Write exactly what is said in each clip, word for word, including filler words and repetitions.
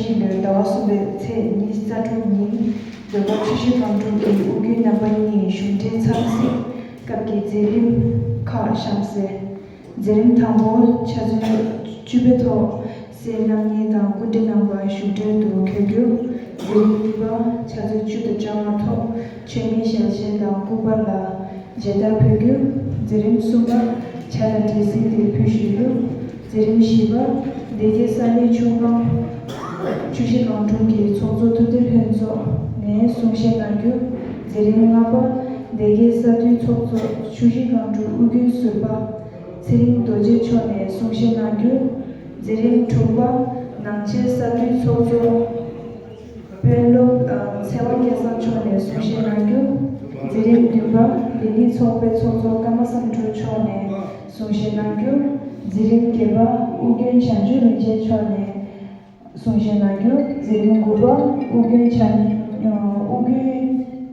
བཞི་ལོའི་ཟླ་བ་གསུམ་པའི་ཚེས་ཉི་ཤུ་རྩ་དྲུག་ཉིན་ཟློས་གར་ཆུ་བཞི་སྒང་དྲུག་གི་དབུ་རྒྱན་རྣམ་པ་གཉིས་གཞུང་འབྲེལ་འཚམས་གཟིགས་སྐབས་ཀྱི་མཛད་རིམ་ཁག་གཤམ་གསལ། མཛད་རིམ་དང་པོ་ཆུ་ཚོད་བཅུ་པའི་ཐོག་སྲས་རྣམ་གཉིས་དང་སྐུ་མགྲོན་རྣམ་པ་བཞུགས་གྲལ་དུ་འཁོད་རྒྱུ། མཛད་རིམ་གཉིས་པ་ཆུ་ཚོད་བཅུ་དང་བཅོ་ལྔ་ཐོག་མཆོད་མེ་ཞལ་ཕྱེ་དང་སྐུ་པར་ལ་མཇལ་དར་ཕུལ་རྒྱུ། མཛད་རིམ་གསུམ་པ་ཇ་དང་འབྲས་སིལ་དེ་ཕུལ་ཞུ་རྒྱུ། མཛད་རིམ་བཞི་པ་སྡེ་དགེ་ས་གནས་ཆུ་སྒང་ཆུ་བཞི་སྒང་དྲུག་གི་ཚོགས་གཙོ་ཐུབ་བསྟན་ལྷན་ཚོགས་ནས་གསུང་བཤད་གནང་རྒྱུ། མཛད་རིམ་ལྔ་པ་སྡེ་དགེ་ས་འཐུས་ཚོགས་གཙོ་ཆུ་བཞི་སྒང་དྲུག་ཨུ་རྒྱན་ཟུར་པ་ཚེ་རིང་རྡོ་རྗེ་མཆོག་ནས་གསུང་བཤད་གནང་རྒྱུ། མཛད་རིམ་དྲུག་པ་ནང་ཆེན་ས་འཐུས་ཚོགས་གཙོ་དཔོན་སློབ་ཚེ་དབང་སྐལ་བཟང་མཆོག་ནས་གསུང་བཤད་གནང་རྒྱུ། མཛད་རིམ་བདུན་པ་ལྡི་ལི་ཚོགས་པའི་ཚོགས་གཙོ་ཀརྨ་བསམ་འགྲུབ་མཆོག་ནས་གསུང་བཤད་གནང་རྒྱུ། མཛད་རིམ་བརྒྱད་པ་ཨུ་རྒྱན་བྱང་ཆུབ་རིན་ཆེན་མཆོག་ནས་གསུང་བཤད་གནང་རྒྱུ། མཛད་རིམ་དགུ་པ་ཨུ་རྒྱན་བྱང་ཨུ་རྒྱན་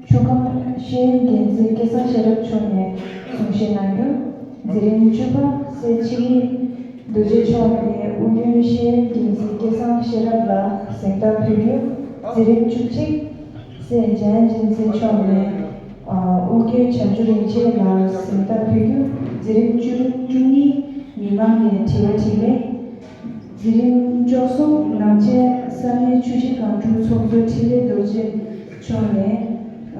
ཆུ་སྒང་ཤེས་ཡོན་འགན་འཛིན་སྐལ་བཟང་ཤེས་རབ་མཆོག་ནས་གསུང་བཤད་གནང་རྒྱུ། མཛད་རིམ་བཅུ་པ་སྲས་ཆེ་ཡིན་རྡོ་རྗེ་མཆོག་ནས་ཨུ་རྒྱན་ཤེས་ཡོན་འགན་འཛིན་སྐལ་བཟང་ཤེས་རབ་ལ་གཟེངས་རྟགས་ཕུལ་རྒྱུ། མཛད་རིམ་བཅུ་གཅིག་སྲས་འཇམ་དབྱངས་རྒྱལ་མཚན་མཆོག་ནས་ཨ་ཨོ་རྒྱན་བྱང་ཆུབ་རིན་ཆེན་ལ་གཟེངས་རྟགས་ཕུལ་རྒྱུ། མཛད་རིམ་བཅུ་བཅུ་གཉིས་མི་མང་ནས་དྲི་བ་དྲིས་ལན། མཛད་རིམ་བཅུ་གསུམ་ནང་ཆེན་ས་གནས་ཆུ་བཞི་སྒང་དྲུག་ཚོགས་གཙོ་འཕྲིན་ལས་རྡོ་རྗེ་མཆོག་ནས་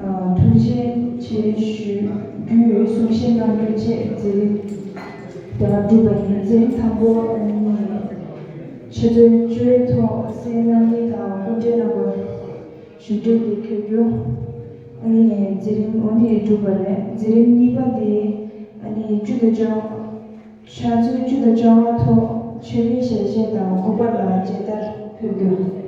ཨ་ཐུགས་རྗེ་ཆེ་ཞུ་རྒྱུའི་གསུང་བཤད་གནང་རྒྱུ་བཅས་མཛད་རིམ་དེ་ག་གྲུབ་པ་ཡིན། མཛད་རིམ་དང་པོ་ཆུ་ཚོད་བཅུ་པའི་ཐོག་སྲས་རྣམ་གཉིས་དང་སྐུ་མགྲོན་རྣམ་པ་བཞུགས་གྲལ་དུ་འཁོད་རྒྱུ། ཨ་ནི་མཛད་རིམ་འོ་ནི་གྲུབ་པ་རེད། མཛད་རིམ་གཉིས་པ་དེ་ཨ་ནི་བཅུ་དང་བཅོ་ཆུ་ཚོད་བཅུ་དང་བཅོ་ལྔ་ཐོག་མཆོད་མེ་ཞལ་ཕྱེ་དང་སྐུ་པར་ལ་མཇལ་དར་ཕུལ་རྒྱུ།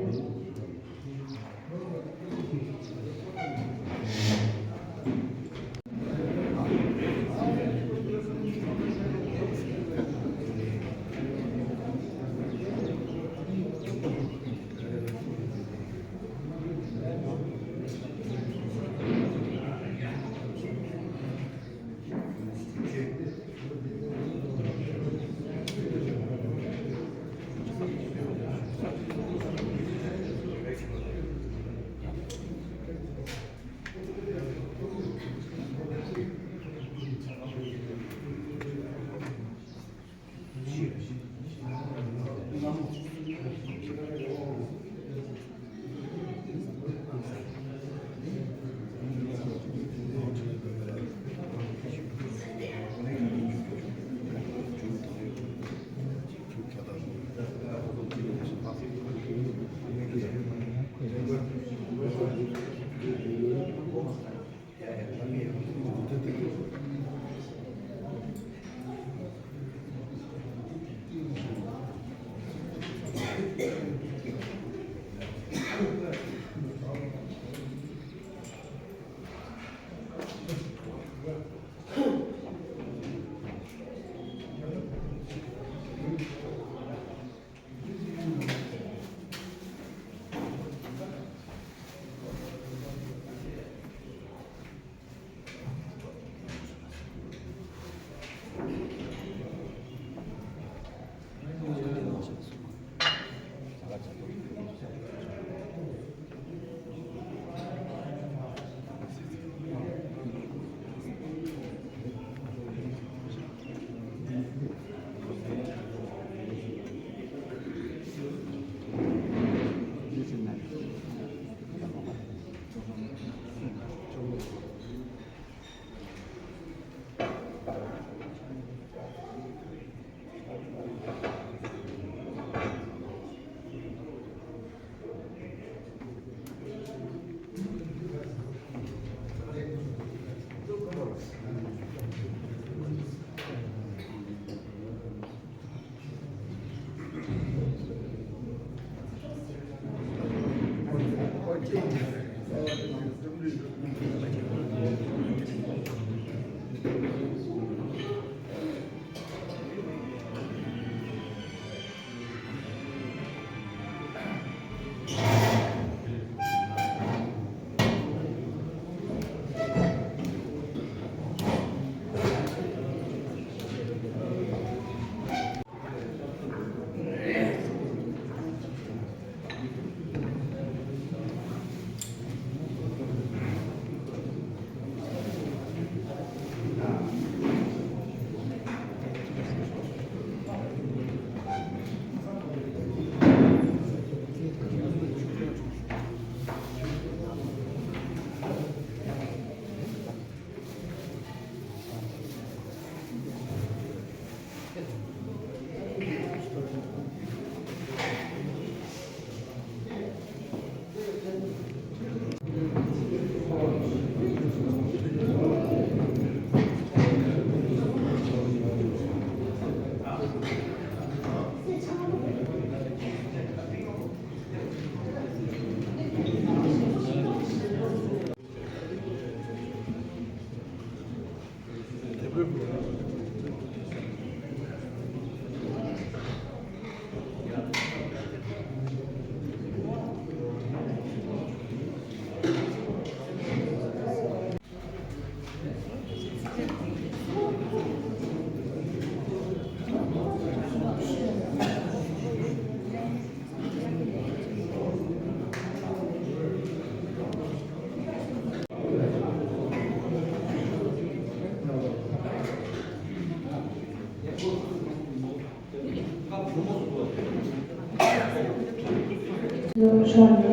མཆོག་ནས་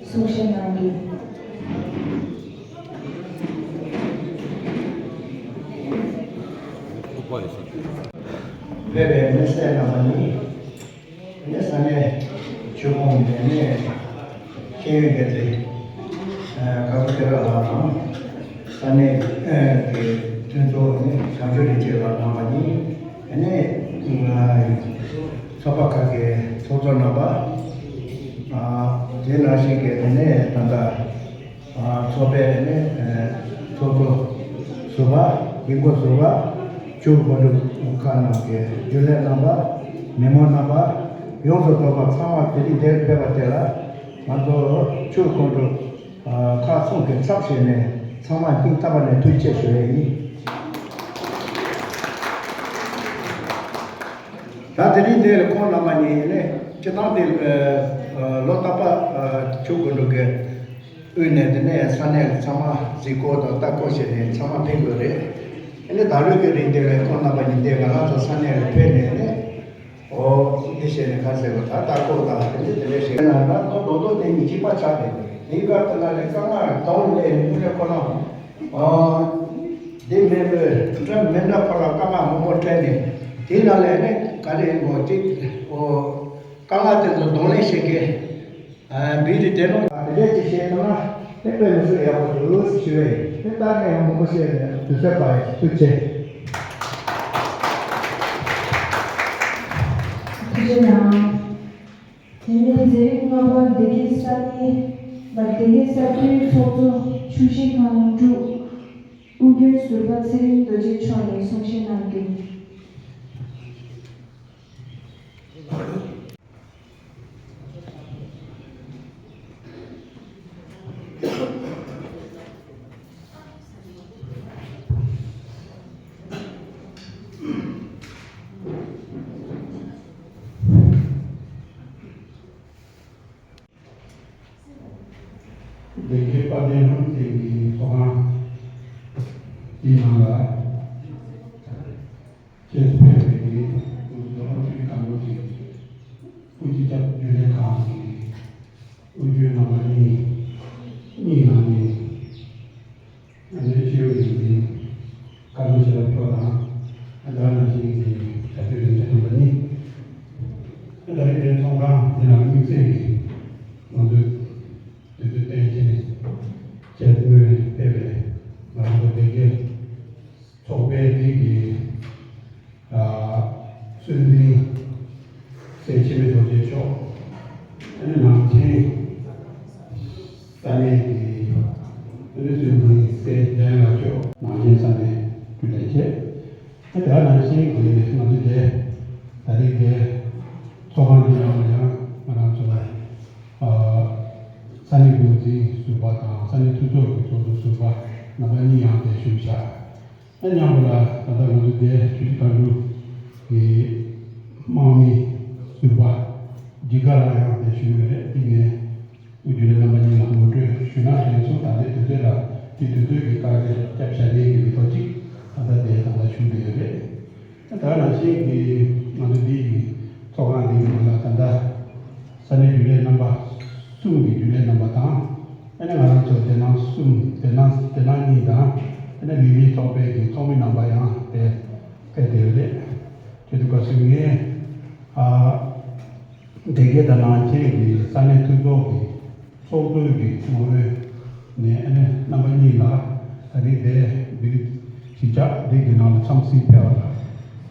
གསུང་བཤད་གནང་རྒྱུ། ཕེབས་པའི་མི་སེར་རྣམ་པ་ནི། ནས་ས་གནས་ཆོས་ཁོངས་ནས་ནས་ཤེས་ཡོན་དགེ་རྩེ་ཀ་ཀུ་ཐེ་ར་ལགས་དང་། ས་གནས་ཀྱི་མཐུན་ཚོགས་ནས་བྱང་ཆུབ་རིན་ཆེན་ལགས་རྣམ་པ་གཉིས། ནས་ཚོགས་པ་ཁག་གི་ཚོགས་གཙོ་རྣམ་པ། དེ་ནང་བཞིན་གྱི་ནས་ད་ལྟ། ཚོགས་པའི་ནས་ཚོགས་གཙོ་ཟུར་པ། འགན་འཁུར་ཟུར་པ། ཆོས་དགོན་སྡེ་ཁག་ནང་གི་རྒྱུན་ལས་རྣམ་པ། མི་མང་རྣམ་པ། ཡོངས་སུ་རྫོགས་པ་ཚང་མ་དེ་རིང་འདིར་ཕེབས་པ་དེ་ལ། ང་ཚོ་ཆོས་ཁོང་ཁྲོ་ཁག་གསུམ་གྱི་ཚབ་བྱས་ནས་ཚང་མ་སྙིང་ཐག་པ་ནས་ཐུགས་རྗེ་ཆེ་ཞུ་ཡས་ཡིན། ད་དེ་རིང་འདིར་ཁོང་རྣམ་པ་གཉིས་ནས་སྤྱི་བཏང་དེ་ལོ་རྟག་པར་ཆོས་དགོན་སྡེ་གི་དབུས་ནས་དེ་ནས་ས་གནས་ཚང་མ་གཟིགས་སྐོར་དང་ལྟ་སྐོར་བྱས་ནས་ཚང་མ་ཕེབས་དགོས་རེད། ཨ་ནི་ད་ལོའི་གི་རིང་དེ་ལས་ཁོང་རྣམ་པ་གཉིས་དེ་ང་རང་ཚོ་ས་གནས་ལ་ཕེབས་ནས་ནས། ཨོ་འདི་བྱས་ནས་ཁ་གསལ་པོ་ད་ལྟ་སྐོར་དང་དེ་འདྲ་དེ་འདྲ་བྱས་ན་ད་ཁོ་རྡོག་རྡོག་དེ་གཉིས་གཅིག་པ་ཆགས་ཏེ་དེའི་སྐབས་དེ་ལ་ལས་དཀའ་ངལ་གང་སླེབས་ནས་དེ་ནས་ཁོ་རང་ཨོ་འདི་མེད་པའི་འདྲ་མི་འདྲ་ཁོ་རང་དཀའ་ངལ་མང་པོ་འཕྲད་ནས་དེ་ལ་ལས་ནས་ག་རེ་ཨོ་གཅིག་ཨོ་དཀའ་ངལ་དེ་ཚོ་གདོང་ལེན་བྱེད་མཁན། བིས་ཏེ་དེ་ནོ། དེ་འདྲས་ཅིག་བཤད་ཐུབ་ན་དེ་དཔེ་མི་སྲིད་ཡག་པོ་འདུག་ཞུ་བས་དེ་ལྟར་ནས་ཡང་མང་པོ་བཤད་ནས་དུས་ཚོད་པ་ཡི་ཐུགས་རྗེ་ཆེ། ཐུགས་རྗེ་གནང་། དེ་ནས་མཛད་རིམ་ལྔ་པ་སྡེ་དགེ་ས་གནས་ལ་སྡེ་དགེ་ས་མཐོའི་ཚོགས་གཙོ་ཆུ་བཞི་སྒང་དྲུག་ཨུ་རྒྱན་ཟུར་པ་ཚེ་རིང་རྡོ་རྗེ་མཆོག་ནས་གསུང་བཤད་གནང་རྒྱུ། སྡེ་དགེ་དཔལ་ལྡན་ལྷ་མོ་བསྟན་གྱི་ཚོགས་ཁང་འདིའི་ནང་ལ། ཁྱེད་ཚོ་ཕེབས་པའི་གི་ང་ཚོ་ལོ་ཆུ་ཁ་ལོ་ཅིག་སྐུ་སྤྱི་ཁྱབ་རྒྱུན་ལས་ཁང་གི་དབུ་བརྙེས་རྣམ་པ་གཉིས་གཉིས་ནང་ནས་ང་ཚོའི་སྤྱི་འོས་ཀྱི་བཀའ་བློན་ཆེ་ལ་ཕྱོགས་དང་ཨ་ད་ནང་བཞིན་གྱི་བྱ་སྤྱོད་རིན་ཆེན་རྣམ་པ་གཉིས་ཨ་ད་རིང་དེ་ཚོང་ཁང་འདི་ནང་དམིགས་བསལ་གྱི་ང་ཚོའི་དུས་ཚོད་བསྟན་བྱས་ནས་ཁྱེད་ཚོས་ཕེབས་པའི་ང་ཚོ་སྡེ་དགེ། ཚོགས་པའི་འདི་གི་གསོལ་འདེབས་སྲས་འཆི་མེད་རྡོ་རྗེ་མཆོག་ཨ་ནི་ནང་ཆེན་ས་གནས་ཀྱི་ཨ་ནི་གསོལ་འདེབས་སྲས་འཇམ་དབྱངས་ལགས་མཆོག་ནང་ཆེན་ས་གནས་རྒྱུན་ལས་བྱས། ཨ་དེ་ནང་བཞིན་གྱི་ང་ཚོ་དེ་ད་རེས་དེ་ཚོགས་ཁང་འདི་ནང་ལ་ཡང་ང་རང་ཚོ་ལ་ས་གནས་འགོ་འཛིན་ཟུར་པ་དང་ས་གནས་འཐུས་ཚོགས་ཀྱི་ཚོགས་གཙོ་ཟུར་པ་རྣམ་པ་གཉིས་ཡང་དེ་ཞུགས་བཞག་ཨ་མཉམ་པོ་ལ་ད་ལྟ་ང་ཚོ་དེ་ཆུ་བཞི་སྒང་དྲུག་གི་དམངས་མི་ཟུར་པ་འཇིགས་དཀར་ལགས་ཡང་དེ་ཞུ་ཡོད་རེད། འདི་ངས་དབུ་བརྙེས་རྣམ་པ་གཉིས་ལ་ངོ་སྤྲོད་ཞུས་ན་དེ་ཚོ་ད་ལྟའི་དུས་ཚོད་ལ་དེ་དུས་ཚོད་ཀྱི་བཀའ་དེ་སྐྱབས་བཞག་ཡས་ཀྱི་མི་ཐོག་ཅིག་ད་ལྟ་དེ་ད་ལྟ་ཞུ་གི་ཡོད་རེད། ད་ནང་བཞིན་གྱི་ང་ཚོ་འདི་ཡི་ཚོགས་ཁང་འདི་ཡི་ནང་ལ་ད་ལྟ་ས་གནས་རྒྱུན་ལས་རྣམ་པ་གསུམ་གྱི་རྒྱུན་ལས་རྣམ་པ་དང་། ཨ་ནི་ང་རང་ཚོ་དེ་ནང་གསུམ་དེ་ནང་དེ་ནང་གཉིས་དང་ཨ་ནི་ལི་ལི་ཚོགས་པའི་གི་ཚོགས་མི་རྣམ་པ་ཡང་དེ་ཕེབས་བསྡད་ཡོད་རེད། དེ་དུས་སྐབས་སུ་ངས་ཨ་སྡེ་དགེ་དང་ནང་ཆེན་གྱི་ས་གནས་འཐུས་ཚོགས་ཀྱི་ཚོགས་གཙོ་གི་ངོ་བོས་ནས་ཨ་ནི་རྣམ་པ་གཉིས་ལ་ད་རེས་དེ་འདི་གཞིས་ཆགས་འདི་གི་ནང་ལ་འཚམས་གཟིགས་ཕེབས་པ་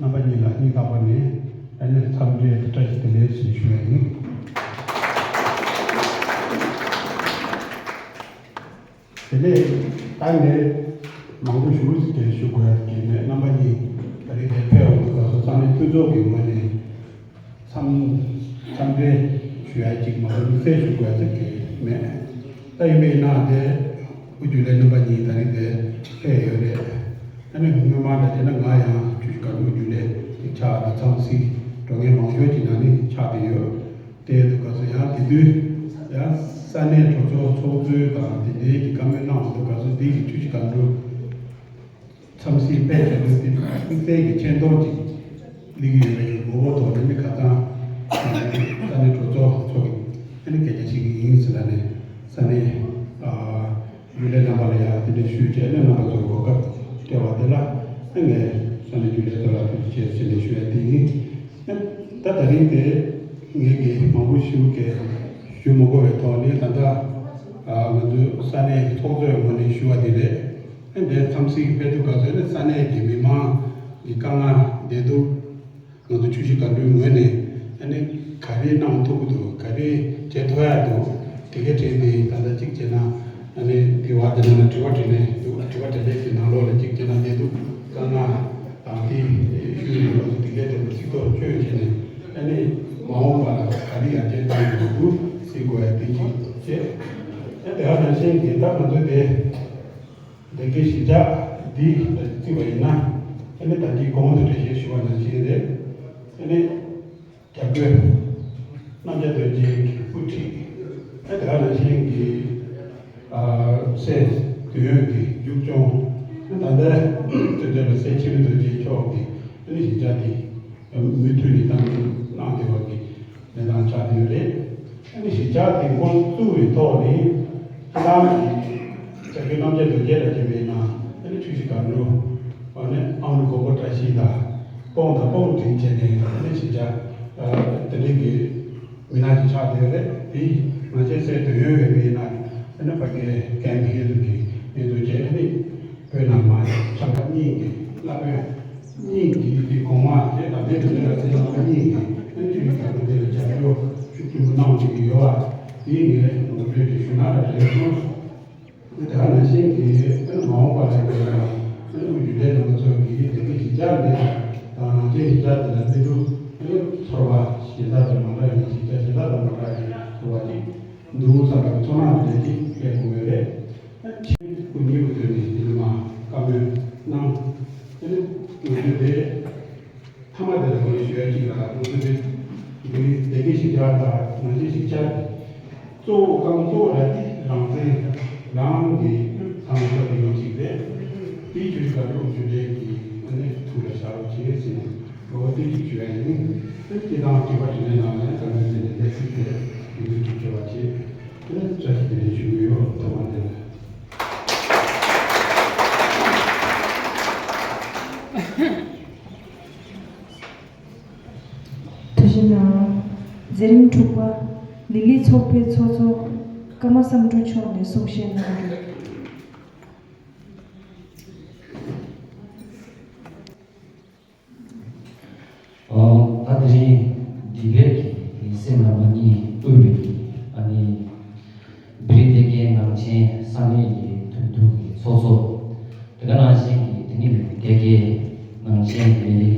ལ་རྣམ་པ་གཉིས་ལ་སྙིང་ཐག་པ་ནས་ཨ་ནི་འཚམས་འདྲི་བཀྲ་ཤིས་བདེ་ལེགས་ཞེས་ཞུ་བ་ཡིན། དེ་ནས་ད་ངས་མང་པོ་ཞུ་ཟིག་ཀྱང་ཞུ་དགོས་ཡ་གི་མེད། རྣམ་པ་གཉིས་ད་རེས་དེ་ཕེབས་འོང་སྐབས་སུ་ས་གནས་འཐུས་ཚོགས་ཀྱི་ངོས་ནས་འཚམས་འཚམས་འདྲི་ཞུ་ཡ་གཅིག་མ་གཏོགས་དམིགས་བསལ་ཞུ་དགོས་ཡ་ཟིག་གི་མེད། ད་ཡིན་པ་ཡིན་ན་དེ་དབུ་བརྙེས་རྣམ་པ་གཉིས་ད་རེས་དེ་ཕེབས་ཡོད་རེད། ཨ་ནི་སྔོན་མ་ད་བྱས་ན་ང་ཡང་ཆུ་བཞི་སྒང་དྲུག་རྒྱུན་ལས་ཅིག་ཆགས་ད་འཚམས་གཟིགས་འགྲོ་མཁན་མང་ཤོས་ཀྱི་ནང་ནས་ཆགས་བསྡད་ཡོད། དེ་དུས་སྐབས་སུ་ཡང་དེ་དུས་ཡང་ས་གནས་གྲོས་ཚོགས་ཚོགས་གཙོས་དང་དེ་འདྲའི་གི་བཀའ་མོལ་གནང་འོང་དུས་སྐབས་སུ་དེ་གི་ཆུ་བཞི་སྒང་དྲུག་འཚམས་གཟིགས་ཕེབས་བྱས་དུས་དེ་དམིགས་བསལ་གྱི་མཆན་ཐོ་ཅིག་སླེབས་ཀྱི་ཡོད་པའི་གི་མགོ་བོ་ཐོག་ནས་མི་ཁ་ཚང་ས་གནས་གྲོས་ཚོགས་ཚོགས་ཀྱི་ ཨ་ནི་སྐད་ཆ་བཤད་ཀྱི་ཡིན་ཟེར་ལབ་ནས་ས་གནས་ཨ་རྒྱུན་ལས་རྣམ་པ་ལ་ཡང་དེ་འདྲ་ཞུས་བྱས་ནས་རྣམ་པ་ཚོར་གོ་སྐབས་སྤྲད་པ་དེ་ལ་ཨ་ངས་ས་གནས་རྒྱུན་ལས་ཚོ་ལ་ཐུགས་རྗེ་ཆེ་ཟེར་ནས་ཞུ་ཡ་དེ་ཡིན། ཨ་ད་ད་རིང་དེ་ངས་ཀྱི་མང་པོ་ཞུ་གི་ཞུ་མ་དགོས་པའི་ཐོག་ནས་ད་ལྟ་ཨ་ང་ཚོའི་ས་གནས་ཚོགས་གཙོའི་ངོས་ནས་ཞུ་བ་དེ་རེད། ཨ་འདིར་འཚམས་གཟིགས་ཕེབས་ཐུབ་པ་ཚོ་ནི་ས་གནས་ཀྱི་མི་མང་གི་དཀའ་ངལ་བདེ་སྡུག་ང་ཚོ་ཆུ་བཞི་སྒང་དྲུག་ངོས་ནས་ཨ་ནི་ག་རེ་གནང་ཐུབ་ཀྱི་འདུག་ག་རེ་བྱེད་ཐུབ་ཡ་འདུག་དེ་གའི་གྲས་དེ་ད་ལྟ་གཅིག་བྱས་ན་ཨ་ནི་དེ་བ་དེ་ནང་ལ་དྲི་བ་དྲིས་ལན་དྲི་བ་དྲིས་ལན་གྱི་ནང་ལོགས་ལ་གཅིག་བྱས་ན་བདེ་སྡུག་དཀའ་ངལ་དང་དེ་ཤུལ་ནས་ང་ཚོ་དེ་གའི་གྲས་ལ་ཚིག་ཐོག་བསྐྱོན་བྱས་ནས་ཨ་ནི་མ་འོངས་པ་ལ་ག་རེ་ཡར་རྒྱས་གཏོང་དགོས་འདུག་སྲིད་དགོས་ཡ་དེ་གཅིག་བྱས། ཨ་དེ་ག་ནང་བཞིན་གྱི་ད་ང་ཚོ་དེ། ལས་ཀའི་གཞིས་ཆགས་འདི་བརྩིས་པ་ཡིན་ན། ཨ་ནི་ད་ལྟའི་གོང་དུ་འགྲེལ་བཤད་ཞུས་པ་ནང་བཞིན་རེད། ཨ་ནི་རྒྱ་བོད་རྣམ་རྒྱལ་རྡོ་རྗེ་གི་དབུ་ཁྲིད། ཨ་དེ་ག་ནང་བཞིན་གྱི་ཨ་སྲས་དོན་ཡོད་ཀྱི་མཇུག་སྐྱོང་། ཨ་ད་ལྟ་དོན་དེ་ལ་སྲས་འཆི་མེད་རྡོ་རྗེ་མཆོག་གིས་ཨ་ནི་གཞིས་ཆགས་འདི་མུ་མཐུད་ནས་བཏང་གནང་བསྡད་པ་གི་གནས་སྟངས་ཆགས་བསྡད་ཡོད་རེད། ཨ་ནི་གཞིས་ཆགས་དེ་འགོ་བཙུགས་པའི་ཐོག་ནས་ཁྱེད་རང་གི་བྱ་རྒོད་རྣམ་རྒྱལ་རྡོ་རྗེ་ལ་བརྟེན་པའི་ནང་ཨ་ནི་ཆུ་བཞི་སྒང་དྲུག་ཨ་ནི་ཨ་མདོ་མགོན་པོ་བཀྲ་ཤིས་དང་སྤོང་དང་སྤོང་དྲིན་བྱས་ནས་ཨ་ནི་གཞིས་ཆགས་དེ་འདྲའི་གི་མི་སྣ་ཞིག་ཆགས་བསྡད་ཡོད་རེད། དེ་ང་ཚོའི་སྲས་དོན་ཡོད་པའི་མི་སྣ་ཨ་ནི་ཕ་གིའི་སྐད་མི་ཧེ་ཟུར་གྱི་མི་ཚོ་བྱས་ཨ་ནི་བོད་ནང་མ་ཆབ་འབངས་གཉིས་ཀྱི་བླ་བོད། གཉིས་ཀྱི་དེ་གོང་མ་དེ་ལ་མེད་དུ་མེད་ལ་དེ་ལ་མ་གཉིས་ཀྱི་ཨ་ནི་ཆུ་བཞི་སྒང་དྲུག་དེ་ལ་རྒྱབ་སྐྱོར་ཤུགས་ཆེན་པོ་གནང་བཞིན་ཡོད་པ་དེ་ངས་ངོ་སྤྲོད་ཅིག་ཞུ་ན་ལ་རེ་སོང་། དེ་ག་ནང་བཞིན་གྱི་ཨ་ནི་མ་འོངས་པ་ལ་ཡོད་པ་ཨ་ནི་དབུས་རྒྱུན་ལས་རྣམ་པ་ཚོ་གིས་དེ་གའི་གཞིས་ཆགས་འདི་དང་ནང་ཆེན་གཞིས་ཆགས་འདི་ལ་སྣེ་ཁྲིད་ཨ་ནི་ཚོར་བ་གཞན་དག་དང་མ་འདྲ་བའི་གཞིས་ཆགས་གཞན་དག་དང་མ་འདྲ་བའི་ཚོར་བ་ཅིག་འདུག་བསམ་པའི་ཚོར་སྣང་དེ་འདྲ་ཅིག་སླེབས་དགོས་པ་རེད། ཆེན་སྐུ་ཉིད་ཀྱི་དོན་ནས་འདི་ལ་མ་བཀའ་མོལ་གནང་། དེ་ནི་ང་ཚོས་དེ་མཐའ་མ་དེ་ལ་ངས་ཞུ་ཡ་གཅིག་ལ་ང་ཚོ་དེ་འདི་ལས་སྡེ་དགེ་གཞིས་ཆགས་དང་ནང་ཆེན་གཞིས་ཆགས་ཀྱི་གཙོ་བོ་བཀའ་མོལ་གཙོ་བོ་ར་དེ་རང་བཙན་རང་གི་ཚང་མ་ཐོབ་པའི་ཡོང་གཅིག་རེད། དེའི་རྒྱུ་གཅིག་ལ་ཀློག་རྒྱུ་འབྲས་ཀྱི་ཨ་ནི་ཐུགས་ལ་བཞག་རོགས་བྱེད་ཟེར་ནས་ལོ་བ་དེ་གཅིག་ཞུ་ཡ་ཡིན། དེ་དང་དྲི་བ་དྲིས་ལན་གནང་ནས་བཀའ་མོལ་དེ་འདྲ་བཤད་ཚུལ་དེ་ཡིན་དུས་ཐུགས་རྗེ་ཆེ་བ་བྱེད། དེ་ནས་བཀྲ་ཤིས་བདེ་ལེགས་ཞུ་གི་ཡོད། ཐོག་མ་དེ་ལ། ཐུགས་རྗེ་གནང་། མཛད་རིམ་དྲུག་པ། ལི་ལི་ཚོགས་པའི་ཚོགས་གཙོ་ཀརྨ་བསམ་འགྲུབ་མཆོག་ནས་གསུང་བཤད་གནང་རྒྱུ། ཨོ། ད་དེ་རིང་འདི་གའི་གི་སེམས་ལ་མ་གཉིས་དབུས་པའི་གི་ཨ་ནི་བི་རི་སྡེ་དགེ་ནང་ཆེན་ས་གནས་ཀྱི་མཐུན་གྲོས་ཀྱི་ཚོགས་གཙོ། དེ་ག་ནང་བཞིན་གྱི་དེ་ནི་སྡེ་དགེ་ནང་ཆེན་གྱི་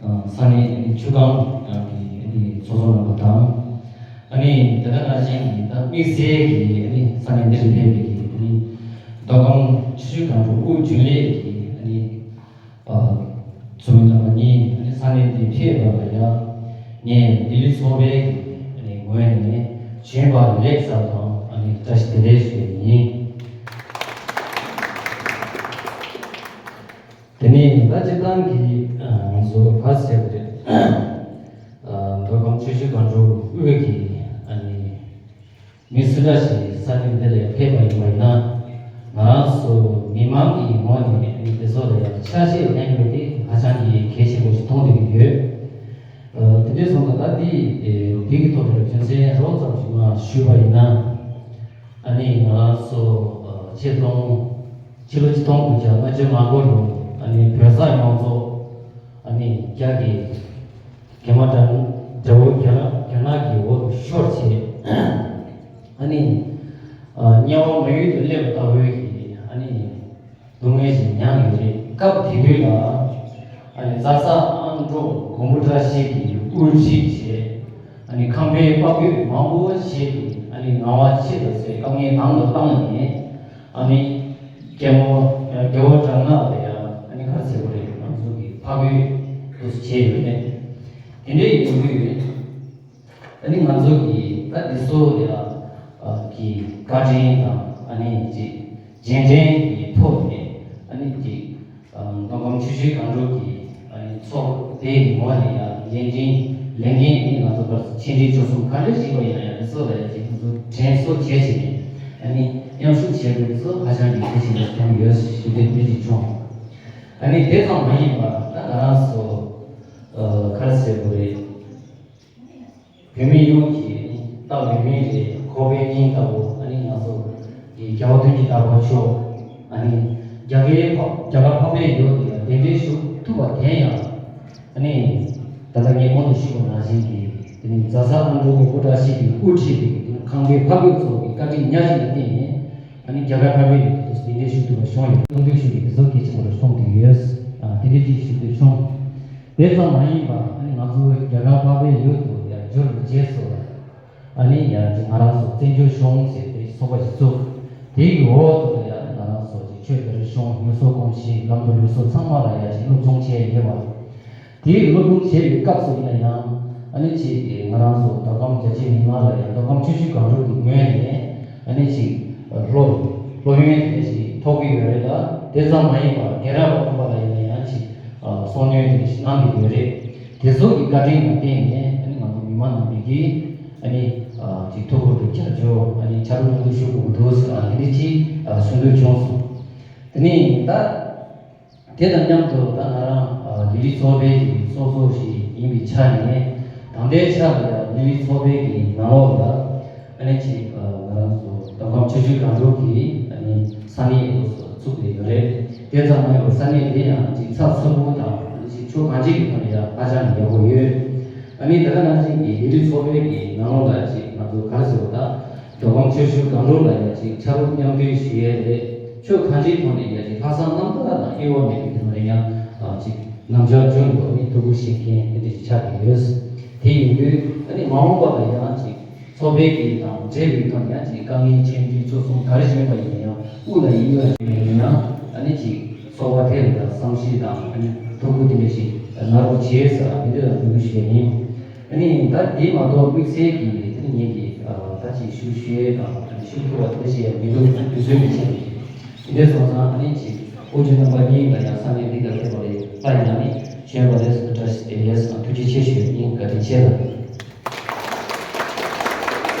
ཨ་ས་གནས་ཆུ་སྒང་གི་ཨ་ནི་ཚོགས་གཙོ་རྣམ་པ་དང་། ཨ་ནི་དེ་ག་ནང་བཞིན་གྱི་ད་དམིགས་བསལ་གྱི་ཨ་ནི་ས་གནས་འདིར་ཕེབས་པའི་གི་ཨ་ནི་མདོ་ཁམས་ཆུ་བཞི་སྒང་དྲུག་དབུས་རྒྱུན་ལས་ཀྱི་ཨ་ནི། ཨ། ཚོགས་མི་རྣམ་པ་གཉིས་ཨ་ནི་ས་གནས་འདིར་ཕེབས་པ་ལ་ཡང་ངས་ལྡི་ལི་ཚོགས་པའི་ཨ་ནི་ངོས་ནས་བྱོན་པ་ལེགས་ཚར་དང་ཨ་ནི་བཀྲ་ཤིས་བདེ་ལེགས་ཞུ་ཡ་ཡིན། དེ་ནས་ད་སྤྱིར་བཏང་གི་ཨ་ང་ཚོ་ག་ཟེར་བ་རེད། ཨ་མདོ་ཁམས་ཆུ་བཞི་སྒང་དྲུག་དབུས་ཀྱི་ཨ་ནི། མི་སུ་འདྲ་ཞིག་ས་གནས་འདི་ལ་ཕེབས་པ་ཡིན་པ་ཡིན་ན། ང་རང་ཚོ་མི་མང་གི་ངོས་ནས་འདི་ཚོ་ལ་ཡང་ཆ་ཤས་ལེན་དགོས་དེ་ཧ་ཅང་གི་གལ་ཆེན་པོ་ཞིག་མཐོང་བསྡད་ཀྱི་ཡོད། ཨ་དེ་འདྲ་སོང་ཙང་ད་འདི་འདི་གི་ཐོག་ལ་རྒྱུ་མཚན་རོབ་ཙམ་ཞིག་མར་ཞུས་པ་ཡིན་ན། ཨ་ནི་ང་རང་ཚོ་ཨ་ཆིག་སྟོང་ཕྱི་ལོ་ཆིག་སྟོང་དགུ་བརྒྱ་ལྔ་བཅུ་ང་དགུ་ལོ་ཨ་ནི་བོད་ས་ཡོངས་རྫོགས་ཨ་ནི་རྒྱ་གི་གེ་མ་དང་དགྲ་བོ་རྒྱ་ནག་རྒྱ་ནག་གི་འོག་ཏུ་ཤོར་བྱས། ཨ་ནི། ཨ་དམྱལ་བ་མ་ཡུལ་དུ་སླེབས་པ་ལྟ་བུའི་གི་ཨ་ནི། སྡུག་བསྔལ་ཞིག་མྱངས་ཡོད་རེད། སྐབས་དེ་དུས་ལ། ཨ་ནི་རྫ་ས་ཨ་མདོ་མགོན་པོ་བཀྲ་ཤིས་ཀྱི་དབུ་ཁྲིད་བྱས། ཨ་ནི་ཁང་པའི་དཔའ་བརྒྱུད་མང་པོ་བྱས་ཏེ་ཨ་ནི་ངལ་བ་ཆེ་དྲགས་སའི་དཀའ་ངལ་དང་དུ་བཏང་ནས། ཨ་ནི། རྒྱལ་མོ་རྒྱལ་བ་དྲག་སྔགས་ལ་ཡང་ཨ་ནི་ག་རེ་ཟེར་དགོས་རེད། ང་ཚོ་གི་ཕ་གིའི་དུ་བྱས་ཡོད་རེད། དེ་འདྲའི་ཡོང་གི་ཡོད། ཨ་ནི་ང་ཚོ་གི་ད་འདི་ཚོ་ཡང་གི་བཀའ་དྲིན་དང་ཨ་ནི་ཅིག་རྗེས་དྲན་གྱི་ཐོག་ནས་ཨ་ནི་ཅིག་མདོ་ཁམས་ཆུ་བཞི་སྒང་དྲུག་གི་ཨ་ནི་ཚོགས་སྡེ་ཡི་ངོས་ནས་ཡང་རྗེས་དྲན་ ལས་འགན་ནི་ང་ཚོ་བར་ཆེ་འབྲིང་ཆུང་གསུམ་ག་འདྲ་ཞིག་པ་ཡིན་ན་ཡང་དེ་ཚོ་ལ་ཡང་ཅིག་ང་ཚོ་དྲན་གསོ་བྱས་བྱས་ནས་ཨ་ནི་མཉམ་ཞུགས་བྱེད་དགོས་དེ་ཚོ་ཧ་ཅང་གི་གལ་ཆེན་པོ་བྱུང་ཡོད་ཞུ་དེ་འདྲ་ཅིག་བྱུང་། ཨ་ནི་དེ་ཙམ་མ་ཡིན་པར་ད་ང་རང་ཚོ་ཨ་ག་རེ་ཟེར་དགོས་རེད། བོད་མི་ཡོངས་ཀྱི་ལྟ་བའི་མིང་རེད། ཁོག་པའི་སྙིང་ལྟ་བུ་ཨ་ནི་ང་ཚོ་གི་རྒྱལ་བ་དོན་གྱི་བདག་པོ་མཆོག་ཨ་ནི་རྒྱ་གར་འཕགས་རྒྱ་གར་འཕགས་པའི་ཡུལ་དུ་ཡང་གདན་འདྲེན་ཞུ་ཐུབ་པ་དེ་ཡང་ཨ་ནི་ད་ལྟ་ངས་སྔོན་དུ་ཞུས་པ་ནང་བཞིན་གྱི་དེ་ནི་རྫ་བཟའ་ཨ་འབྲུག་གི་སྐུ་དྲག་ཞིག་གིས་དབུ་ཁྲིད་པའི་ཁང་པའི་ཕ་བུ་ཚོ་གི་བཀའ་དྲིན་ཉག་གཅིག་ལ་བརྟེན་ནས་ཨ་ནི་རྒྱ་གར་འཕགས་པའི་ཡུལ་དུ་གདན་འདྲེན་ཞུ་ཐུབ་པ་བྱུང་ཡོད། སྟོང་ཐུན་ཞུ་གི་དེ་ཚོ་གལ་ཆེན་པོ་ལ་མཐོང་གི་ཡོད། ཨ་དེ་འདྲ་ཅིག་ཞུ་འདོད་བྱུང་། དེ་ཙམ་མ་ཡིན་པར་ཨ་ནི་ང་ཚོ་རྒྱ་གར་འཕགས་པའི་ཡུལ་དུ་ཡར་འབྱོར་བའི་རྗེས་སུ་ཨ་ནི་ཡར་ཅིག་ང་རང་ཚོ་བཙན་བྱོལ་གཞུང་ཟེར་ཏེ་ཚོགས་པ་ཞིག་བཙུགས། དེའི་འོག་ཏུ་ཡར་ང་རང་ཚོ་ཅིག་ཆོས་རྒྱལ་རི་གཞུང་ངལ་གསོ་ཀུང་སི་ལམ་དུ་ལུས་སྲོག་ཚང་མ་ལ་ཡར་ཅིག་སློབ་སྦྱོང་བྱས་ཡོད་པ། དེའི་སློབ་སྦྱོང་བྱས་པའི་སྐབས་སུ་ཡིན་ན་ཡང་ཨ་ནི་ཅིག་ང་རང་ཚོ་མདོ་ཁམས་རྒྱ་ཆེའི་མི་མང་ལ་ཡང་མདོ་ཁམས་ཆུ་བཞི་སྒང་དྲུག་གི་ངོས་ནས་ཨ་ནི་ཅིག་སློབ་སློབ་ཡོན་དེ་ཅིག་ཐོབ་ཀྱི་ཡོད་རེད་ལ། དེ་ཙམ་མ་ཡིན་པར་རྒན་རབས་རྣམ་པ་ལ་ཡིན་ན་ཡང་ཅིག་ཨ་གསུང་སྙན་དེ་ཞིག་གནང་གི་ཡོད་རེད། དེ་ཚོ་གི་བཀའ་དྲིན་ལ་བརྟེན་ནས་ཨ་ནི་ང་ཚོ་མི་མང་རྣམ་པས་ཀྱིས་ཨ་ནི་ཨ་ཅིག་ཐུགས་ཁུར་དུ་བརྒྱབ་བྱས་ཨ་ནི་ཕྱག་རོགས་གནང་འདུག་ཞུ་དགོས་འདུག་ཟེར་ཨ་དེ་འདྲ་ཅིག་ཨ་གསུང་འདོད་བྱུང་སོང་། དེ་ནས་ད་དེ་དང་མཉམ་དུ་ད་ང་རང་ཨ་ལི་ལི་ཚོགས་པའི་གི་ཚོགས་གཙོ་ཞིག་ཡིན་པའི་ཆ་ནས་ད་ལྟའི་ཆར་ལ་ཡང་ལི་ལི་ཚོགས་པའི་གི་ནང་ལོགས་ལ་ཨ་ནི་ཅིག་ཨ་ང་རང་ཚོ་མདོ་ཁམས་ཆུ་བཞི་སྒང་དྲུག་གི་ཨ་ནི་ས་གནས་འོག་སུ་བཙུགས་ཏེ་ཡོད་རེད། དེ་ཙམ་མ་ཡིན་པར་ས་གནས་དེ་ཡང་ཅིག་ཚགས་ཚུད་པོ་དང་ཅིག་ཕྱོགས་གང་ཅིའི་ཐོག་ནས་ཡང་ཧ་ཅང་གི་ཡག་པོ་ཡོད། ཨ་ནི་ད་ག་ནང་བཞིན་གྱི་ལི་ལི་ཚོགས་པའི་གི་ནང་ལོགས་ལ་ཅིག་ང་ཚོ་ག་རེ་ཟེར་བ་དང་མདོ་ཁམས་ཆུ་བཞི་སྒང་དྲུག་ལ་ཡང་ཅིག་ཕྱག་རོགས་མཉམ་འདེགས་ཞུ་ཡས་རེད། ཕྱོགས་གང་ཅིའི་ཐོག་ནས་ཡང་ཅིག་ལྷག་བསམ་རྣམ་དག་དང་གཡོ་བ་མེད་པའི་ཐོག་ནས་ཡང་ཅིག་ལམ་ཕྱག་སྦྱོང་དགོས་ནི་ཐུགས་ཁུར་བཞེས་མཁན་དེ་འདྲ་ཞིག་ཆགས་ཀྱི་ཡོད། དེ་ཡིན་དུས་ཨ་ནི་མ་འོངས་པ་ལ་ཡང་ཅིག་ཚོགས་པའི་གི་དང་འབྲེལ་བའི་ཐོག་ནས་ཡང་ཅིག་དཀའ་ངལ་ཆེ་འབྲིང་ཆུང་གསུམ་ག་རེ་བྱུང་བ་ཡིན་ན་ཡང་དབུ་ལ་ཡིད་ཡོད་ཡིན་ན་ཨ་ནི་ཅིག་ཚོགས་པ་དེ་ལ་ཡང་བསམ་ཤེས་དང་ཨ་ནི་ཐུགས་ཁུར་དེ་འདྲ་ཞིག་གནང་རོགས་བྱས་ཟེར་དེ་འདྲ་ལ་འབོད་སྐུལ་ཞུ་ཡས་ཡིན། ཨ་ནི་ད་དེ་མ་གཏོགས་དམིགས་བསལ་གྱི་དེ་ནི་ངེད་ཀྱི་ད་ཅིག་ཞུ་ཞུ་ཡས་དང་ཨ་ནི་ཞུ་ཐུབ་པ་དེ་འདྲ་ཞིག་ཡང་མི་འདུག་དུས་ཚོད་མི་ཆེན་པོ་ཞིག་དེ་འདྲ་སོང་ཙང་ཨ་ནི་ཅིག་ཨོ་རྒྱན་རྣམ་པ་གཉིས་ལ་ཡང་ས་གནས་འདི་ག་ཕེབས་པ་ལས་ལྷ་ཡང་ནི་བྱོན་པ་ལས་སུ་བཀྲ་ཤིས་བདེ་ལེགས་དང་ཐུགས་རྗེ་ཆེ་ཞུ་ཡས་ཡིན། བཀའ་དྲིན་ཆེ་ལགས།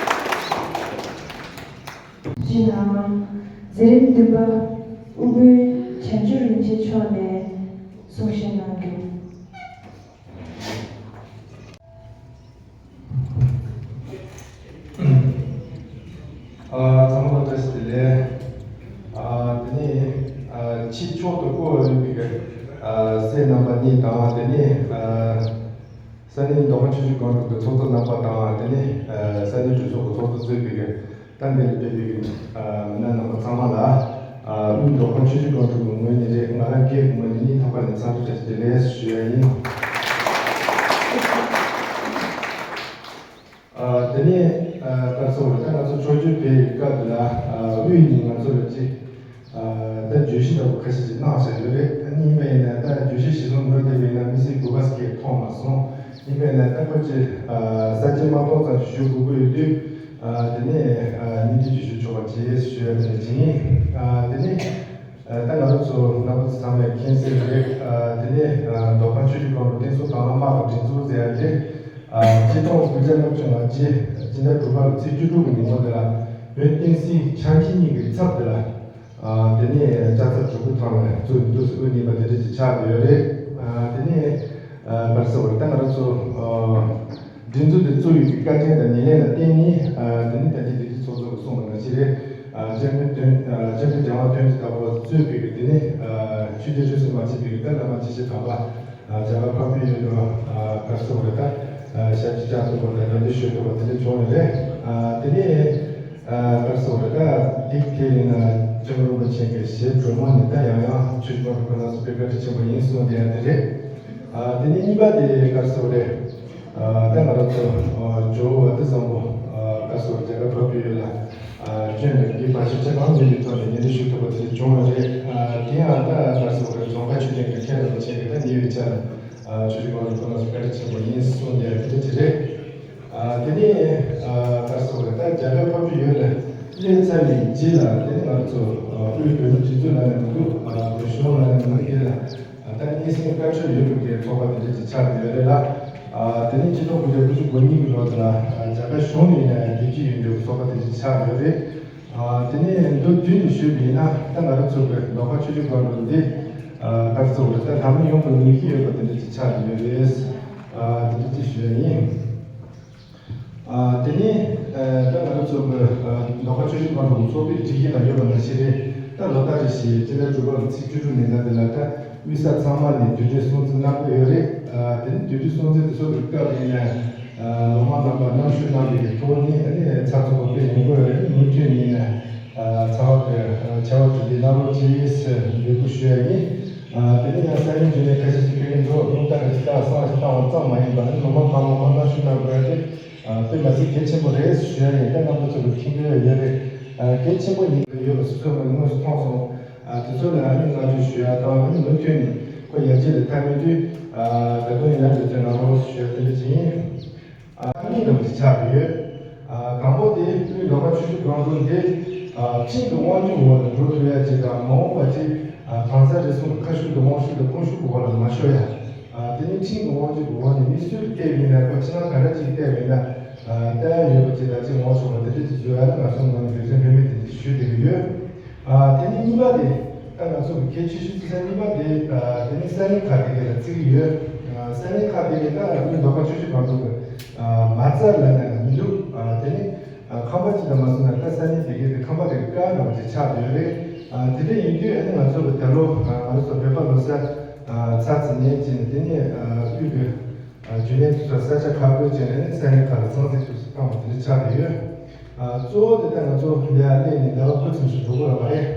ཞུ་ན། མཛད་རིམ་བདུན་པ་དབུ་དཔོན་བྱང་ཆུབ་རིན་ཆེན་མཆོག་ནས་གསུང་བཤད་གནང་རྒྱུ། ཨ་ཚང་མ་ལ་བཀྲ་ཤིས་བདེ་ལེགས། ཨ་དེ་ནས་ཨ་ཕྱི་ཕྱོགས་སུ་བསྐོ་བ་ཡོད་པའི་ཨ་སྲས་རྣམ་པ་གཉིས་དང་དེ་ནས་ཨ་ས་གནས་མདོ་ཁམས་ཆུ་བཞི་སྒང་དྲུག་གི་ཚོགས་གཙོ་རྣམ་པ་དང་དེ་ནས་ཨ་ས་གནས་གྲོས་ཚོགས་ཀྱི་ཚོགས་གཙོ་གཙོས་པའི་ད་འདིར་ཕེབས་པའི་ཨ་མི་སྣ་རྣམ་པ་ཚང་མ་ལ་ཨ་དབུས་མདོ་ཁམས་ཆུ་བཞི་སྒང་དྲུག་གི་ངོས་ནས་རེད། ང་རང་སྒེར་གྱི་ངོས་ནས་སྙིང་ཐག་པ་ནས་འཚམས་འདྲི་བཀྲ་ཤིས་བདེ་ལེགས་ཞུ་ཡ་ཡིན། ཨ་དེ་ནས་ཨ་སྐབས་སུ་བར་ད་ང་ཚོ་ཕྱོགས་བསྐྱོད་ཕེབས་ཡི་སྐབས་དེ་ལ་ཨ་དབུས་ནས་ང་ཚོ་ལ་ཅིག་ཨ་ད་བརྗོད་གཞི་འདྲ་པོ་ཁ་ཤས་ཅིག་གནང་བཞག་ཡོད་རེད། ཨ་ནི་ཡིན་པ་ཡིན་ན་ད་བརྗོད་གཞི་གཞིར་བཟུང་འགྲོ་བསྡད་པ་ཡིན་ན་དམིགས་བསལ་དགོས་པ་ཞིག་མཐོང་མ་སོང་། ཡིན་པ་ཡིན་ན་ད་ཁོ་ཅིག་ཨ་ས་བཅད་མ་གཏོགས་ཙམ་ཞིག་ཞུ་དགོས་ཀྱི་ཡོད་དུས་ཨ་དེ་ནས་ཨ་སྙིང་བསྡུས་ཅིག་ཞུ་ཆོག་པ་བྱེད་ཞུ་ཡ་དེ་འདྲ་ཅིག་ཡིན། ཨ་དེ་ནས་ཨ་ད་ང་རང་ཚོ་རྣམ་པ་ཚང་མས་མཁྱེན་གསལ་རེད། ཨ་དེ་ནས་ཨ་མདོ་ཁམས་ཆུ་བཞི་སྒང་དྲུག་བསྟན་སྲུང་དྭང་བླངས་དམག་གི་སྒྲིག་འཛུགས་ཟེར་ཡ་དེ་ཨ་ཆིག་སྟོང་དགུ་བརྒྱ་ལྔ་བཅུ་ང་གཅིག་སྤྱི་ཟླ་དྲུག་པ་གི་ཚེས་བཅུ་དྲུག་གི་ཉིན་མོ་དེ་ལ་བོད་བསྟན་སྲིད་ཆབ་སྲིད་གཉིས་ཀྱི་ཚབ་དེ་ལ་ཨ་དེ་ནས་ལྕགས་ཚབ་དྲུག་པོ་ཐོག་ནས་བཙུགས་འདུག་ཟེར་དགོས་ཉིན་པ་དེ་འདྲ་ཅིག་ཆགས་བསྡད་ཡོད་རེད། ཨ་དེ་ནས་ཨ་ག་རེ་ཟེར་བ་རེད། ད་ང་རང་ཚོ་ཨ་སྒྲིག་འཛུགས་དེ་བཙུགས་ཡོད་པའི་བཀའ་དྲིན་དང་ཉེར་ལེན་ལ་བརྟེན་ནས་ཨ་དེ་ནས་ད་ལྟའི་སྒྲིག་འཛུགས་ཚོགས་གཙོ་གིས་གསུངས་པ་ནང་བཞིན་རེད། ཨ་སྤྱི་འཐུས་དོན་ཨ་སྤྱི་འཐུས་རྒྱལ་དབང་དོན་གྱི་བདག་པོ་གཙོས་པའི་གི་དེ་ནས་ཨ་ཆོས་རྒྱལ་ཁྲི་སྲོང་ལྡེ་བཙན་གྱི་ད་བླ་མ་སྐྱེས་ཆེན་དམ་པ་ཨ་རྒྱ་གར་འཕགས་པའི་ཡུལ་དུ་ཨ་ག་རེ་ཟེར་བ་རེད། ད་ཨ་ཞབས་ཕྱི་བཅར་ཐུབ་པ་དང་ཉན་ཐོས་ཞུ་ཐུབ་པ་དེ་འདྲ་བྱུང་ཡོད་རེད། ཨ་དེ་ནས་ཨ་ག་རེ་ཟེར་བ་རེད། ད་དེ་དེ་ཡིན་ན་སྐྱབས་མགོན་རིན་པོ་ཆེ་གི་ཞལ་དྲོན་མོ་ནས་ད་ཡང་ཡང་ཆོས་སྐོར་ཁོ་ན་ཚོ་དཔེ་བཀའ་དྲིན་ཆེན་པོ་ཡིན་གསུངས་བསྡད་ཡ་དེ་རེད། ཨ་དེ་ནས་གཉིས་པ་དེ་ག་རེ་ཟེར་བ་རེད། ཨ་ད་ང་རང་ཚོ་ཨ་ཇོ་བོ་བ་དེ་བཟང་པོ་ཨ་ག་རེ་ཟེར་བ་རྒྱ་གར་འཕགས་པའི་ཡུལ་ལ་ཨ་བྱོན་ནས་དགེ་བ་ཞིག་ཆ་གང་མིན་པའི་ཐོག་ནས་ཉིན་རེ་ཞུ་ཐུབ་པ་དེ་འདྲ་བྱུང་བ་རེད། ཨ་དེ་ཡང་ད་ག་རེ་ཟེར་བ་རེད། རྫོང་དཔོན་ཆོས་ལྡན་གྱི་མཁན་རིན་པོ་ཆེ་གིས་ད་ཉེ་བའི་ཆར་ཨ་ཆོས་ཀྱི་སྒང་ལ་ཁོ་རང་ཚོ་བཀའ་དྲིན་ཆེན་པོ་ཡིན་གསུངས་ཡ་དེ་འདྲ་ཅིག་རེད། ཨ་དེ་ནས་ཨ་ག་རེ་ཟེར་བ་རེད། ད་རྒྱ་གར་འཕགས་པའི་ཡུལ་ལ་སླེབས་ཚར་བའི་རྗེས་ལ་དེ་ནས་ང་ཚོ་ཨ་དབུས་བོད་མིའི་སྒྲིག་འཛུགས་ལབ་ནས་མི་འདུག་ཨ་བོད་གཞུང་ལབ་ནས་མི་འདུག་དེ་ལ་ཨ་ད་སྙན་སེང་བཀའ་ཆོས་ཡོད་པའི་གི་ཚོགས་པ་དེ་འདྲ་ཅིག་ཆགས་བསྡད་ཡོད་རེད་ལ། ཨ། དེ་ནས་ཆིག་སྟོང་དགུ་བརྒྱ་དགུ་བཅུ་གོ་གཉིས་ཀྱི་ལོ་དེ་ལ། ཨ། རྒྱ་གར་གཞུང་ནས་ཡིན་ན་ཡང་བསྡུ་རྒྱུ་ཡིན་པའི་ཚོགས་པ་དེ་འདྲ་ཆགས་ཡོད་རེད། ཨ། དེ་ནས་མདོར་བསྡུས་ནས་ཞུས་པ་ཡིན་ན། ད་ང་རང་ཚོ་གི་ལྡོག་ཁ་ཆུ་བཞི་སྒང་དྲུག་འདི། ཨ། ག་རེ་ཟེར་དགོས་རེད། ད་ལྷ་མི་ཡོངས་ཀྱི་ངེས་ཀྱི་ཡོད་པ་དེ་འདྲ་ཅིག་ཆགས་ཡོད་རེད། ཨ། དེ་འདྲ་ཅིག་ཞུ་ཡ་ཡིན། ཨ། དེ་ནས། ཨ། ད་ང་རང་ཚོ་གི། ཨ། ལྡོག་ཁ་ཆུ་བཞི་སྒང་དྲུག་ཚོགས་པའི་སྒྲིག་གཞི་ལ་ཡོད་པ་ནང་བཞིན་རེད། ད་ལོ་ལྟར་རེ་བཞིན་སྤྱི་ཟླ་དྲུག་པ་གི་ཚེས་བཅུ་དྲུག་ཉིན་ལ་དེ་ལ་ད་དབུས་ས་ཚང་མ་ནས་དུས་དྲན་སྲུང་བརྩི་གནང་གི་ཡོད་རེད། ཨ། དེ་ནས་དུས་དྲན་སྲུང་བརྩི་དེ་ཚོ་གི་སྐབས་ཡིན་ན། ཨ། ལོ་མང་རྣམ་པ་མཉམ་ཞུགས་གནང་བའི་ཐོག་ནས། ཨ་ནི་ཚགས་ཚུད་པོ་དཔེ་ཡོང་གི་ཡོད་རེད། མུ་མཐུད་ནས་ནས། ཨ། ཚ་བ་གི། ཨ། ཆེ་བ་དྲིལ་བསྒྲགས་གནང་རོགས་གྱིས་འབོད་སྐུལ་ཞུ་ཡ་ཡིན། ཨ། དེ་ནས་ཡང་ས་ཡོམ་བརྒྱུད་ནས་ཁ་ཤས་ཤིག་ཕེབས་ཀྱི་འདུག་སློབ་གྲྭ་རེ་ཞིག་ད་གསང་བ་ཞིག་བཏང་བ་ཙམ་མ་ཡིན་པར། ཨ་ནི་ལོ་མང་གང་མང་མང་མང་ཞུགས་གནང་དགོས་ཏེ། ཨ། དཔེ་མ་སྲིད་གལ་ཆེན་པོ་རེད་ཞུ་ཡ་ཡིན། ད་རྣམ་པ་ཚོ་གི་མཁྱེན་གྱི་ཡོད་རེད། ཨ། གལ་ཆེན་པོ་ཡིན་ཡོད་པ་སོ་སོ་ནས་དངོས་སུ་མཐོང་སོང་། ཨ། དེ་ཚོ་ལ་ཨ་ནི་བསྔགས་བརྗོད་ཞུ་ཡ་དང་། ཨ་ནི་མུ་མཐུད་ནས་ཁོ་ཡར་རྒྱས་ལ་མཐའ་མེད་དུས། ཨ། ད་དུང་ཡང་འབད་བརྩོན་གནང་རོགས་ཞུ་ཡ་དེ་འདྲ་ཅིག་ཡིན། ཨ། གཉིས་ལ་ཆགས་ཡོད། ཨ། དང་པོ་དེ་དབུས་ལྡོག་ཁ་ཆུ་བཞི་སྒང་དྲུག་འདི། ཨ། སྤྲིན་གྱི་དབང་སྒྱུར་འོག་ལ་འགྲོ་ཐུབ་ཡ་ཅིག་དང་། མ་འོངས་པ་ཅིག། ཨ། གང་ཟག་རེ་ཟུང་གི་ཁ་ཤུགས་དང་དབང་ཤུགས་དང་དཔུང་ཤུགས་ཀྱི་འོག་ལ་མ་ཤོར་ཡ། ཨ། དེ་ནས་སྤྲིན་གྱི་དབང་སྒྱུར་གྱི་འོག་ནས་མིག་ཟུར་དུ་བལྟས་པ་ཡིན་ན། ཁོ་ཕྱི་ནང་ག་འདྲ་ཅིག་བལྟས་པ་ཡིན་ན། ཨ། བལྟ་ཡ་ཡོད་པ་ཅིག་དང་ཅིག་ངོ་ཆོག་པ་དེ་འདྲ་ཅིག་བཟོ་ཡ་ལ་ང་ཚོ་ངོས་ནས་འབད་བརྩོན་ལྷོད་མེད་དེ་འདྲ་ཞུ་བསྡད་ཀྱི་ཡོད། ཨ། དེ་ནས་གཉིས་པ་དེ། ད་ང་ཚོ་གི་གལ་ཆེ་ཤོས་ཅིག་ས་གཉིས་པ་དེ། ཨ། དེ་ནི་ས་གནས་ཁག་དེ་ག་ལ་བརྩི་གི་ཡོད། ཨ། ས་གནས་ཁག་དེ་ག་ད་དབུས་ལྡོག་ཁ་ཆུ་བཞི་སྒང་དྲུག་གི། ཨ། མ་རྩ་ལབ་ན་མི་འདུག་ཨ། དེ་ནི། ཨ། ཁང་པ་ཅིག་ལ་མ་སོང་ན་ད་ས་གནས་དེ་གའི་དེ་ཁང་པ་དེ་ག་འདྲ་བ་ཅིག་ཆགས་ཡོད་རེད། ཨ། དེ་འདྲ་ཡིན་དུས་ཨ་ནི་ང་ཚོ་གི་ད་ལོ། ཨ། ང་ཚོ་བོད་པ་ལོ་གསར། ཨ། ཚར་ཚར་ནས་ཅིག་དེ་ནི། ཨ། དབུས་ཀྱི། ཨ། རྒྱུན་ལས་དེ་ཚོ་ས་ཆ་ཁག་བགོས་བྱས་ནས་ས་གནས་ཁག་ལ་ཚང་ཚིག་ཐུབ་སུ་བཏང་བ་དེ་འདྲ་ཆགས་ཡོད། ཨ། གཙོ་བོ་དེ་ད་ང་ཚོ་འདི་ཡར་སླེབས་ནས་ཟླ་བ་དགུ་ཙམ་ཞིག་འགྲོ་གི་ཡོད་པ་རེད།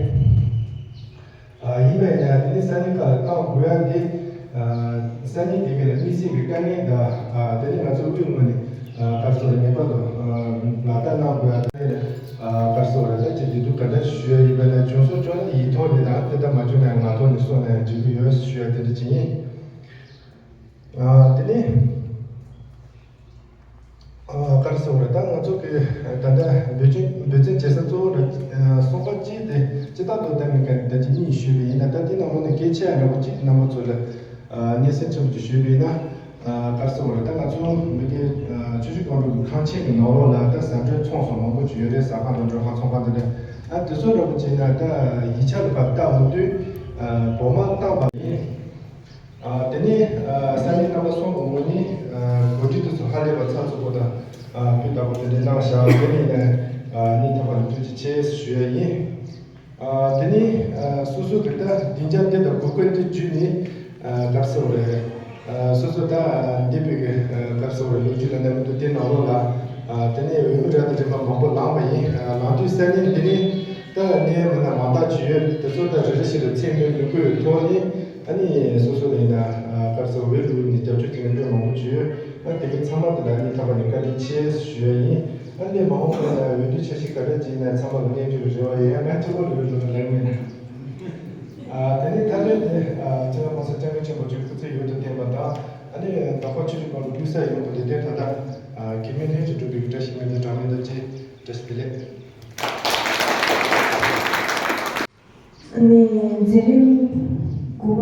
ཨ། ཡིན་པས་ཀྱང་དེ་ནི་ས་གནས་ཁག་ལ་བཏང་དགོས་ཡ་དེ། ཨ། ས་གནས་དེ་གའི་ལ་དམིགས་བསལ་གྱི་དཀའ་ངལ་དང་། ཨ། དེ་ནི་ང་ཚོ་དབུས་ངོས་ནས། ཨ། ག་རེ་ཟེར། ངེས་པར་དུ། ཨ། ལག་བསྟར་གནང་དགོས་ཡ་དེ། ཨ། ག་རེ་ཟེར་རེད། ད་ཅིག་བདེ་སྡུག་ག་འདྲ་ཞུ་ཡ་ཡིན་པ་ན། བྱུང་སོང་བྱུང་ན་ཡིག་ཐོག་ནས་དང་། དེ་ལྟར་མ་བྱུང་ན་ངག་ཐོག་ནས་གསུངས་ན་ཡང་འགྲིག་གི་ཡོད་ཞུ་ཡ་དེ་འདྲ་ཅིག་ཡིན། ཨ། དེ་ནས། ཨ། ག་རེ་ཟེར་དགོས་རེད། ད་ང་ཚོ་གི་ད་ལྟ་འབད་བརྩོན་འབད་བརྩོན་བྱེད་ས་གཙོ་བོ་ལ། ཨ། གསུམ་པ་གཅིག་དེ་སྤྱིར་བཏང་དུ་ད་ངས་ག་ད་ཅི་གཉིས་ཞུས་པ་ཡིན་ན། ད་དེ་ནང་ལོགས་ནས་གལ་ཆེ་ཡ་འདྲ་པོ་གཅིག་རྣམ་པ་ཚོ་ལ། ཨ། སྙན་སེང་ཆེན་པོ་ཅིག་ཞུས་པ་ཡིན་ན། ཨ། ག་རེ་ཟེར་དགོས་རེད། ད་ང་ཚོ་འདི་གའི། ཨ། ཆུ་བཞི་སྒང་དྲུག་གི་ཁང་ཆེན་གྱི་ནང་ལོགས་ལ་ད་ཟ་འབྲུ་ཚོང་ཟོག་མང་པོ་ཅིག་ཡོད་རེད། ཟ་ཁང་དང་མགྲོན་ཁང་ཚོང་ཁང་དེ་འདྲ། ཨ། དེ་ཚོ་འདྲ་པོ་བྱས་ན་ད་ཡིག་ཆ་ལ་ཕར་བལྟ་འོང་དུས། ཨ། དོ་དམ་བཏང་བ་ཡིན། ཨ། དེ་ནས། ཨ། ས་གནས་རྣམ་པ་གསུམ་གྱི་ངོས་ནས། ཨ། གོ་སྒྲིག་དེ་ཚོ་ཧ་ལས་པ་ཚགས་ཚུད་པོ་དང་། ཨ། སྤུས་དག་པོ་དེ་འདྲ་གནང་བཞག་དེ་ནས་ནས། ཨ། སྙིང་ཐག་པ་ནས་ཐུགས་རྗེ་ཆེ་ཞུ་ཡ་ཡིན། ཨ། དེ་ནས། ཨ། སོ་སོ་གི་ད་སྡིངས་ཆ་འདི་དང་གོ་སྐབས་འདི་བརྒྱུད་ནས། ཨ། ག་རེ་ཟེར་དགོས་རེད། ཨ། སོ་སོ་ད་འདས་པའི་གི། ཨ། ག་རེ་ཟེར་དགོས་རེད། ལོ་རྒྱུས་ལ་ནས་མི་འདུག་དེ་ནང་ལོགས་ལ། ཨ། དེ་ནས་འོས་མི་རབ་དང་རིམ་པ་མང་པོ་ལངས་པ་ཡིན། ཨ། ལངས་དུས་ས་གནས་འདི་ནས་ད་གནས་མི་སྣ་མང་དག་ཅིག་ཡོད། དེ་ཚོ་ད་རེ་རེ་བཞིན་དུ་མཚན་སྨོས་མི་དགོས་པའི་ཐོག་ནས། ཨ་ནི་སོ་སོ་ལ་ཡིན་ན། ཨ། ག་རེ་ཟེར། འོས་བླུགས་ནས་རྒྱབ་སྐྱོར་བྱེད་མཁན་དཔེ་མང་པོ་ཅིག་ཡོད། ཨ། དེ་གའི་ཚང་མ་དེ་ལ་སྙིང་ཐག་པ་ནས་བཀའ་དྲིན་ཆེ་ཞུ་ཡ་ཡིན། ཨ་ནི་མ་འོངས་པ་ལ་འོས་བསྡུ་འཆར་གཞི་ག་འདྲ་ཅིག་ཡིན་ན་ཚང་མ་ལ་སྙན་ཞུ་གི་རེ་བ་ཡོད། ཡང་ང་གཅིག་པོ་ལ་འོས་བླུགས་ན་ལེགས་མེད། ཨ། དེ་ནས་མཐའ་དོན་དེ། ཨ། སྤྱི་ནོར་༸གོང་ས་༸སྐྱབས་མགོན་ཆེན་པོ་མཆོག་སྐུ་ཚེ་ཡུན་དུ་བརྟན་པ་དང་། ཨ་ནི་ལྡོག་ཁ་ཆུ་བཞི་སྒང་དྲུག་དབུས་ས་ཡོངས་ཀྱི་བདེ་དོན་མཐའ་དག། ཨ། གེགས་མེད་ལྷུན་གྱིས་གྲུབ་པའི་བཀྲ་ཤིས་སྨོན་འདུན་གྲངས་མེད་དང་བཅས། བཀྲ་ཤིས་བདེ་ལེགས། ཨ་ནི་མཛད་རིམ་དགུ་པ་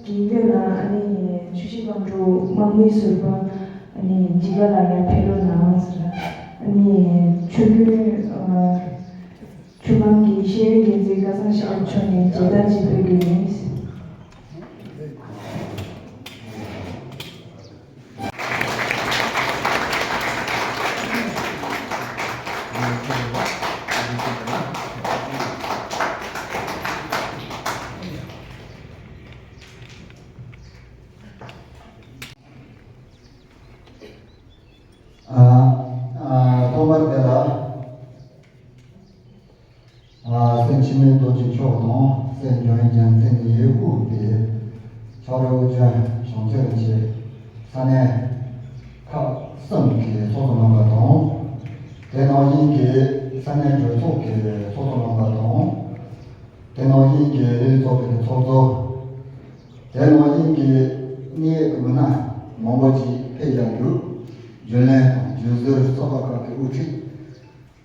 གི་སྔོན་ལ། ཨ་ནི་ཆུ་བཞི་སྒང་དྲུག་དམངས་མིའི་ཟུར་པ། ཨ་ནི་འཇིགས་དགའ་ལགས་ཡར་ཕེབས་རོགས་གནང་ཟེར། ཨ་ནི་ཆོས་དགོན། ཨ། ཆུ་སྒང་གི་ཤེས་ཡོན་འགན་འཛིན་སྐལ་བཟང་ཤེས་རབ་མཆོག་ནས་མཇལ་དར་ཅིག་ཕུལ་རྒྱུ་ཡིན། ཨ། ཨ། ཐོག་མར་དེ་ལ། ཨ། སེམས་འཆི་མེད་རྡོ་རྗེ་མཆོག་དང་། སྲས་འཇམ་དབྱངས་རྒྱལ་མཚན་ནས་ཡོད་སྐུ་དེ། ཕྱག་རོགས་ཨུ་རྒྱན་བྱང་ཆེན་རིན་ཆེན། ས་གནས་ཁག་གསུམ་གྱི་ཚོགས་གཙོ་རྣམ་པ་དང་། དེ་ནང་བཞིན་གྱི་ས་གནས་གྲོས་ཚོགས་ཀྱི་ཚོགས་གཙོ་རྣམ་པ་དང་། དེ་ནང་བཞིན་གྱི་རིགས་ཚོགས་ཀྱི་ཚོགས་གཙོ། དེ་ནང་བཞིན་གྱི་གནད་ཡོད་ཀྱི་མི་སྣ་མང་པོ་ཅིག་ཕེབས་བཞག་འདུག་རྒྱུན་ལས་དང་རྒྱུན་ཟུར་ཚོགས་པ་ཁག་གི་དབུ་ཁྲིད།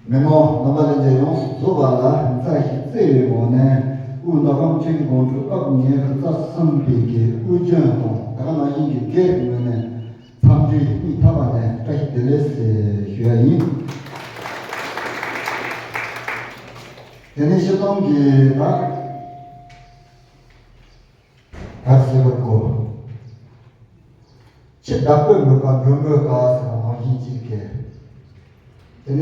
མི་མང་རྣམ་པ་ལྷན་རྒྱས་ཡོངས་སུ་རྫོགས་པ་ལ་མཚན་ཞིག་བསྩལ་བའི་འོག་ནས། དབུས་མདོ་ཁམས་ཆུ་བཞི་སྒང་དྲུག་ཨབ་ཉི་ཤུ་རྩ་གསུམ་པའི་གི་དབུས་རྒྱུན་དང་། དེ་ག་ནང་བཞིན་གྱི་སྒེར་གྱི་ངོས་ནས་འཚམས་འདྲི། ཞུ་ཡ་ཡིན། དེ་ནས་སྤྱིར་བཏང་གི་ད་ད་ཟེར་བར་གོ། ཁྱི་བདག་པོས་མོས་པ་མགྲོན་པོའི་བཀའ་ཟེར་བ་ནང་བཞིན་གཅིག་གི། དེ་ནས་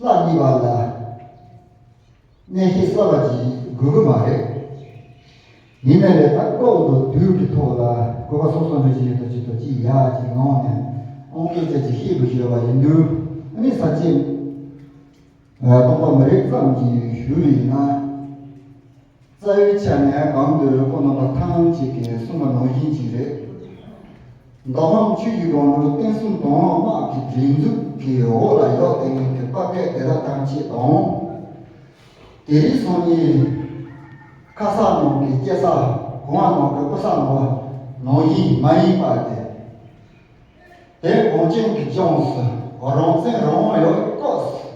ལྷ་གཉིས་པ་ལ་གནས་བཤད་གསར་བ་ཅིག་དགོས་ཀྱི་མ་རེད། ཡིན་ནའི་ལས་ད་ལྐོག་ཏུ་དུས་ཀྱི་ཐོག་ལ་དགོས་པ་སོ་སོ་འདྲ་ཞིག་ཡོད་དོ་ཅིག་ཏུ་ཅིག་ཡག་ཅིག་ངང་ནས་ཨང་ཀི་ཅག་ཅིག་ཤེས་དགོས་ཞེས་པ་ཡིན་དུས། ཨ་ནི་ས་བཅད་སྟོང་པ་མི་རིགས་ཙམ་ཅིག་ཞུས་ཡིན་ན། རྩ་བའི་ཆ་ནས་གང་འདོད་ཁོ་རྣམ་པ་ཐམས་ཅད་ཀྱིས་གསུངས་པ་ནང་བཞིན་ཅིག་རེད། མདོ་ཁམས་ཆོས་ཀྱི་སྒང་དྲུག་བསྟན་སྲུང་དང་དམག་གི་སྒྲིག་འཛུགས་ཀྱི་འོག་ལ་ཡོད་དེ་ངེད་ཀྱི་དཔའ་སྐད་དེ་དག་ཐམས་ཅད་དང་། དེ་རིང་སང་ཉིན་ཁ་ས་ནང་གི་སྐྱེ་ས་གོང་བ་ནང་གི་དབུ་ས་ནང་ནང་བཞིན་མ་ཡིན་པ་དེ། དེ་གངས་ཅན་གྱི་ལྗོངས་སུ་རང་བཙན་རང་དབང་ཡོད་སྐབས་སུ།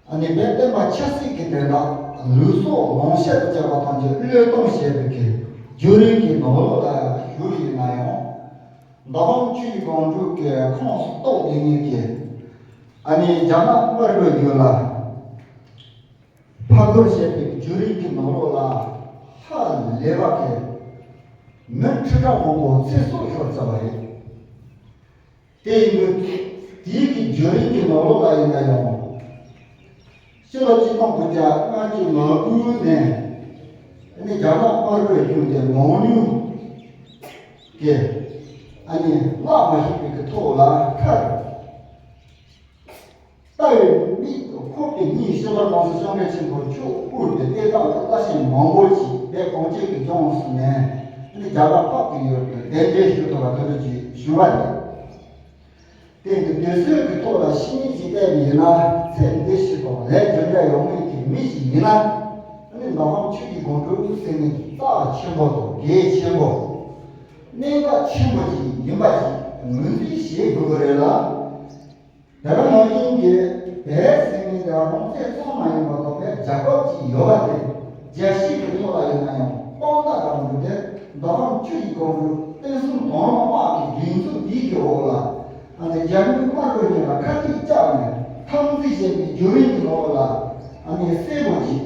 ཨ་ནི་དཔལ་བསྟན་པ་ཆབ་སྲིད་ཀྱི་དོན་དག་ལུགས་སྲོལ་ལུང་བཤད་དུ་བྱ་བ་དང་གྱི་བློས་གཏོང་བྱེད་པའི་གི་བརྒྱུད་རིམ་གྱི་ནང་ལོགས་ལ་ཞུགས་ཡིན་ན་ཡང་། མདོ་ཁམས་ཆོས་ཀྱི་སྒང་དྲུག་གི་ཁོངས་སུ་གཏོགས་དེ་ཉིད་ཀྱི་ཨ་ནི་རྒྱ་ནག་དམར་པོའི་རྒྱུད་ལ་ཕར་རྒོལ་བྱེད་པའི་བརྒྱུད་རིམ་གྱི་ནང་ལོགས་ལ་ཧ་ལས་པ་གི་མི་ཁྲི་ཕྲག་མང་པོ་ཚེ་སྲོག་ཤོར་ཚར་བ་རེད། དེ་ཡིན་དུས་དེའི་གི་བརྒྱུད་རིམ་གྱི་ནང་ལོགས་ལ་ཡིན་ན་ཡང་། ཕྱི་ལོ་ཆིག་སྟོང་དགུ་བརྒྱ་ལྔ་བཅུ་ང་དགུ་ནས་ཨ་ནི་རྒྱ་ནག་དམར་པོའི་རྒྱུད་དེ་མང་ཉུང་གི་ཨ་ནི་བརླག་མ་ཤེས་པའི་གི་ཐོག་ལ་མཐར་ལྟ་བའི་མིག་ཏུ་ཁོག་པའི་གཉིད་ཤོར་བ་གོང་ས་སྐྱབས་མགོན་ཆེན་པོ་མཆོག་དབུས་པའི་བསྟན་བདག་གི་བླ་ཆེན་མང་པོ་ཞིག་དེ་གངས་ཅན་གྱི་ལྗོངས་སུ་ནས་ཨ་ནི་རྒྱ་གར་འཕགས་ཏུ་ཡོད་པའི་གདན་འདྲེན་ཞུ་ཐུབ་པ་དེ་འདྲ་ཅིག་ཞུ་བ་རེད། དེ་འདི་དུས་ཚོད་ཀྱི་ཐོག་ལ་ཤི་ཉིན་ཅིག་བལྟས་པ་ཡིན་ན་ཚེ་འདི་ཕྱི་དང་ལས་རྒྱུ་འབྲས་ཡོང་མེད་ཀྱི་མི་ཞིག་ཡིན་ན། ཨ་ནི་མདོ་ཁམས་ཆོས་ཀྱི་སྒང་དྲུག་ཟེར་ནས་རྩ་ཆེན་པོ་དང་གལ་ཆེན་པོ། གནད་འགག་ཆེན་པོ་ཅིག་ཡིན་པ་ཞིག་ངོས་འཛིན་བྱེད་དགོས་ཀྱི་རེད་ལ། དེ་ག་ནང་བཞིན་གྱི་བོད་ཟེར་མཁན་དེ་རང་བཙན་གཙང་མ་ཡིན་པ་དང་བོད་རྒྱལ་ཁབ་ཅིག་ཡོད་པ་དེ་རྒྱལ་སྤྱི་གི་ཐོག་ལ་ཡིན་ན་ཡང་དཔང་རྟགས་རང་དབང་དེ་མདོ་ཁམས་ཆོས་ཀྱི་སྒང་དྲུག་བསྟན་སྲུང་དང་དམག་གི་སྒྲིག་འཛུགས་དེའི་གི་འོག་ལ་ཨ་ནི་རྒྱ་མི་དམར་པོ་གཉིས་ལ་ཁ་གཏད་བཅག་ནས་འཐབ་འཛིང་བྱས་པའི་བརྒྱུད་རིམ་གྱི་འོག་ལ་ཨ་ནི་གསལ་པོ་ཞིག་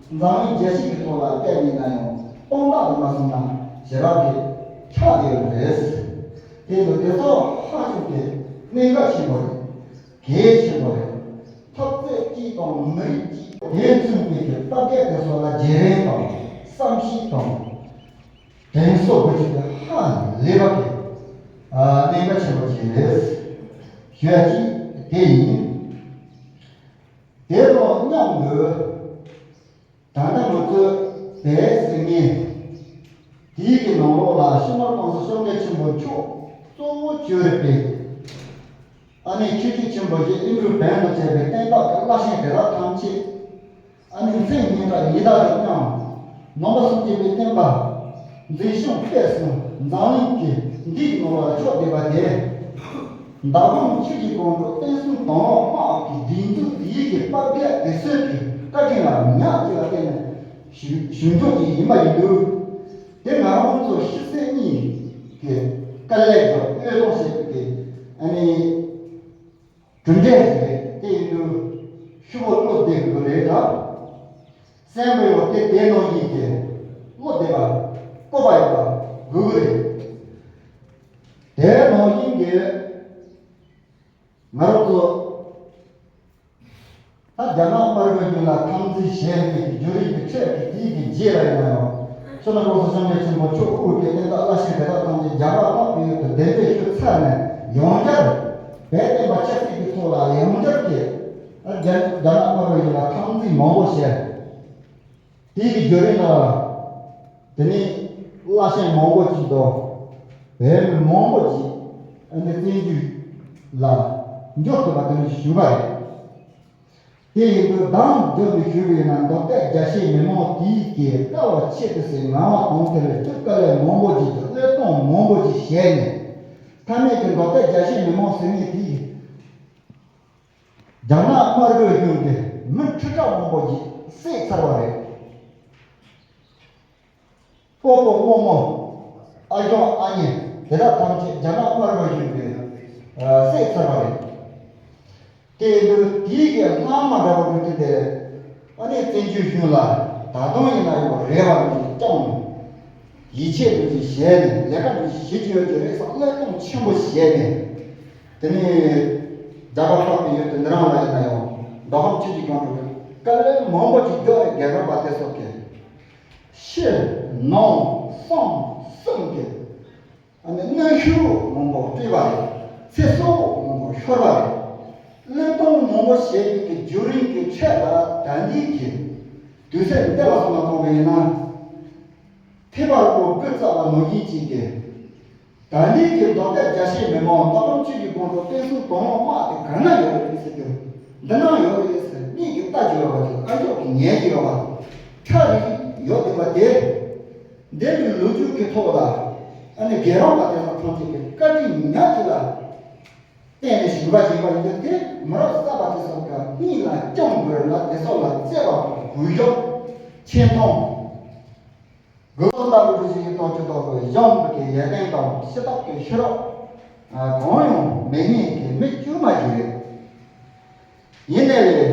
འཛམ་གླིང་རྒྱལ་སྤྱི་གི་ཐོག་ལ་བལྟས་ཡིན་ན་ཡང་དཔང་རྟགས་དེ་མ་སོང་ན་ཞེ་དྲག་གི་ཆགས་ཡོད་རེད། དེ་ཚོ་དེ་ཚོ་ཧ་ཅང་གི་གནད་འགག་ཆེན་པོ་རེད། གལ་ཆེན་པོ་རེད། འཐབ་རྩོད་གཅིག་དང་མི་རིགས་གཅིག་དེ་མཚོན་པའི་གི་སྟབས་བདེ་དེ་ཚོ་ལ་བརྗེ་རེས་དང་བསམ་ཤེས་དང་དྲན་གསོ་དགོས་རྒྱུ་དེ་ཧ་ལས་པ་གི་ཨ་གནད་འགག་ཆེན་པོ་ཞིག་རེད། ཞུ་ཡ་གཅིག་དེ་ཡིན། དེ་དང་མཉམ་དུ། ད་ལྟ་ང་ཚོས་བོད་ཟེར་མཁན་དེའི་གི་ནང་ལོགས་ལ་སྤྱི་ནོར་༸གོང་ས་༸སྐྱབས་མགོན་ཆེན་པོ་མཆོག་གཙོ་བོ་གྱུར་པའི་ཨ་ནི་ཆོས་བརྒྱུད་ཆེན་པོ་བཞི་ཨིན་རུ་བན་དུ་བྱས་པའི་བསྟན་བདག་གི་བླ་ཆེན་དེ་དག་ཐམས་ཅད་ཨ་ནི་མཚན་སྙན་གྲགས་ཡི་དྭགས་རུ་མཉམ་ནང་པ་སངས་རྒྱས་པའི་བསྟན་པ་འཛིན་སྐྱོང་སྤེལ་གསུམ་འཛམ་གླིང་གི་འདིའི་ནང་ལ་ཕྱོགས་བསྡད་པ་དེ། མདོ་ཁམས་ཆོས་ཀྱི་སྒང་དྲུག་བསྟན་སྲུང་དང་དམག་གི་སྒྲིག་འཛུགས་དེའི་གི་དཔའ་རྒོད་དེ་ཚོའི་གི་བཀའ་དྲིན་ལ་ཉག་གཅིག་ལ་བརྟེན་ནས་བྱུང་བྱུང་ཆོག་ཅིག་ཡིན་པ་ཡིན་དུས། དེ་ང་རང་ཚོ་ཕྱི་གསལ་གཉིས་ཀྱི་དཀའ་ལས་ཀྱི་བློས་གཏོང་བྱེད་པའི་གི་ཨ་ནི་གྲུབ་འབྲས་ཞིག་རེད། དེ་ཡིན་དུས་ཤུགས་པོ་བློ་བདེ་དགོས་རེད་ད། སེམས་པ་ཡོད་དེ་དེ་ནང་བཞིན་གྱི་བློ་བདེ་བ་སྤོབས་པ་ཡོད་པ་དགོས་ཀྱི་རེད། དེ་ནང་བཞིན་གྱི་ང་རང་ཚོ་ད་རྒྱ་ནག་དམར་པོའི་རྒྱུད་ལ་འཐབ་འཛིང་བྱས་ནས་བརྒྱུད་རིམ་གྱི་ཁྲོད་ཀྱི་དེའི་གི་རྗེས་ལ་ཡིན་ན་ཡང་། སྤྱི་ནོར་༸གོང་ས་༸སྐྱབས་མགོན་ཆེན་པོ་མཆོག་དབུས་ཀྱི་བསྟན་བདག་བླ་ཆེན་དེ་དག་ཐམས་ཅད་རྒྱ་གར་འཕགས་པའི་ཡུལ་དུ་གདན་འདྲེན་ཞུས་ཚར་ནས་ཡང་བསྐྱར་བོད་བསྟན་པ་ཆབ་སྲིད་ཀྱི་ཐོག་ལ་ཡང་བསྐྱར་གྱི་རྒྱ་རྒྱ་ནག་དམར་པོའི་ཡུལ་ལ་འཐབ་འཛིང་མང་པོ་བྱས། དེའི་གི་བརྒྱུད་རིམ་ལ། དེ་ནས་བླ་ཆེན་མང་པོ་ཅིག་དང་། བོད་མི་མང་པོ་ཅིག་ཨ་ནི་བཙན་བྱོལ་ལ་འབྱོར་ཐུབ་པ་དེ་འདྲ་ཞིག་བྱུང་བ་རེད། དེ་ཡིན་དུས་གདངས་རྒྱབ་ནས་ཞུས་པ་ཡིན་ན་མདོ་སྟོད་རྒྱ་ཆེའི་མི་མང་དེའི་གི་དཀའ་བ་ཆེ་དེ་སའི་ངང་པ་གང་དེ་ལས་སྒྲུབ་དཀའ་ལས་མང་པོ་ཅིག་དང་བློས་གཏོང་མང་པོ་ཅིག་བྱས་ནས། མཐའ་མའི་གི་མདོ་སྟོད་རྒྱ་ཆེའི་མི་མང་ཟེར་མཁན་དེ་ཡིན། རྒྱ་ནག་དམར་པོའི་གཞུང་གིས་མི་ཁྲི་ཕྲག་མང་པོ་ཅིག་བསད་ཚར་བ་རེད། སྤོ་སྤོ་རྨོ་རྨོ། ཨ་ཞང་ཨ་ནེ། དེ་དག་ཐམས་ཅད་རྒྱ་ནག་དམར་པོའི་གཞུང་གིས་བསད་ཚར་བ་རེད། དེ་ཡིན་དུས་དེའི་གི་སྔ་མ་འདྲ་བ་རུ་དེ་འདྲ་ཨ་ནི་བཙན་བྱོལ་གཞུང་ལ་ད་དུང་ཡིན་ན་ཡང་རེ་བ་རུ་ཅིག་བཅངས་ནས། ཡིད་ཆེས་རུ་ཅིག་བྱས་ནས། ལས་ཀ་རུ་ཅིག་བྱེད་ཀྱི་ཡོད་ཀྱི་རེད་བསམ་བློས་གཏོང་ཆེན་པོ་བྱས་ནས། དེ་ནས་རྒྱ་གར་ཕག་པའི་ཡུལ་དུ་འདི་རང་ལ་ཡིན་ན་ཡང་མདོ་ཁམས་ཆུ་བཞི་སྒང་དྲུག་གི་དཀའ་ལས་མང་པོ་ཅིག་རྒྱག་རེད། རྒྱལ་ཁབ་པ་དེ་ཚོ་གིས་ཕྱི་ནང་གསང་གསུམ་གྱི་ཨ་ནི་གནོན་ཤུགས་མང་པོ་སྤྲད་པ་རེད། ཚེ་སྲོག་མང་པོ་ཤོར་བ་རེད། བློས་གཏོང་མང་པོ་བྱས་ཡོད་ཀྱི་བརྒྱུད་རིམ་གྱི་ཁྲོད་ལ་ད་ལྟའི་གི་དུས་ཚོད་འདི་ལ་སོང་ན་མཐོང་གི་ཡིན་ན། ཐེ་བ་རུ་སྤུ་རྩ་བ་ནོར་གྱིན་ཅིག་གི། ད་ལྟའི་གི་མདོ་སྟོད་རྒྱ་ཆེའི་མི་མང་མདོ་ཁམས་ཆུ་བཞི་སྒང་དྲུག་བསྟན་སྲུང་དང་བླངས་དམག་དེ་ག་ན་ཡོད་རེད་ཟེར་དུས། འདི་ན་ཡོད་རེད་ཟེར་མིག་གིས་ལྟ་རྒྱུ་ཡོད་པ་དེ། ཨ་མཆོག་གིས་ཉན་རྒྱུ་ཡོད་པ། ཁྲ་རིག་ཡོད་བསྡད་པ་དེ། འདས་པའི་ལོ་རྒྱུས་ཀྱི་ཐོག་ལ་ཨ་ནི་རྒྱལ་རབས་པ་དེ་ཚོ་ཐམས་ཅད་ཀྱི་བཀའ་དྲིན་ཉག་གཅིག་ལ་བརྟེན་ནས་བྱུང་བ་ཡིན་པ་ཡིན་དུས། དེ་མི་རབས་གསར་པ་དེ་ཚོ་ག་སྙིང་ལ་བཅངས་དགོས་ལ། དེ་ཚོ་ལ་བརྩེ་བ་དང་གུས་ཞབས་ཆེ་མཐོང་། དགོས་མཁོ་ལྟ་བུ་འགྲུབ་བཞིན་གྱི་དོན་གྱི་ཐོག་ཏུ་གཞུང་གི་ཡར་ལྡན་དང་ཕྱི་ཐག་གི་ཤེས་རབ་གང་ཡང་མེད་མཁན་གྱི་མི་དཀྱུས་མ་ཞིག་རེད། ཡིན་ནའི་ལས་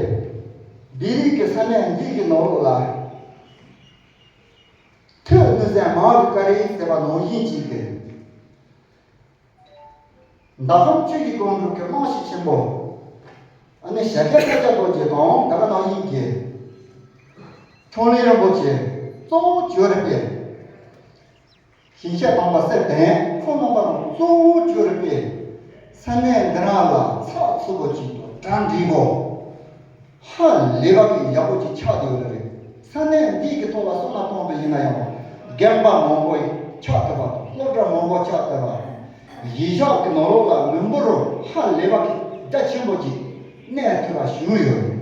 འདི་རིགས་ཀྱི་ས་གནས་འདི་གི་ནང་ལོགས་ལ་ཐོས་ནུས་ཚད་མང་བའི་བཀའ་དྲིན་ཟེར་བ་ནང་བཞིན་ཅིག་གི། མདོ་ཁམས་ཆུ་བཞི་སྒང་དྲུག་གི་རྨང་གཞི་ཆེན་པོ། ཨ་ནི་ཞྭ་སྒབ་ཕ་ཇོ་རྡོ་རྗེ་དང་ད་ག་ནང་བཞིན་གྱི་འཕྲིན་ལས་རིན་པོ་ཆེ་གཙོ་བོ་གྱུར་པའི། ཞིང་གཤེགས་དམ་པ་གསེར་ལྡན་ཁོང་རྣམ་པ་རང་གཙོ་བོ་གྱུར་པའི་ས་གནས་འདི་རང་ལ་ཚགས་ཚུད་པོ་ཅིག་དང་གྲ་འགྲིག་པོ། ཧ་ལས་པ་གི་ཡག་པོ་ཅིག་ཆགས་བསྡད་ཡོད་རེད། ས་གནས་འདི་གི་ཐོག་ལ་བསམ་བློ་གཏོང་བ་ཡིན་ན་ཡང་། རྒན་པ་མང་པོ་ཆགས་ཐུབ་པ་དང་། སློབ་གྲྭ་མང་པོ་ཆགས་ཐུབ་པ། གཞིས་ཆགས་ཀྱི་ནང་ལོགས་ལ་མི་འབོར་ཧ་ལས་པ་གི་རྒྱ་ཆེན་པོ་ཅིག་གནས་ཐུབ་པ་བྱུང་ཡོད་རེད།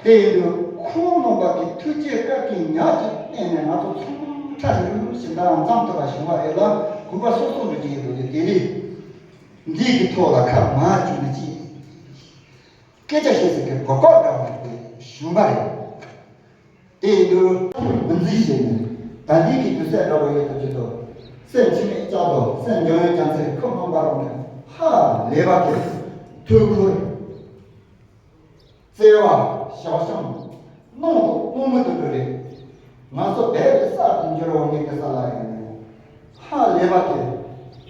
དེ་ཡིན་དུས་ཁོང་རྣམ་པ་གི་ཐུགས་རྗེ་བཀའ་དྲིན་ཉག་གཅིག་བརྟེན་ནས་ང་ཚོ་ཚང་མ་ཁྲ་རིག་རིག་ཞིག་འདྲ་འཛོམས་ཐུབ་པ་བྱུང་བ་རེད་ལ། གུས་པ་གསོལ་གསོལ་འདྲ་ཅིག་ཡིན་འདུག་སྟེ། དེ་རིང་འདི་གི་ཐོག་ལ་ཁ་མ་བཅུག་ནས་ཅིག་སྐད་ཆ་བཤད་ཟེར་གི་གོ་སྐབས་འདྲ་བ་དེ་བྱུང་བ་རེད། དེ་ཡིན་དུས་མི་འཛི་བྱས་ནས་ད་འདི་གི་དུས་ཚོད་འདྲ་བ་ཡོད་ཐག་ཆོད་དོ། སེམས་འཆི་མེད་ལྕགས་རྡོ། སེམས་འཇོན་ཡོད་རྒྱ་མཚོའི་ཁུ་འཕངས་པ་རོགས་ནས་ཧ་ལས་པ་གི་ཐུགས་ཁུར། བརྩེ་བ། ཞབས་ཞུམ། སྣང་དང་སྣང་མེད་དུ་འགྲོ་རེད། ང་ཚོ་བསྡད་པའི་ས་དེ་འགྱུར་བ་ངེས་ཀྱི་ས་ལ་ཡིན། ཧ་ལས་པ་དེ་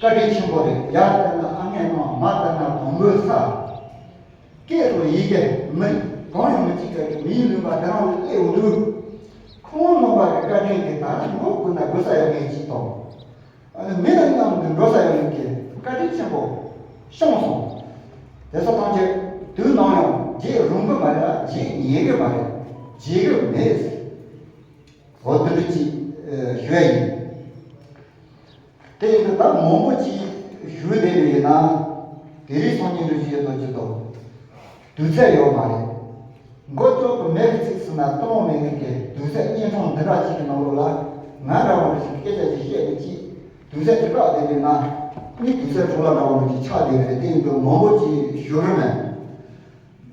བཀའ་དྲིན་ཆེན་པོ་རེད། ཡར་བལྟས་ན་ཨ་མའི་གནམ། མར་བལྟས་ན་དང་པོའི་ས། སྐད་དང་ཡི་གེ་མི་གང་ཡང་མི་གཅིག་པའི་མིའི་ལུས་པ་དེ་རང་ལ་སླེབས་འོང་དུས། ཁོང་རྣམ་པ་གི་བཀའ་དྲིན་དེ་ད་ནི་མགོ་སྒུར་ན་སྒུར་ས་ཡོད་མེད་ཅིག་དང་། ཨ་ནི་མི་དང་མཉམ་དུ་འགྲོ་ས་ཡོད་མཁན་གྱི་བཀའ་དྲིན་ཆེན་པོ་བྱུང་སོང་། དེ་ཚོ་ཐམས་ཅད་དུས་ནམ་ཡང་བརྗེད་རུང་གི་མ་རེད། བརྗེད་ཉན་གི་མ་རེད། བརྗེད་གི་མེད། འོ་དེ་འདྲ་ཅིག་ཨེ་ཞུ་ཡ་ཡིན། དེ་ཡིན་དུས་ད་མང་པོ་ཅིག་ཞུ་བསྡད་པ་ཡིན་ན། དེ་རིང་སང་ཉིན་འདྲ་ཅིག་ཡོད་དོ་ཅི་དོ། དུས་ཚོད་ཡོད་མ་རེད། མགོ་ལྕོག་གི་མེ་གི་ཚིག་ཟིན་ན་གཏོང་མེད་མཁན་གྱི་དུས་ཚོད་གཉན་འཕྲང་འདི་འདྲ་ཅིག་གི་ནང་ལོགས་ལ། ང་འདྲ་བ་འདྲ་ཞིག་སྐད་ཆ་ཅིག་བཤད་ནས་ཅིག་དུས་ཚོད་ཅིག་བཀག་བསྡད་པ་ཡིན་ན། ནི་དུས་ཚོད་འཕྲོ་བརླག་འདྲ་བ་འདྲ་ཅིག་ཆགས་བསྡད་ཡོད་རེད། དེ་ཡིན་དུས་མང་པོ་ཅིག་ཞུ་གི་མེད།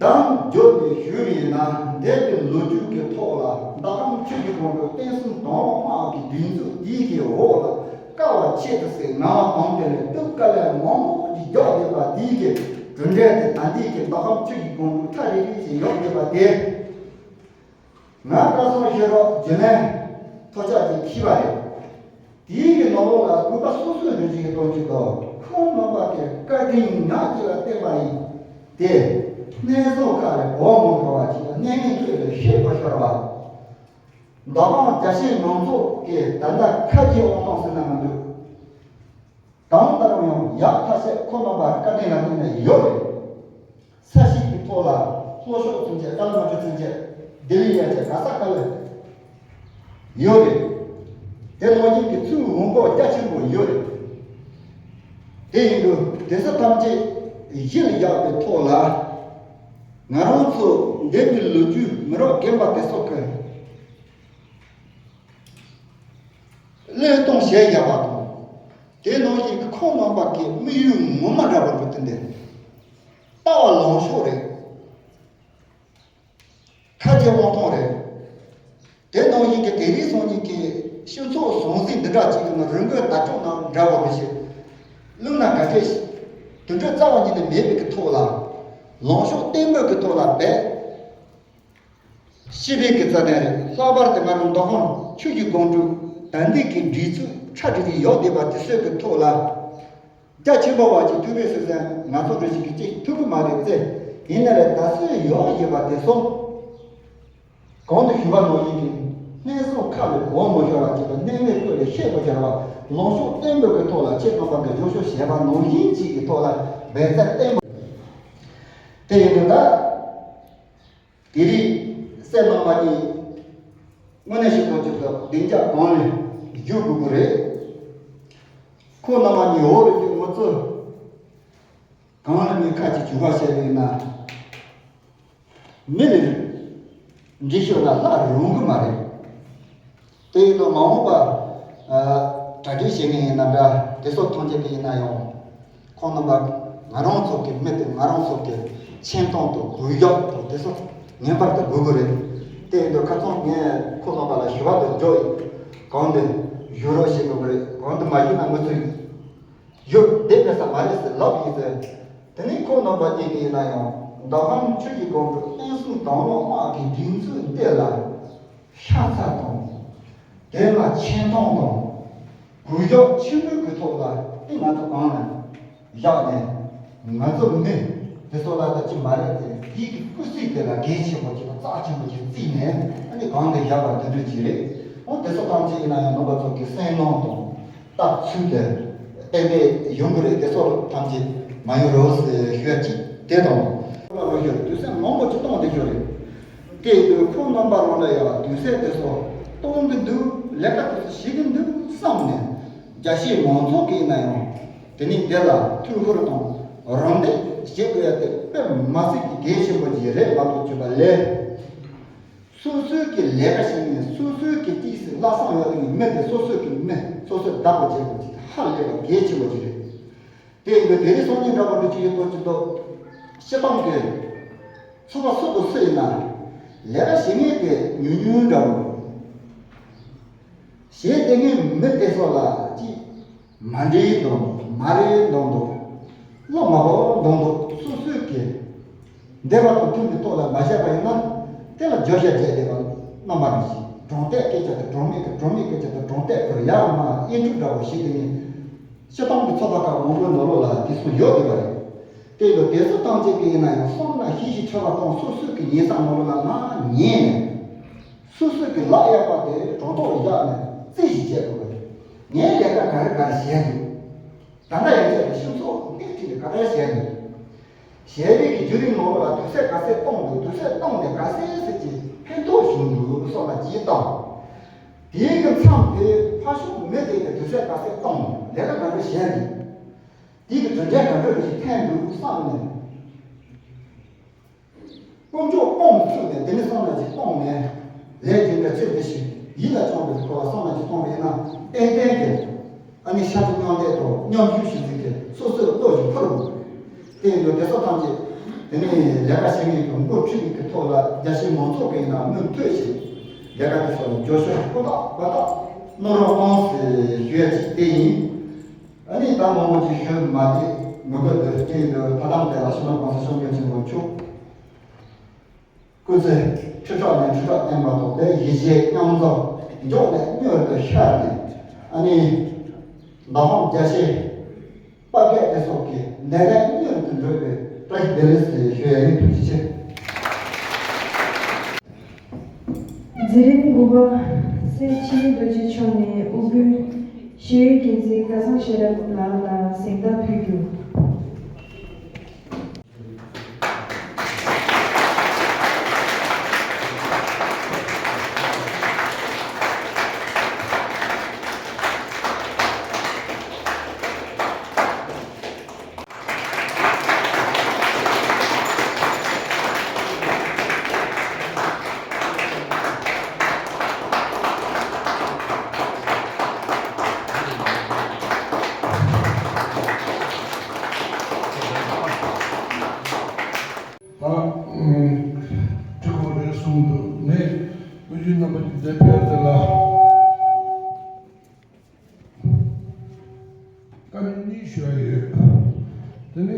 གཏམ་བརྗོད་དེ་ཞུས་པ་ཡིན་ན། འདས་པའི་ལོ་རྒྱུས་ཀྱི་ཐོག་ལ་མདོ་ཁམས་ཆུ་བཞི་སྒང་དྲུག་བསྟན་སྲུང་དང་བླངས་དམག་གི་སྒྲིག་འཛུགས་དེའི་གི་འོག་ལ་དཀའ་བ་ཆེད་དུ་སའི་ངལ་བ་དང་བསྟུན་ནས་སྡུག་དཀའ་ལས་མང་པོ་ཅིག་རྒྱག་བསྡད་པ་དེའི་གི་གྲུབ་འབྲས་དེ་ད་ལྟའི་གི་མདོ་ཁམས་ཆུ་བཞི་སྒང་དྲུག་ཁྲ་རིག་རིག་ཅིག་ཡོད་བསྡད་པ་དེ། ང་བཀའ་ཚང་ཤེས་རབ་རྒྱུན་ལས་ཐོག་ཆགས་ཀྱི་འཁྱིལ་བ་རེད། དེའི་གི་ནང་ལོགས་ལ་གུས་པ་སོ་སོའི་འདྲ་ཅིག་གི་གཏོང་རྒྱུ་དང་། ཁོང་རྣམ་པ་གི་བཀའ་དྲིན་ཉག་གཅིག་ལ་བརྟེན་པ་ཡིན་ཏེ། གནས་ཚང་ཁག་ལས་འོག་མ་འཕྲོ་བ་ཅིག་ལ་གནས་ངན་ཁྱོད་ལས་ཤེས་པ་ཤོར་བ། མདོ་ཁམས་རྒྱ་ཆེའི་མང་ཚོགས་ཀྱི་ད་ལྟ་ཁ་རྗེ་དབང་ཐང་ཟེར་ན་མི་འདུག། དང་ལྟར་ཡང་ཡག་ཐ་ཤལ་ཁོ་རྣམ་པ་བཀའ་དྲིན་ལ་བརྟེན་ནས་ཡོད་རེད། ས་གཞི་གི་ཐོག་ལ་ལྷོ་ཕྱོགས་ཚུན་ཆད། ཀ་ལི་མ་ཊི་ཚུན་ཆད། ལྡི་ལི་ཡན་ཆད། ག་ས་ག་ལ་ཡོད་རེད། དེ་ནང་བཞིན་གྱི་ཚུར་འོང་སྐོར་རྒྱ་ཆེན་པོ་ཡོད་རེད། དེ་ཡིན་དུས་དེ་ཚོ་ཐམས་ཅད་གཞི་ལ་བཞག་པའི་ཐོག་ལ། ང་རང་ཚོ་འདས་པའི་ལོ་རྒྱུས་མི་རབས་རྒན་པ་དེ་ཚོ་གི་བློས་གཏོང་བྱས་བཞག་པ་དང་། དེ་ནང་བཞིན་གྱི་ཁོང་རྣམ་པ་གི་དམིགས་ཡུལ་ངོ་མ་འདྲ་བ་འདུག་དེ་འདྲ། ལྟ་བ་ལངས་ཕྱོགས་རེད། ཁ་རྗེ་དབང་ཐང་རེད། དེ་ནང་བཞིན་གྱི་དེ་རིང་སང་ཉིན་གྱི་ སྤྱི་ཚོགས་ཟང་ཟིང་འདི་འདྲ་ཅིག་གི་ནང་རི་མགོའི་དར་ལྕོག་ནང་འདྲ་བ་མི་ཤེས། བླུགས་ན་ག་འདྲས་ཤིག་དུད་འགྲོ་རྩ་བ་ཉིད་ནས་མེད་པའི་གི་ཐོག་ལ། ལངས་ཕྱོགས་བརྟན་པོའི་གི་ཐོག་ལ་འབད། སྤྱི་པའི་གི་རྩ་དོན་རེད། ལྷག་པར་དུ་ང་རང་མདོ་ཁམས་ཆུ་བཞི་སྒང་དྲུག་ད་འདི་གི་སྒྲིག་འཛུགས་ཁྲ་ཁྲི་རི་ཡོད་བསྡད་པ་དེ་ཚོའི་གི་ཐོག་ལ། རྒྱ་ཆེན་པོ་བ་ཅིག་ཐུག་པའི་སྲོལ་ཟན་ང་ཚོ་འདྲ་ཞིག་གིས་ཅིག་ཐུབ་ཀྱི་མ་རེད་ཙེ། ཡིན་ན་རེད། ད་གཟོད་ཡོད་ཡོད་པ་དེ་སོང་། གོང་དུ་ཞུས་པ་ནང་བཞིན་གྱི་སྣེ་ཟུང་ཁ་ལ་སྒོར་མོ་ཤོར་བ་ཅིག་དང་། སྣེ་མོའི་ཁུག་ལ་ཤེད་མོ་ཤོར་བ། ལངས་ཕྱོགས་བརྟན་པོའི་གི་ཐོག་ལ་ཁྱེད་རྣམ་པ་གི་རྒྱུགས་ཤོག་བྱས་པ་ནང་བཞིན་ཅིག་གི་ཐོག་ལ་འབད་རྩལ་བརྟན་པོ། དེ་ཡིན་དུས་ད། དེ་རིང་སྲས་རྣམ་པ་གཉིས་དངོས་གནས་ཤིག་ཐོག་ཅིག་ཏུ་བདེ་འཇགས་གང་ལས་བཞུགས་དགོས་ཀྱི་རེད། ཁོང་རྣམ་པ་གཉིས་འོག་ལ་ཅིག་ངོ་ཚོས་གང་ལ་མི་ཁ་ཅིག་བྱུང་བ་བཤད་པ་ཡིན་ན། མི་ལ་འགྲིག་ཤོས་ལ་ལྷ་རུང་གི་མ་རེད། དེ་ཡིན་དུས་མ་འོངས་པ་གྲ་སྒྲིག་བྱེད་མཁན་ཡིན་ན་འདྲ། དེ་ཚོ་ཐམས་ཅད་ཀྱི་ཡིན་ན་ཡང་། ཁོང་རྣམ་པ་ང་རང་ཚོ་གི་མི་དེ་ང་རང་ཚོ་གི་ཆེ་མཐོང་དང་གུས་ཞབས་དང་དེ་ཚོ་ངེས་པར་དུ་དགོས་ཀྱི་རེད། དེ་ཡིན་དུས་ཁ་སང་ངས་ཁོང་རྣམ་པ་ལ་ཞུ་བ་དེ་འཇོག་ཡིན། གང་དུ་བཞུགས་རོགས་བྱེད་དགོས་ཀྱི་རེད། གང་དུ་མ་བཞུགས་ན་ང་ཚོས་ཡོད་བསྡད་པའི་ས་མ་རེད་ཟེར་ལབ་ཡིན་ཟེར། དེ་ནས་ཁོང་རྣམ་པ་གཉིས་ཀྱིས་ཡིན་ན་ཡང་མདོ་ཁམས་ཆུ་བཞི་སྒང་དྲུག་བསྟན་སྲུང་དྭངས་མ་དམག་གི་སྒྲིག་འཛུགས་འདི་ལ་ཤ་ཚ་དང་། དེ་ལ་ཆེ་མཐོང་དང་། གུས་ཞབས་ཆེན་པོའི་གི་ཐོག་ལ་དེ་ང་ཚོ་གང་ལ་བཞག་ནས། ང་ཚོ་མི་དེ་ཚོ་ལ་ད་ཅི་མ་རེད་དེ། དེའི་གི་སྐུ་ཚིག་དེ་ལ་གལ་ཆེན་པོ་ཅིག་དང་རྩ་ཆེན་པོ་ཅིག་བརྩིས་ནས། ཨ་ནི་གང་དུ་བཞག་པ་དེ་འདྲ་ཅིག་རེད། འོ་དེ་ཚོ་ཐམས་ཅད་ཡིན་ན་ཡང་ནང་པ་ཚོ་གི་སེམས་ནང་དང་། ད་ཚུལ་དེ་གཏན་འབེབས་ཡོང་གི་རེད། དེ་ཚོ་ཐམས་ཅད་མ་ཡོང་རོགས་ཟེར་ཞུ་ཡ་གཅིག་དེ་དང་། ཁོ་ལ་རོགས་ཞུ་དུས་ཚོད་མང་པོ་ཅིག་གཏོང་བསྡད་ཞོར་རེད། དེ་དུས་ཁོང་རྣམ་པ་རང་ལ་ཡང་དུས་ཚོད་དེ་ཚོ་གཏོང་གི་འདུག་ལས་ཀ་དེ་ཚོ་བྱེད་ཀྱི་འདུག་བསམ་ནས། རྒྱ་ཆེའི་མང་ཚོགས་ཀྱིས་ཡིན་ན་ཡང་དེ་ནི་དེ་ལ་ཐུགས་ཁུར་དང་རམ་འདེགས་བྱེད་དགོས་ཡ་དེ་དཔེ་མ་སྲིད་ཀྱི་གལ་ཆེན་པོ་ཞིག་རེད་མ་གཏོགས་བརྗོད་པ་ལས། སོ་སོའི་གི་ལས་ཀ་བྱེད་མཁན། སོ་སོའི་གི་ཏིས་སི་བླ་བསམ་ཡོད་མཁན་མི་དེ་སོ་སོའི་གི་མི་སོ་སོས་བདག་པོ་བྱེད་དགོས་ཀྱི་ཧ་ལས་པ་གལ་ཆེ་བ་ཅིག་རེད། དེ་ཡིན་དུས་དེ་རིང་སང་ཉིན་འདྲ་པོ་འདི་ཅི་ཡིན་དོ་ཅི་འདུག་སྤྱི་བཏང་གི་ཚོགས་པ་སུ་དང་སུ་ཡིན་ན་ལས་ཀ་བྱེད་མཁན་དེ་ཉུང་ཉུང་འདྲ་པོ། བྱེད་བསྡད་མཁན་མི་དེ་ཚོ་ལ་ཅི། མ་འདྲེས་འདུག་མ་རེད་འདུག་འདུག་བློ་མ་བབ་འདུག་འདུག་སོ་སོའི་གི་འདོད་པ་དང་མཐུན་པའི་ཐོག་ལ་མ་བཞག་པ་ཡིན་ན། དེ་ལ་བརྗོད་བྱ་བརྗེད་བསྡད་པ་རྣམ་པ་རེ་ཞིག་གྲོང་སྟེགས་སྐད་ཆ་དང་གྲོང་མི་གི་གྲོང་མི་སྐད་ཆ་དང་གྲོང་སྟེགས་བར་ཡར་མར་དབྱེ་འབྱེད་འདྲ་པོ་བྱེད་དེ་ནི། སྤྱི་བཏང་གི་ཚོགས་པ་ཁག་མང་པོའི་ནང་ལོགས་ལ་དེ་ཚོ་ཡོད་བསྡད་པ་རེད། དེ་ཡིན་དུས་དེ་ཚོ་ཐམས་ཅད་ཀྱི་ཡིན་ན་ཡང་བསམ་ན་ཤེས་ཤེས་ཆོད་པ་དང་སོ་སོའི་གི་ཉེ་ས་ནང་ལོགས་ལ་མར་ཉན་ནས། སོ་སོའི་གི་ལག་གཡས་པ་དེ་དྲང་ཐོག་བཞག་ནས་རྩིས་ཞིག་བྱེད་དགོས་པ་རེད། ངས་ལས་ཀ་ག་རེ་ག་རེ་བྱས་འདུག་ད་ལྟ་ཡན་ཆད་དུ་སྤྱི་ཚོགས་སྣེ་ཁྲིད་ནས་ག་རེ་བྱས་འདུག་བྱས་པའི་གི་བརྒྱུད་རིམ་ནང་ལོགས་ལ་དུས་ཚོད་ག་ཚད་གཏོང་འདུག་དུས་ཚོད་གཏོང་ནས་ག་ཚད་ཟིག་གི་ཕན་ཐོགས་བྱུང་འདུག་སོགས་ལ་བརྗེད་བཏང་། དེའི་གི་མཚམས་དེ་ཕར་ཕྱོགས་མི་དེ་གི་དུས་ཚོད་ག་ཚད་གཏོང་འདུག་ལས་ཀ་ག་རེ་བྱས་འདུག་དེའི་གི་གྲུབ་འབྲས་ག་འདྲ་ཞིག་ཐོན་འདུག་བསམ་ནས། དཀོན་མཆོག་དབང་ཚུལ་ནས་དེ་ནི་བསམ་བློ་ཅིག་བཏང་ནས། ལས་ཀྱི་འདྲ་ཚོད་འདི་ཞིག་ཡིད་ལ་བཅངས་པའི་སྐོར་ལ་བསམ་བློ་ཅིག་གཏོང་བ་ཡིན་ན། ཏན་ཏན་གྱི་ཨ་ནི་ཤ་ཚ་མཉམ་འདེགས་དང་མཉམ་ཞུགས་བྱེད་ཚུལ་གྱི་སོ་སོའི་བློ་ཞིག་འཁོར་དགོས། དེ་ཡིན་དུས་དེ་ཚོ་ཐམས་ཅད་དེ་ནི་ལས་ཀ་བྱེད་མཁན་གྱི་འགོ་ཁྲིད་མཁན་གྱི་ཐོག་ལ་རྒྱ་ཆེའི་མང་ཚོགས་ཀྱི་ཡིན་ན་མུ་མཐུད་ཅིག་ལས་ཀ་དེ་ཚོ་ལ་རྒྱབ་སྐྱོར་ཧུར་ཐག་པ་ཐག་གནང་རོགས་གནང་ཟེར་ཞུ་ཡ་ཅིག་དེ་ཡིན། ཨ་ནི་ད་མང་པོ་ཅིག་ཞུ་མ་བསྡད་མི་དགོས་འདུག་དེ་ཡིན་དུས་ད་ལམ་དེ་ལ་ཤུལ་མ་གོང་ས་སྐྱབས་མགོན་ཆེན་པོ་མཆོག་སྐུ་ཚེ་ཁྲི་ཕྲག་ནས་ཁྲི་ཕྲག་བརྟན་པ་དང་། དེ་ཡིད་ཆེས་མཉམ་འཛོམས་མགྱོགས་ནས་མྱུར་དུ་ཤར་ནས། ཨ་ནི་མདོ་ཁམས་རྒྱ་ཆེ་དཔའ་སྐད་དེ་སོགས་ཀྱི་ནད་ལས་མྱུར་དུ་འགྲོ་བའི་བཀྲ་ཤིས་བདེ་ལེགས་ཟེར་ཞུ་ཡ་ཡིན། ཐུགས་རྗེ་ཆེ། མཛད་རིམ་དགུ་པ། སྲས་འཆི་མེད་རྡོ་རྗེ་མཆོག་ནས་དབུ་དགོན་ཤེས་ཡོན་འགན་འཛིན་སྐལ་བཟང་ཤེས་རབ་ལགས་ལ་གཟེངས་རྟགས་ཕུལ་རྒྱུ། ད་ཨུམ་ཁྲི་སྐོར་རེ་གསུངས་འདུག་ངས་དབུས་རྒྱུན་རྣམ་པ་གི་མཛད་པ་དེ་ལ། ཞུ་ཡ་ཡོད། དེ་ནས་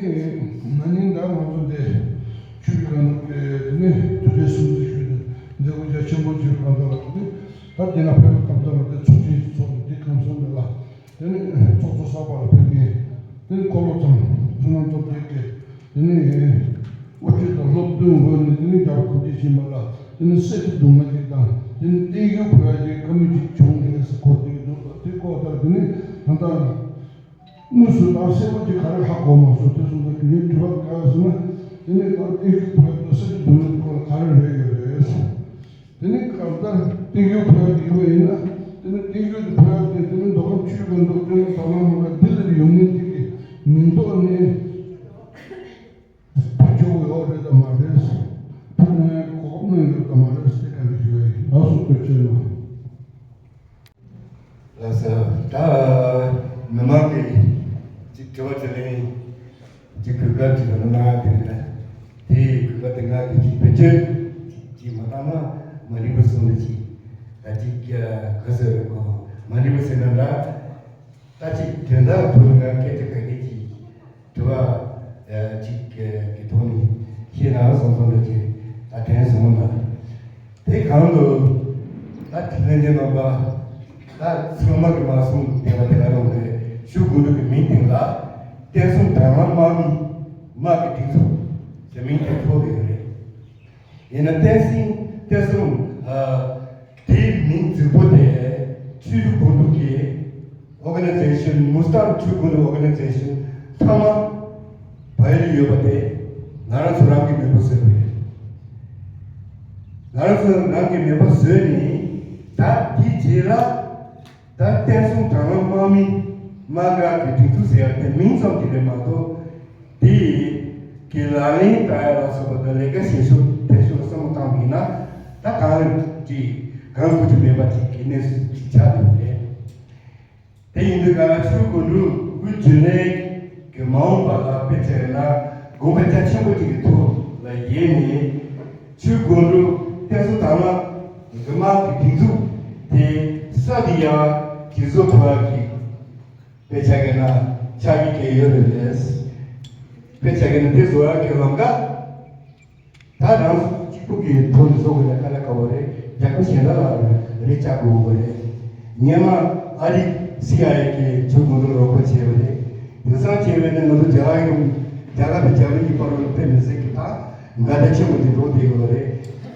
ན་ནིང་ཟླ་ང་ཚོ་འདི་ཆུ་བཞི་སྒང་དྲུག་གི་དེ་ནས་དུས་དྲན་སྲུང་བརྩི་ཞུས་ཏེ་མཛད་སྒོ་རྒྱ་ཆེན་པོ་བྱས་པའི་སྒང་དྲུག་ལ་དེ་ནས་ད་དེ་ན་ཕེབས་པའི་སྐབས་དུ་ལ་དེ་ཚོགས་ཆེན་ཞིག་ཚོགས་ཏེ་དེ་ཁམས་གསུམ་དེ་ལ་དེ་ནས་ཚོགས་གཙོ་གསར་པ་ལ་ཕེབས་མཁན་དེ་ནས་འཁོར་ལོ་ཚང་ཚོགས་གཙོ་ཕེབས་མཁན་དེ་ནས་དབུ་ཁྲིད་དང་སློབ་སྟོན་འོག་ནས་དེ་ནས་རྒྱ་བོད་གངས་ཅན་ཞིང་ལ་དེ་ནས་གསེར་ཁྲི་གདུང་མ་ཅིག་དང་དེ་ནས་བརྟན་བཞུགས་ཕུལ་ཡ་ཅིག་བཀའ་མོལ་ཅིག་བྱུང་རེད་ཟེར་གོ་བསྡད་ཀྱི་འདུག་དེ་སྐོར་ལྟར་དེ་ནས་ད་ལྟ་དངོས་སུ་ད་གསལ་པོ་ཅིག་ག་རེ་ཧ་གོ་མ་སོང་། དེ་སོང་ཙང་དེ་ནས་དྲི་བ་ག་རེ་ཟེར་ན། དེ་ནས་ད་བརྟན་བཞུགས་ཕུལ་ཡ་དང་གསེར་ཁྲི་གདུང་མའི་སྐོར་ལ་ག་རེ་རེད་ཡོད་རེད། དེ་ནས་སྐབས་ལྟར་བརྟན་བཞུགས་ཕུལ་ཡ་དེ་ཡིན་པ་ཡིན་ན། དེ་ནས་བརྟན་བཞུགས་དེ་ཕུལ་ཡ་དེ་དེ་ནས་མདོ་ཁམས་ཆུ་བཞི་སྒང་དྲུག་དེ་ནས་དང་བླངས་མ་ག་ལྡི་ལིར་ཡོང་མཁན་དེ་གི་མིང་ཐོག་ནས་ཕུལ་ཆོག་གི་ཡོད་རེད་དམ་མ་རེད། ཕུལ་གནང་ཡ་གི་གོ་སྐབས་གནང་ཡོད་དམ་མ་རེད་ཟེར་བཀའ་འདྲི་ཞུ་ཡ་ཡིན། ལགས་སོ། ཐུགས་རྗེ་གནང་། ལགས་སོ། ད་མི་མང་གི་ཅིག་དྲི་བ་དྲིས་ལན་ཅིག་གོ་སྐབས་ཅིག་གནང་ཡ་དེ་རེད། དེའི་གོ་སྐབས་དེ་ང་གི་ཅིག་བེད་སྤྱོད་ཅིག་མ་བཏང་ན་མ་འགྲིག་པ་སོང་ལ་ཅིག་ད་ཅིག་ག་ཟེར་གོ་མ་འགྲིག་པ་ཟེར་ན་འདྲ། ད་ཅིག་དོན་དག་ཐོག་ནས་ང་སྐད་ཆ་ག་གེ་ཅིག་དྲི་བ་ཅིག་གི་ཐོག་ནས་བཤད་ན་བསམ་སོང་ལ་ཅིག་ད་དྲན་སོང་ལ། དེ་གང་དུ་ད་དེ་ལས་འདས་མ་པ་ད་ཚང་མ་གི་མ་གསུང་བསྡད་པ་དེ་ལ་རོགས་རེད། ཆུ་དགུ་འབྲུ་གི་མིང་སྟེང་ལ་བསྟན་སྲུང་དྲ་ལམ་དམག་མི་དམག་གི་སྒྲིག་འཛུགས་ཟེར་མིང་དེ་ཐོགས་ཡོད་རེད། ཡིན་ན་བསྟན་སྲིང་བསྟན་སྲུང་ཨ་དེའི་མིང་རྫིག་པོ་དེ་ཆུ་དགུ་འབྲུ་གི་Organization Mustang Chugun Organization ཐ་མ་བལ་ཡུལ་ཡོད་པ་དེ་ང་རང་ཚོ་རང་གི་མེས་པོ་བཟོས་པ་རེད། ང་རང་ཚོ་རང་གི་མེས་པོ་བཟོས་ནས་ད་དེའི་རྗེས་ལ་ད་བསྟན་སྲུང་དྲ་ལམ་དམག་མི་དམག་སྒར་གྱི་སྒྲིག་འཛུགས་ཟེར་ཡ་དེ་མིང་ཙམ་གྱིས་རེད་མ་གཏོགས་དེ་གི་ལག་ལེན་བསྟར་ཡ་ལ་སོགས་པ་དང་ལས་ཀ་བྱེད་ཕྱོགས་ཕེབས་ཕྱོགས་བསམ་བློ་བཏང་བ་ཡིན་ན་ད་གང་ཅིག་གང་དགོས་ཀྱི་མེད་པ་ཅིག་གི་གནས་ཚུལ་ཅིག་ཆགས་འདུག་རེད། དེ་ཡིན་དུས་ག་ལ་ཆུ་དགུ་འབྲུ་དབུས་རྒྱུན་ལས་ཀྱི་མ་འོངས་པ་ལ་དཔེ་བྱས་ན་དགོངས་པ་རྒྱ་ཆེན་པོ་ཅིག་གི་ཐོག་ལ་ཡེ་ནས་ཆུ་དགུ་འབྲུ་བསྟན་སྲུང་དྲ་ལམ་དམག་གི་སྒྲིག་འཛུགས་དེ་གསར་དུ་ཡང་གྲོས་བསྡུར་ཕུལ་བ་གི་དཔེ་ཆ་གི་ན་ཆ་གི་གལ་ཡོད་རེད་ལས། དཔེ་ཆ་གི་ན་དེ་བཟོ་ཡག་གི་ལམ་ཀ་ད་རང་སུ་གཅིག་པུ་གི་ཐོག་ནས་བཟོ་དགོས་ན་དཀའ་ལས་ཁག་པོ་རེད། རྒྱལ་ཁབ་གཞན་དག་ལ་རེ་ལྕག་དགོས་དགོས་རེད། སྔོན་མ་ཨ་རི་སི་ཨའི་ཨེ་གི་ཆུ་དགུ་འབྲུ་རོགས་པ་བྱས་པ་རེད། དེང་སང་བྱས་པས་ན་ང་ཚོ་རྒྱ་གར་ཡོང་རྒྱ་གར་དང་རྒྱ་བོད་གཉིས་བར་ལ་དཔེ་མི་སྲིད་ཀྱི་ད་འགལ་ཟླ་ཆེན་པོ་ཅིག་འགྲོ་བསྡད་ཡོད་རེད།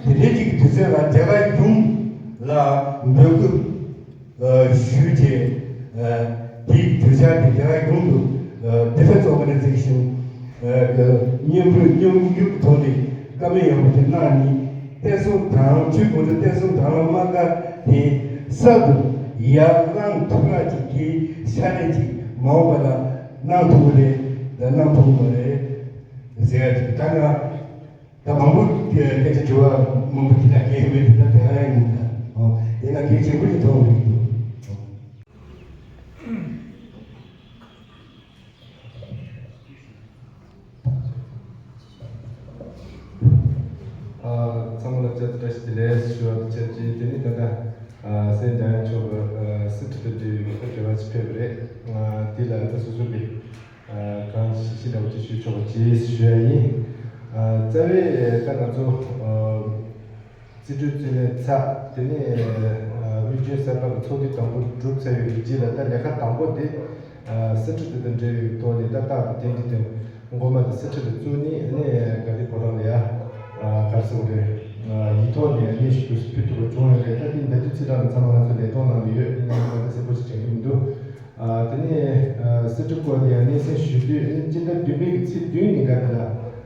དེ་འདྲའི་ཅིག་གི་དུས་ཚོད་ལ་རྒྱ་གར་གཞུང་ལ་འབོད་སྐུལ་ཞུས་རྗེས། དེའི་གྲོས་འཆར་དེ་རྒྱ་གར་ཡོངས་སུ་Defense Organization གི་མཉམ་རུབ་མཉམ་རུབ་ཐོག་ནས་བཀའ་མོལ་ཡག་པོ་དེ་གནང་ནས་བསྟན་སྲུང་དྲ་ལམ་ཆུ་དགུ་འབྲུ་བསྟན་སྲུང་དྲ་ལམ་དམག་སྒར་དེ་གསར་དུ་ཡར་ལངས་ཐུབ་ཡག་ཅིག་གི་ཕྱག་ལས་ཅིག་མ་འོངས་པ་ལ་གནང་ཐུབ་ཀྱི་རེད་དང་གནང་ཐུབ་ཀྱི་མ་རེད་ཟེར་ཡག་ཅིག་ད་ང་ད་མང་པོ་སྐད་ཆ་དྲི་བ་མང་པོ་དེ་འདྲ་སྐད་མེད་དེ་ད་དེ་ཧ་ཡང་ཡིན་ད། དེ་ན་གལ་ཆེན་པོ་ཞིག་མཐོང་གི་འདུག་ཚང་མ་ལ་བཅར་བཀྲ་ཤིས་བདེ་ལེགས་ཞུ་བ་དང་ཆབས་ཅིག་དེ་ནི་ད་ལྟ་སེང་རྒྱ་ཡང་མཆོག་གི་སྲིད་ཁྲི་དང་འབྲེལ་བའི་འབྲེལ་བ་ཞིག་ཕེབས་པ་རེད། དེ་ལ་ད་སོ་སོ་གི་གང་ཞིག་ཞིག་འདྲ་བོ་ཅིག་ཞུས་ཆོག་པ་ཅིག་ཞུ་ཡ་ཡིན། རྩ་བའི་ད་ང་ཚོ་རྩིས་སྤྲོད་རྩིས་ལེན་ཚར། དེ་ནས་དབུས་རྒྱུན་གསར་པ་གི་ཚོགས་འདུ་དང་པོ་གྲུབ་ཚར་བའི་རྗེས་ལ་ད་ལས་ཀ་དང་པོ་དེ་སྲིད་ཁྲི་དེ་དང་འབྲེལ་བའི་ཐོག་ནས་ད་རྟག་ཏུ་རྟེན་འབྲེལ་དེ་མགོ་མ་དེ་སྲིད་ཁྲི་དེ་བཙུགས་ནས་ཨ་ནི་དགའ་ལྡན་ཕོ་བྲང་ལ་ཡ་ག་རེ་ཟེར་དགོས་རེད། ཡིག་ཐོག་ནས་སྙན་ཞུ་དུ་ཕུལ་ཐུབ་པ་བྱུང་ཡོད་རེད། ད་དེ་ད་དུས་ཚོད་དྲག་ནས་ཚང་མ་ང་ཚོ་ལས་དོན་ནང་ལ་ཡོད། ཡིན་ནའང་ད་གསལ་པོ་ཞིག་དྲན་གྱི་མི་འདུག་དེ་ནས་སྲིད་ཁྲི་སྐོར་ལ་ཡང་སྙན་སེང་ཞུ་དུས་སྤྱི་ཟླ་བདུན་པའི་གི་ཚེས་བདུན་ཉིན་ཀ་དེ་ལ་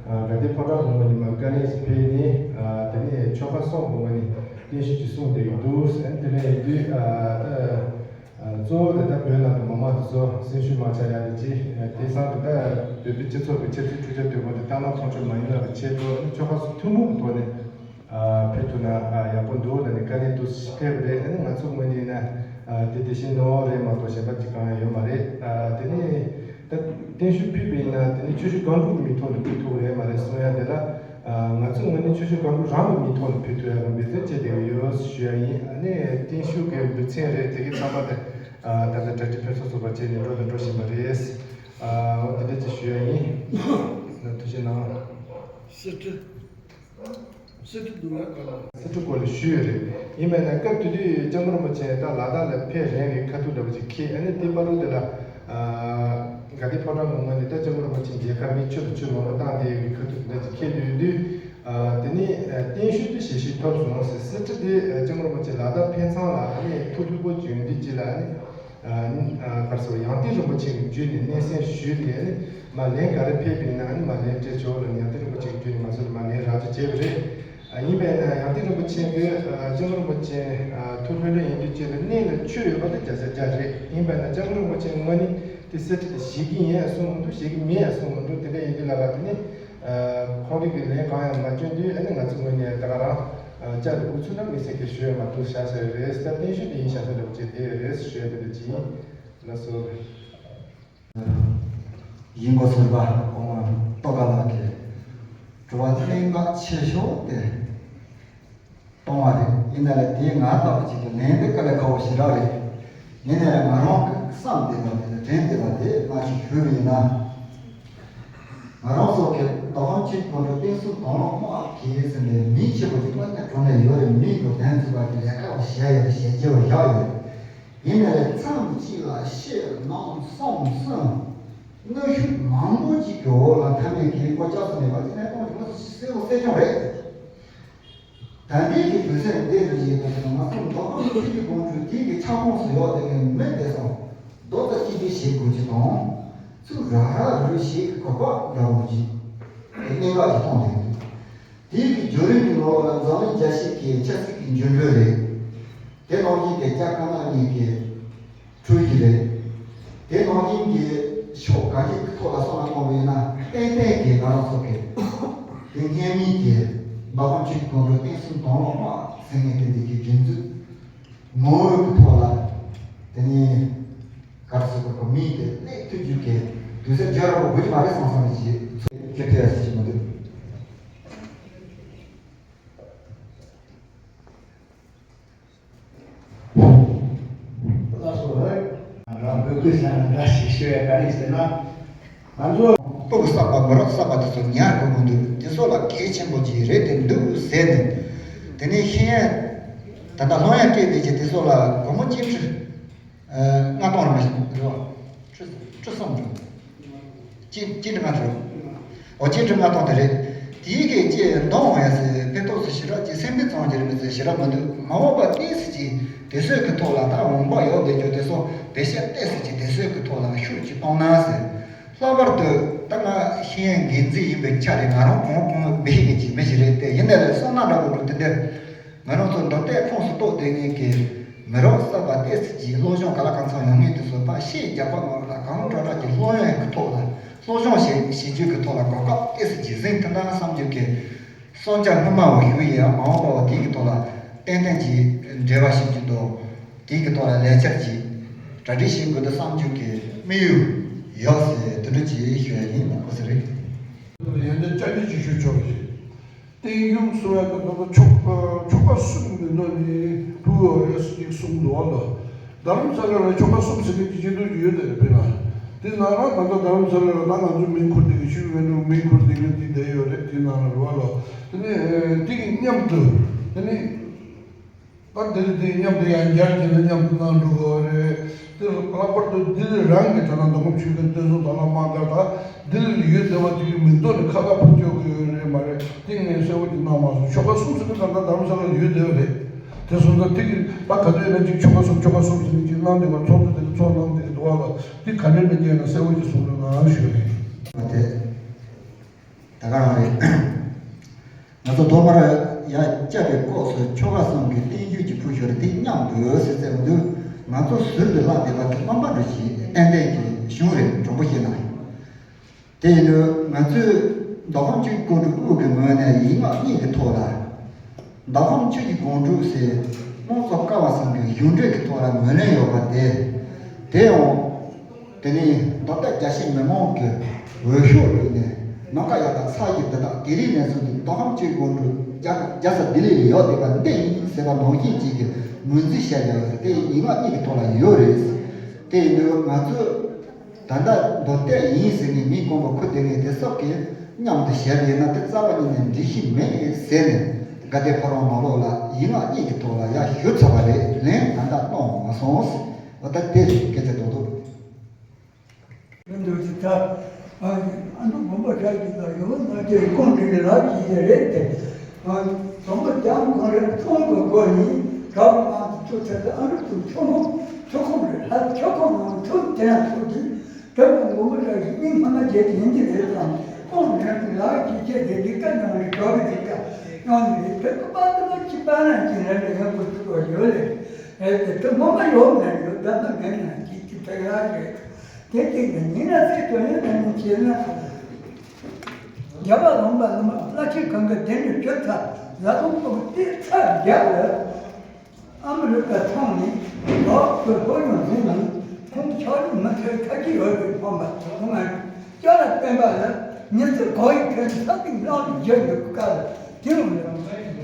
དགའ་ལྡན་ཕོ་བྲང་དབུ་མ་ཉི་མ་བཀའ་ལན་ཞིག་ཕེབས་ནས་དེ་ནས་ཆོལ་ཁ་གསུམ་གི་ངོས་ནས་རྟེན་གཞི་ཅིག་གསུངས་བསྡད་ཀྱི་འདུག་ཨ་ནི་དེ་འདྲ་ཡིན་དུས་ད་གཙོ་བོ་དེ་ད་བོད་ནང་གི་མི་མང་དེ་ཚོ་སེམས་ཤུགས་མ་ཆག་ཡ་དེ་གཅིག་དེང་སང་དེ་ད་བོད་པའི་སྤྱི་ཚོགས་ཀྱི་ཆབ་སྲིད་འཕྲུལ་ཆས་དོན་དག་དེ་བཏང་ན་མཐོང་ཆོས་མ་ཡིན་ལབ་པའི་ཆེད་དུ་ཨ་ནི་ཆོལ་ཁ་གསུམ་ཐུན་མོང་གི་ཐོག་ནས། ཕེབས་ཐུབ་ན་ཡག་པོ་འདུག་ལབ་ནས་བཀའ་ལན་ཏོག་ཙམ་ཕེབས་པ་རེད། ཨ་ནི་ང་ཚོ་ངོས་ནས་ན་དེ་དེ་བཞིན་གནང་བ་རེད་མ་གཏོགས་གཞན་པ་ཅིག་གང་ཡང་ཡོད་མ་རེད། དེ་ནས་ད་བརྟན་བཞུགས་ཕུལ་བ་ཡིན་ན་དེ་ནས་ཆུ་བཞི་སྒང་དྲུག་གི་མིང་ཐོག་ནས་ཕུལ་ཐུབ་ཀྱི་རེད་མ་རེད་གསུང་ཡ་དེ་ལ་ང་ཚོ་ངོས་ནས་ཆུ་བཞི་སྒང་དྲུག་རང་གི་མིང་ཐོག་ནས་ཕུལ་ཐུབ་ཡ་གི་འབད་བརྩོན་བྱས་བསྡད་ཀྱི་ཡོད་ཞུ་ཡ་ཡིན། ཨ་ནི་བརྟན་བཞུགས་ཀྱི་ལེ་ཚན་རེད་དེ་གའི་ཚང་མ་དེ་ད་ལྟ་གྲ་སྒྲིག་ཕུན་སུམ་ཚོགས་པ་བྱས་ནས་འགྲོ་དང་འགྲོ་བཞིན་པ་རེད། ཨ། འོ་དེ་འདྲ་ཅིག་ཞུ་ཡ་ཡིན། ཐུགས་རྗེ་གནང་། གསེར་ཁྲི། གསེར་ཁྲི་འདུག་ལ་ག་ལ། གསེར་ཁྲི་སྐོར་ལ་ཞུས་ཡོད་རེད། ཡིན་པས་ན་སྐབས་དེ་དུས་སྐྱབས་མགོན་རིན་པོ་ཆེ་ད་ལ་དྭགས་ལ་ཕེབས་རན་པའི་ཁ་ཐུག་འདྲ་པོ་ཅིག་འཁེལ། ཨ་ནི་དེ་བར་དུ་དེ་ལ། ཨ། དགའ་ལྡན་ཕོ་བྲང་གི་ངོས་ནས་ད་སྐྱབས་མགོན་རིན་པོ་ཆེ་མཇལ་ཁ་མི་ཁྱོན་དང་ཁྱོན་མང་པོ་བཏང་བསྡད་ཡོད་པའི་ཁ་ཐུག་དེ་འདྲ་ཅིག་འཁེལ་ཡོད་དུས། ཨ། དེ་ནས་ཨ་བརྟན་བཞུགས་དེ་ཞལ་བཞེས་ཐོབ་སོང་ཟེར། གསེར་ཁྲི་དེ་ཨ་སྐྱབས་མགོན་རིན་པོ་ཆེ་ལ་དྭགས་ཕེབས་མཚམས་ལ་ཨ་ནི་ཐུགས་ཕུགས་པོ་བྱུང་དུས་ཅིག་ལ་ཨ་ནི། ཨ། ཨ། ག་རེ་ཟེར། ཡང་སྟེང་རིན་པོ་ཆེ་གི་བརྒྱུད་ནས་སྙན་སེང་ཞུས་ཏེ་ཨ་ནི་མར་ལན་ག་རེ་ཕེབས་པ་ཡིན་ན་ཨ་ནི་མར་ལན་སྤྲད་ཆོག་ལབ་ནས་ཡང་སྟེང་རིན་པོ་ཆེ་གི་བརྒྱུད་ནས་ང་ཚོ་ལ་མར་ལན་རག་རྒྱུ་བྱས་པ་རེད། ཨ། ཡིན་པས་ན་ཡང་སྟེང་རིན་པོ་ཆེ་གིས་ཨ་སྐྱབས་མགོན་རིན་པོ་ཆེ་ཨ་ཐུགས་ལྷོད་ལྷོད་ཡིན་དུས་ཅིག་ལ་གནད་ལ་ཆོད་ཡོད་པ་དེ་བརྒྱ་ཆ་བརྒྱ་རེད། ཡིན་པས་ན་སྐྱབས་མགོན་རིན་པོ་ཆེ་དངོས་གནས་དེ་གསེར་ཁྲི་དེ་བཞེས་ཀྱི་ཡིན་གསུངས་མི་འདུག་བཞེས་ཀྱི་མིན་གསུངས་མི་འདུག་དེ་འདྲ་ཡིན་དུས་ལ་ར་དེ་ནི། ཨ། ཁོང་རང་གིས་ལན་གང་ཡང་མ་བསྐྱོན་དུས་ཨ་ནི་ང་ཚོ་ངོས་ནས་ད་ག་རང་། ཨ། བཅར་དུས་འུ་ཚོ་ནང་མི་སེར་གྱིས་ཞུ་ཡ་མ་གཏོགས་བཞག་ས་རེད། ད་བརྟན་བཞུགས་དེ་ཡིན་བཞག་ས་འདྲ་པོ་ཅིག་དེ་རེད་ཞུ་ཡ་དེ་འདྲ་ཅིག་ཡིན། ལགས་སོ། ཡིན་དགོས་ཟེར་བ་ཨོ་མ་ཏོ་ག་ལགས་ཀྱིས་དྲི་བ་གནད་འགག་ཆེ་ཤོས་དེ་གཏོང་བ་རེད། ཡིན་ན་ལས་དེ་ང་ལྟ་བུ་ཅིག་གིས་ལན་དེ་དཀའ་ལས་ཁག་པོ་ཞེ་དྲག་རེད། ཡིན་ན་ལས་ང་རང་གི་བསམ་བསྡད་པ་དེ་དང་དྲན་བསྡད་པ་དེ་མ་ཞིག་ཞུས་པ་ཡིན་ན། ང་རང་ཚོ་གི་མདོ་ཁམས་ཆོས་ཀྱི་སྒང་དྲུག་བསྟན་སྲུང་དང་བླངས་དམག་གིས་ཟེར་ནས་མི་ཆེ་བོ་ཅིག་དངོས་གནས་དྲང་གནས་ཡོད་རེད། མི་གི་དོན་ཚུད་པ་གི་ལས་ཀ་བ་བྱས་ཡོད་རེད། བྱས་རྗེས་བ་བཞག་ཡོད་རེད། ཡིན་ནའི་མཚམས་གཅིག་ལ་ཤེས་ནང་གསང་གསུམ་གནོན་ཤུགས་མང་པོ་ཅིག་གི་འོག་ལ་མཐའ་མའི་གི་མགོ་བཅག་ས་མེད་པ་དེ་ནས་གཏོང་གི་མ་གཏོགས་གསལ་པོ་གསལ་རྐྱང་རེད། ད་ལྟའི་གི་དུས་ཚོད་འདི་ལ་ཡིན་པ་ཡིན་ན་ང་ཚོ་མདོ་ཁམས་ཆོས་ཀྱི་སྒང་དྲུག་དེའི་གི་ཁྱབ་ཁོངས་སུ་ཡོད་དེ་གི་མི་དེ་ཚོ་རྡོག་རྩ་གཅིག་སྒྲིལ་བྱེད་དགོས་ཀྱི་དང་། ཚུར་ར་ར་རུ་རུ་བྱེད་ཀྱི་གོ་སྐབས་འདྲ་བོ་ཅིག་གི་གནད་འགག་ཅིག་མཐོང་བསྡད་འདུག་དེའི་གི་བརྒྱུད་རིམ་གྱི་ནང་ལ་འཛམ་གླིང་རྒྱལ་སྤྱི་གི་ཆབ་སྲིད་ཀྱི་འགྱུར་འགྲོས་རེད། དེ་ནང་བཞིན་གྱི་རྒྱ་དཀར་ནག་གཉིས་ཀྱི་འཁྲུག་རྒྱུ་རེད། དེ་ནང་བཞིན་གྱི་ཕྱོགས་གང་ཅིའི་ཐོག་ལ་བསམ་བློ་གཏོང་བ་ཡིན་ན་ཏན་ཏན་གྱི་ང་རང་ཚོ་གི་དེ་སྔོན་མའི་གི་མདོ་ཁམས་ཆོས་ཀྱི་སྒང་དྲུག་བསྟན་སྲུང་དང་བླངས་དམག་ཟེར་མཁན་དེ་འདི་གི་སྒྲིག་འཛུགས་ངོ་བོའི་གི་ཐོག་ལ་དེ་ནི་ག་རེ་ཟེར་དགོས་གོ་མིང་དེ་སླེབས་ཐུབ་རྒྱུ་གི་དུས་ཚོད་རྒྱག་རོགས་དགོས་ཀྱི་མ་རེད་བསམ་བསམ་ནས་ཅིག་ཚོད་ཀྱི་ཐེ་ཡ་ཟེར་གྱི་མི་འདུག་ལགས་སོ། རང་འབོད་སྐུལ་བྱས་ན་འདྲ་ཞིག་ཞུ་ཡ་ག་རེ་ཟེར་ན། ང་ཚོ་སྤུ་གུ་གསར་པ་མི་རབས་གསར་པ་དེ་ཚོ་ཉར་དགོས་མི་འདུག་དེ་ཚོ་ལ་གལ་ཆེན་པོ་ཅིག་རེད་དེ་འདུག་ཟེར་ནས། དེ་ནས་ཤེས་ཡ་ད་ལྟ་སློབ་ཡ་སྤྲད་བསྡད་ཀྱི་དེ་ཚོ་ལ་སྒོར་མོ་ཆིག་ཁྲི་ལྔ་སྟོང་རེ་མ་ཞིག་རེད་བ། ཁྲི་ཁྲི་གསུམ་འགྲོ། གཅིག་གཅིག་ཁྲི་ལྔ་སྟོང་རེད། འོ་གཅིག་ཁྲི་ལྔ་སྟོང་དེ་རེད། དེའི་གི་ཅེས་འདང་ཡ་ཟེར་ཕན་ཐོགས་སུ་ཞེ་དྲག་ཅིག་སེམས་པའི་གཙང་རྒྱུ་རེད་མི་ཟེར་ཞེ་དྲག་མི་འདུག་མ་འོངས་པ་ཏོག་ཙམ་ཅིག་དེ་ཚོའི་གི་ཐོག་ལ་ད་འོང་འབབ་ཡོད་བསྡད་རྒྱུ་དེ་ཚོ་བེད་སྤྱོད་ཏོག་ཙམ་ཅིག་དེ་ཚོའི་གི་ཐོག་ལ་ཤུགས་ཅིག་གཏོང་ན་ཟེར། ལྷག་པར་དུ་ད་ང་ཤེས་ཡོན་འགན་འཛིན་ཡིན་པའི་ཆ་རེད། ང་རང་གང་གང་འབད་ཤེས་མཁན་ཅིག་མི་ཞིག་རེད་དེ། ཡིན་ནའི་ལས་བསམ་ན་འདྲ་པོ་འདུག་དེ་འདྲ། ང་རང་ཚོ་མདོ་སྟོད་ཁོངས་སུ་གཏོགས་བསྡད་མཁན་གྱི་མི་རབས་གསར་པ་ཏོག་ཙམ་གྱིས་སློབ་སྦྱོང་ག་ལ་གང་འཚམ་ཡོང་མཁན་དེ་ཚོ་ཕར་ཤེས་རྒྱག་པ་མ་ལ་གང་དྲག་དྲག་གི་སློབ་ཡོན་གྱི་ཐོག་ལ་སློབ་སྦྱོང་བྱེད་བྱེད་རྒྱུ་གི་ཐོག་ལ་གོ་སྐབས་ཏོག་ཙམ་གྱིས་ཟིན་ཐུབ་ན་བསམ་རྒྱུ་གི་བསམ་འཆར་སྔོན་མ་བ་ཞུ་ཡིན། ཡང་མ་འོངས་པ་བ་དེ་གི་ཐོག་ལ་ཏན་ཏན་གྱིས་འབྲེལ་བ་བྱེད་རྒྱུ་དང་དེ་གི་ཐོག་ལ་ལས་འཆར་གྱིས་གྲ་སྒྲིག་བྱེད་དགོས་འདུག་བསམ་རྒྱུ་གི་དམིགས་ཡུལ་ཡོད་ཟེར་དེ་འདྲ་ཅིག་ཞུ་ཡ་ཡིན། ལགས་སོ་རེད། ཡོན་ཏན་བཅར་འདྲི་ཅིག་ཞུ་ཆོག་གི། བསྟན་སྲུང་གསུང་ཡ་ད་ལྟ་ཆོ་ཆོ་ག་གསུམ་མི་འདུག་ནི་ཕུལ་བ་རེད་ཟེར་ཅིག་གསུངས་འདུག་བ་ལ། རྡ་རམ་ས་ལ་ལ་ཆོ་ག་གསུམ་ཟེར་མཁན་གྱི་སྤྱི་འཐུས་ཡོད་དེ་རེད་དཔེར་ན། དེ་ནང་ལ་ད་ལྟ་རྡ་རམ་ས་ལ་ལ་ད་ང་ཚོའི་མིང་ཁུར་བསྡད་མཁན་ཆོས་ཀྱི་སྒང་དྲུག་མིང་ཁུར་བསྡད་མཁན་དེ་བསྡད་ཡོད་རེད། དེ་ནང་ལ་རེད་བ་ལ། དེ་ནས་དེ་གི་མཉམ་དུ་དེ་ནས། ད་འདིར་འདི་མཉམ་དུ་ཡང་འཇར་གྱི་ནི་མཉམ་དུ་གནང་འགྲོ་གི་རེད། དེ་ལྷག་པར་དུ་འདིར་རང་གི་ད་ལྟ་མདོ་ཁམས་ཆོས་ཀྱི་བསྟན་སྲུང་དང་བླངས་དམག་སྒར་དང་འདིར་ཡོད་བསྡད་པ་དེ་གི་མིང་ཐོག་ནས་ཁ་ཁ་ཕུད་སྐྱོར་གི་ཡོད་རེད་མ་རེད། དེ་ངས་གསལ་པོ་ཅིག་གནང་མ་སོང་། ཆོ་ག་གསུམ་ཟེར་གི་ད་ལྟ་རྡ་རམ་ས་ལ་ཡོད་བསྡད་པ་རེད། དེ་སོང་ཙང་དེ་གི་ད་ག་དུས་ཡིན་ན་ཅིག་ཆོ་ག་གསུམ་ཆོ་ག་གསུམ་ཟེར་ནས་ཅིག་གནང་བསྡད་པ་ཚོགས་འདུ་དེ་གི་ཚོགས་གནང་བསྡད་ཀྱི་འདུག་བ་ལ། དེ་ག་འདྲ་འདྲ་སྐྱེས་ན་གསལ་པོ་ཅིག་གསུང་རོགས་གནང་ཞུ་ཡ་ཡིན། ད་ག་རང་རེད། ང་ཚོ་ཐོག་མར་ཡར་བཅར་བའི་སྐབས་སུ་ཆོ་ག་གསུམ་གྱི་བསྟན་བཅོས་ཀྱི་ཕུལ་ཞོར་དེ་མཉམ་དུ་ཟེར་ཙམ་འདུག་ང་ཚོ་ཟུར་དུ་ལྷག་བསྡད་པ་དེ་རྣམ་པ་འདྲ་ཞིག་ཏན་ཏན་གྱི་གཞུང་རེད། དྲང་པོ་བཤད་ན། དེ་ཡིན་དུས་ང་ཚོས་མདོ་ཁམས་ཆོས་ཀྱི་སྒང་དྲུག་དབུས་ཀྱི་ངོས་ནས་ཡིག་ངག་གཉིས་ཀྱི་ཐོག་ལ། མདོ་ཁམས་ཆོས་ཀྱི་སྒང་དྲུག་ཟེར་དམངས་གཙོ་ཀ་བ་གསུམ་གྱི་གཞུང་འབྲེལ་གྱི་ཐོག་ལ་ངོས་ལེན་ཡོད་པ་དེ། དེ་ཡང་། དེ་ནས་མདོ་སྟོད་རྒྱ་ཆེ་མི་མང་གི་འོས་ཤོག་བླུགས་ནས་ནམ་མཁའ་ཡར་དང་ས་གཞི་འདི་དག་དེ་རིང་ནས་བཟུང་སྟེ་མདོ་ཁམས་ཆོས་ཀྱི་སྒང་དྲུག་རྒྱལ་རྒྱལ་ས་ལྡི་ལི་ལ་ཡོད་བསྡད་པ་འདི་ཡིན་ཟེར་བ་ནང་བཞིན་ཅིག་གི་ངོས་འཛིན་བྱས་ཡོད་ཟེར། དེ་ཡིག་ངག་གཉིས་ཀྱི་ཐོག་ལ་ཡོད་རེད། དེ་ཡིན་དུས་ང་ཚོས། ད་ལྟ་མདོ་སྟོད་ཡིན་ཟེར་ནས་མི་དཀོན་པོ་ཁུ་དེ་ནས་དེ་སོགས་ཀྱིས་མཉམ་དུ་བཞག་པ་ཡིན་ན་དེ་རྩ་བ་ཉིད་ནས་འགྲིག་གི་མེད་ཟེར་ནས་དགའ་ལྡན་ཕ་བོང་ནང་ལོགས་ལ་ཡིག་ངག་གཉིས་ཀྱི་ཐོག་ལ་ཡར་ཞུ་ཚར་བ་རེད། ལན་ད་ལྟ་གནང་མ་སོང་། འོ་ད་དེ་རེད། སྐད་ཆ་རྡོག་རྡོག་མི་འདུག་ཅེས་ཐབས། ཨ་ནི་ཨ་འབྲུག་དགོན་པ་ཆགས་ཀྱི་ལ་ཡོད་ན་ཅེས་ཁོང་འདི་ལ་ལག་གིས་རེད་དེ། ཨ་དགོན་པ་རྒྱང་གང་རེད་ཚོང་གི་སྒོ་ནི་གབ་མང་དུ་ཚུད་ཚད་ཨ་འབྲུག་ཏུ་ཆོ་མོ་ཆོ་ཁོམ་རེད། ལྷ་ཆོ་ཁོམ་ནང་ཚུད་དེ་ཡང་ཚུད་དུས་དེ་ལ་དགོན་པ་ཆགས་ཀྱི་སྙིང་ཐག་པ་བྱས་ཡིན་གྱི་རེད་དང་ཁོང་རེད་དེ་ལག་གིས་བྱས་ཏེ་འདི་ཀ་ནང་རེད་གྲོགས་ཀྱི་འདི་ཀ་ཡང་ནི་རེད། དེ་ཀ་པ་དེ་ལ་ཅི་པ་ན་ཅི་རེད་ལ་ཡང་གོ་ཚུད་པ་ཡོད་ལེ། རེད་དེ་དེ་ངོ་མ་ཡོད་ན་ཡོད། ད་ལྟ་མེད་ན་ཅི་ཅི་ཐག་ཡག་རེད། དེ་དེ་ནི་ཉིན་ལ་ཚེ་དོན་ཡོད་ན་ནི་བྱེད་ན། རྒྱལ་བ་ལུང་པ་ལུང་པ་བླ་ཆེན་གང་གི་གདན་དུ་བྱོན་ཚར་ལ་ཁོང་ཁོང་གི་ཚར་རྒྱབ་ལ་ཨ་མི་རི་ཀ་ཚང་ནས་ལོག་ཏུ་ལྷོ་ཡོང་ཟིན་ནས་ཁོང་ཕྱག་རོགས་མི་ཐེར་ཁ་ཅིག་ཡོད་པའི་ཕམ་པ་ཁོང་ང་ཅག་ལ་བསྟན་པ་ལ་ཉི་ཚེ་གོ་ཡི་ཁྲོད་ས་སྟེང་ལག་ཏུ་བརྒྱབ་ཡོད་པའི་སྐབས་ལ་དེ་རུ་ལ་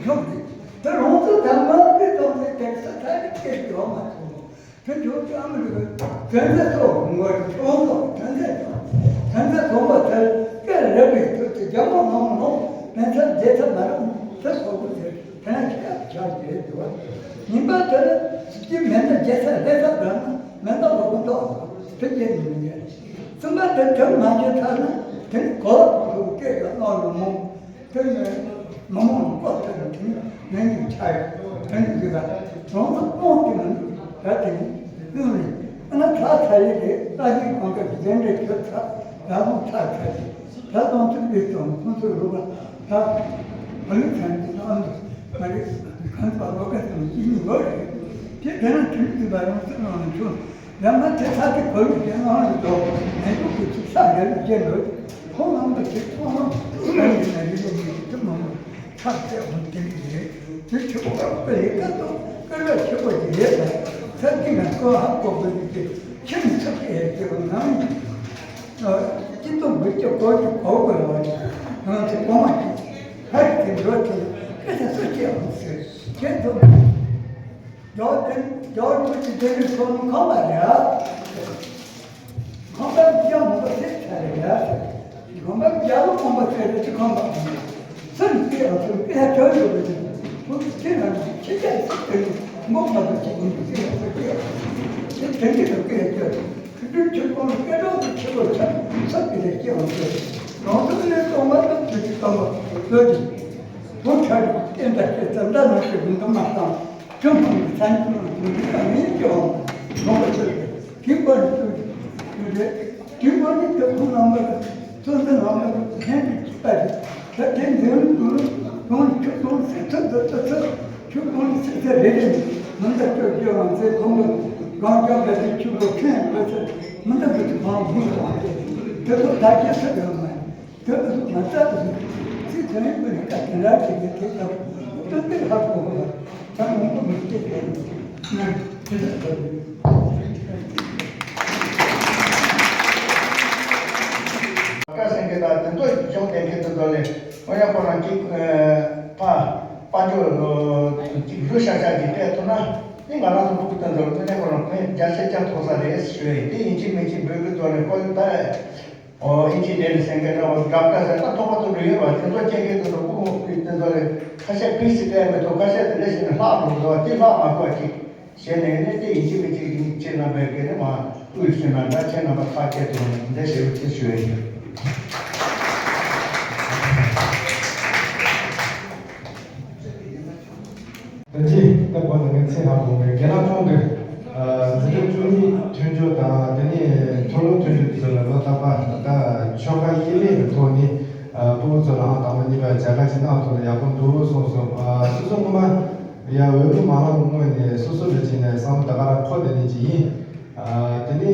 བྱུང་སྟེ་དེ་རང་ཚོ་དང་མ་སྤུས་ཐོག་ནས་དེ་ས་ཐག་གི་སྐད་ཡོད་མ་སོང་། དེ་ཚོ་ཨ་མི་རི་ཀའི་དོན་ཚན་ཐོག་ངོ་ཆུང་ཐོག་དོན་ཚན་ཐོག་དོན་ཚན་ཐོག་པ་དེར་སྐད་རེད་པའི་དུས་ཚོད་རྒྱ་མོ་ནང་ནང་མེ་མཚར་རྒྱལ་ཚབ་མ་རུང་དེ་སོགས་པོ་དེ་དེ་ན་ཤེས་ཡག་ཆགས་ཀྱི་རེད་འདུག་ཉིན་པ་དེར་ཀྱི་མེ་མཚར་རྒྱལ་ཚབ་ལྷ་ཚབ་རང་མེ་མཚར་ལོ་གུ་ཐོག་དེ་རྒྱལ་ནི་མི་ཉན། གསུམ་པ་དེར་དོན་མ་བྱས་ཚར་ན་དེ་ནི་གོ་བ་གོ་ཐུབ་སྐད་ཀྱི་གནང་རུང་མོ། དེ་ནས་མི་མང་ལ་བཀའ་ཐོས་ནས་དེ་ནས་ནན་གྱིས་ཆགས་ཡོད། དེ་ནས་འདི་ལ་རང་ཚོ་དབང་དེ་མི་འདུག་ད་དེ་ནས་གཡུག་ནས་ཨ་ན་ཚར་ཚར་ཡི་རེད། ལྟ་ཞིབ་གང་ག་གི་གདན་འདྲེན་ཁྱོད་ཚར་ཡར་ལོང་ཚར་ཚར་ཡི་ད་དང་ཚུར་བུད་སོང་། ཁོང་ཚོའི་རུ་བ་ད་བ་ལུག་ཚན་གྱི་ནང་དུ་མ་རེད། གང་ཚོ་ལོ་ཀ་ཚོ་གཅིག་གཉིས་ལོ་རེད། དེ་དེ་ན་དེ་ནས་འདི་ལ་རང་ཚོ་ནང་ནས་ཁྱོད། ཡང་ན་དེ་ཚ་དེ་གོ་ལུགས་ཀྱི་ངང་ལ་འགྲོ། ངན་སྐུལ་གྱི་ཚིག་ས་རྒྱ་ལུགས་ཅན་འགྲོ། ཁོང་རྣམ་པ་དེ་ཚང་མ་ལུགས་ལ་ཡིན་ན་ཡིན་ན་ཡིན་ན་དེ་མང་པོ་ཚ་བསྲེག་འོང་དེ་འདྲ་རེད། དེ་ཆུ་བོ་ཀ་ལི་ཀ་ཏོ་ཀ་ལ་ཆུ་བོ་ཅིག་རེད་ལ། ཚ་དེ་ང་ཀོ་ཧ་ཀོ་གོ་ལུགས་ཀྱི་ཁྱིམ་ཚབ་ཀྱི་ཡས་ཀྱི་ནང་སྤྱི་ཚོགས་འགུལ་སྐྱོད་སྐོར་གྱི་གོ་དགོས་ལ་ང་ཚོ་གོང་མ་ཅིག་ཧ་རི་དེ་འགྲོ་དེ་སྐད་ཆ་སུ་སྐྱེ་འོང་ཟེར་ཁྱེད་ཚོ། རྒྱལ་བ་དོན་རྒྱལ་བ་རིན་པོ་ཆེ་དེ་ནས་ཚོགས་མི་ཁམས་པ་རེད། ཁམས་པ་རྒྱ་མོ་པ་ཟེར་ཚར་རེད། ཁམས་པ་རྒྱ་ལོ་ཁམས་པ་ཟེར་རེད། ཁམས་པ་སུ་ནི་སྐད་ཨ་ཚོ་སྐད་ཧ་ཐོན་ཡོད་པ་དེ་ཁོ་ཚོ་ཁྱེད་རང་ཁྱེད་ཅག་སུ་དེ་ནས་མོ་མ་ཚོ་ཁྱེད་ཀྱི་སྐད་ཨ་ཚོ་སྐད་ཨ་ཚོ་ཁྱེད་དེ་འདྲ་དང་སྐད་ཨ་ཚོ། ཁུ་ཁྲུ་ཁྱོད་ཁོང་ལ་སྐད་གྲགས་ཀྱི་ཆེ་བ་ཆགས་ཚབ་ཀྱི་ལས་སྐྱེ་བ་ཚོས་རང་ཚུགས་ལས་གཏོང་བ་དང་དུས་ཀྱི་བསམ་པ་བློ་གཅིག་བུ་ཁྲ་རིག་བསྟན་དང་བཅས་ཙམ་དག་ནང་གི་རིན་ཐང་མ་བཏང་ཁྱོད་ཁོང་གི་ཚན་ཆུང་ལ་དུས་ཀྱི་བསམ་ཡིད་སྐྱེ་བ་ལོང་བ་ཚོས་དེ་བར་དུ་དུས་རེད། དུས་བར་ནི་དུས་ཁོང་རྣམ་པར་ཚོད་འཛིན་རྣམ་པར་ལྷན་དུ་གཅིག་པ་རེད། ད་དེ་འཛིན་རུང་དུ་རུང་ཁྱོད་ཁོང་སྲིད་ཚུལ་དུ་ཚུལ་ཚུལ། ཁྱོད་ཁོང་ནི་སྲིད་ཚད་རེ་རེ་ནས་མི་འདྲ་སྤྱོད་སྤྱོད་ལ་མཛད། ཁོང་གི་རང་སྐྱོང་གལ་ཏེ་ཁྱོད་ལོ་ཁྲིམས་ཡང་ལོ་ཚད་མི་འདྲ་མི་འདྲ་ཁོང་ལ་འབུལ་དགོས་པ་སྟེ། དེ་ཚོ་ད་ཁྱེད་ཚོ་ཡོད་མ་རེད། དེ་ཚོ་ང་ལྟ་དུ་ཚིག་དོན་ཡིན་པ་ནི་བཀའ་དེ་འདྲ་བྱེད་ཀྱི་དེ་ལྟ་བུ་སྟོན་པའི་ལྷག་གོ་བ་ད་མང་པོ་མི་སྐྱེ་དེ་ང་དེ་ལྟ་བུ། བཀའ་གསན་མཁན་དང་དེ་ཚོ་གཞུང་འདེམས་མཁན་དེ་ཚོ་ལས། ཨོ་ཡ་ཁོ་རང་གཅིག་ཨ་ཕ་དཔལ་འབྱོར་ཨ་གཅིག་རུ་ཤ་ཤ་གཅིག་སྤྲད་ཐུབ་ན་ནི་ང་རང་ཚོ་ཕྲུ་གུ་དེ་ཚོར་དངོས་གནས་ཁོ་རང་ཕན་བརྒྱ་ཆ་བརྒྱ་ཐོགས་ས་རེད་ཞུ་ཡ་ཡིན། དེ་ཡིན་གཅིག་མིན་གཅིག་འབོད་སྐུལ་ཐོག་ནས་ཁོ་ད་ཨོ་ཨིན་ཇི་ནེར་ཟེར་མཁན་འདྲ་བོ་ཌོག་ཊར་ཟེར་ད་ཐོགས་པ་ཚོ་འགྲོ་ཡོད་པ་དེ་ཚོ་སྐྱེ་མཁན་དེ་ཚོ་སྐུ་ངོ་དེ་ཚོ་ལས་ཁ་ཤས་ཕི་སི་སྤྲད་མི་ཐུབ། ཁ་ཤས་དེ་འདྲ་བྱས་ནས་ལྷག་འགྲོ་འདུག་བ། དེ་ལྷག་མ་དགོས་ཅིག་བྱས་ནས་ནི་དེ་ཡིན་གཅིག་མིན་གཅིག་ཡིན་ཁྱེད་རྣམ་པས་དགེ་རེ་མ་དབུས་སུ་ན་འདྲ་ཁྱེད་རྣམ་པ་ཐག་བཅད་ཐུབ་ན་འདི་འདྲ་ཞེ་པོ་ཅིག་ཞུ་ཡ་ཡིན། ད་ཅི་ད་གོ་ན་ངས་ཚེ་ཧ་གོ་མེད། རྒན་ལགས་ཁོང་གིས་འཛིན་གྲྭ་བཅུ་གཉིས་ཐོན་རྒྱུ་དང་དེ་ནས་མཐོ་སློབ་ཐོན་རྒྱུ་དེ་ཚོ་ལ་ལོ་རྟག་པར་ད་ཆོལ་ཁ་དབྱེ་མེད་ཀྱི་ཐོག་ནས་ཕྲུ་གུ་ཚོ་ལའང་དང་པོ་གཉིས་པ་བྱ་དགའ་ཅིག་གནང་ཐུབ་ན་ཡག་པོ་འདུག་གསུངས་སོང་། སོ་སོ་སྔོན་མ། ཡ་འོས་བླུག་མ་གནང་སྔོན་ནས་སོ་སོ་ལ་བྱས་ནས་བསམ་བློ་ད་ག་རང་འཁོར་བསྡད་ནས་ཅིག་ཡིན། ཨ་དེ་ནས་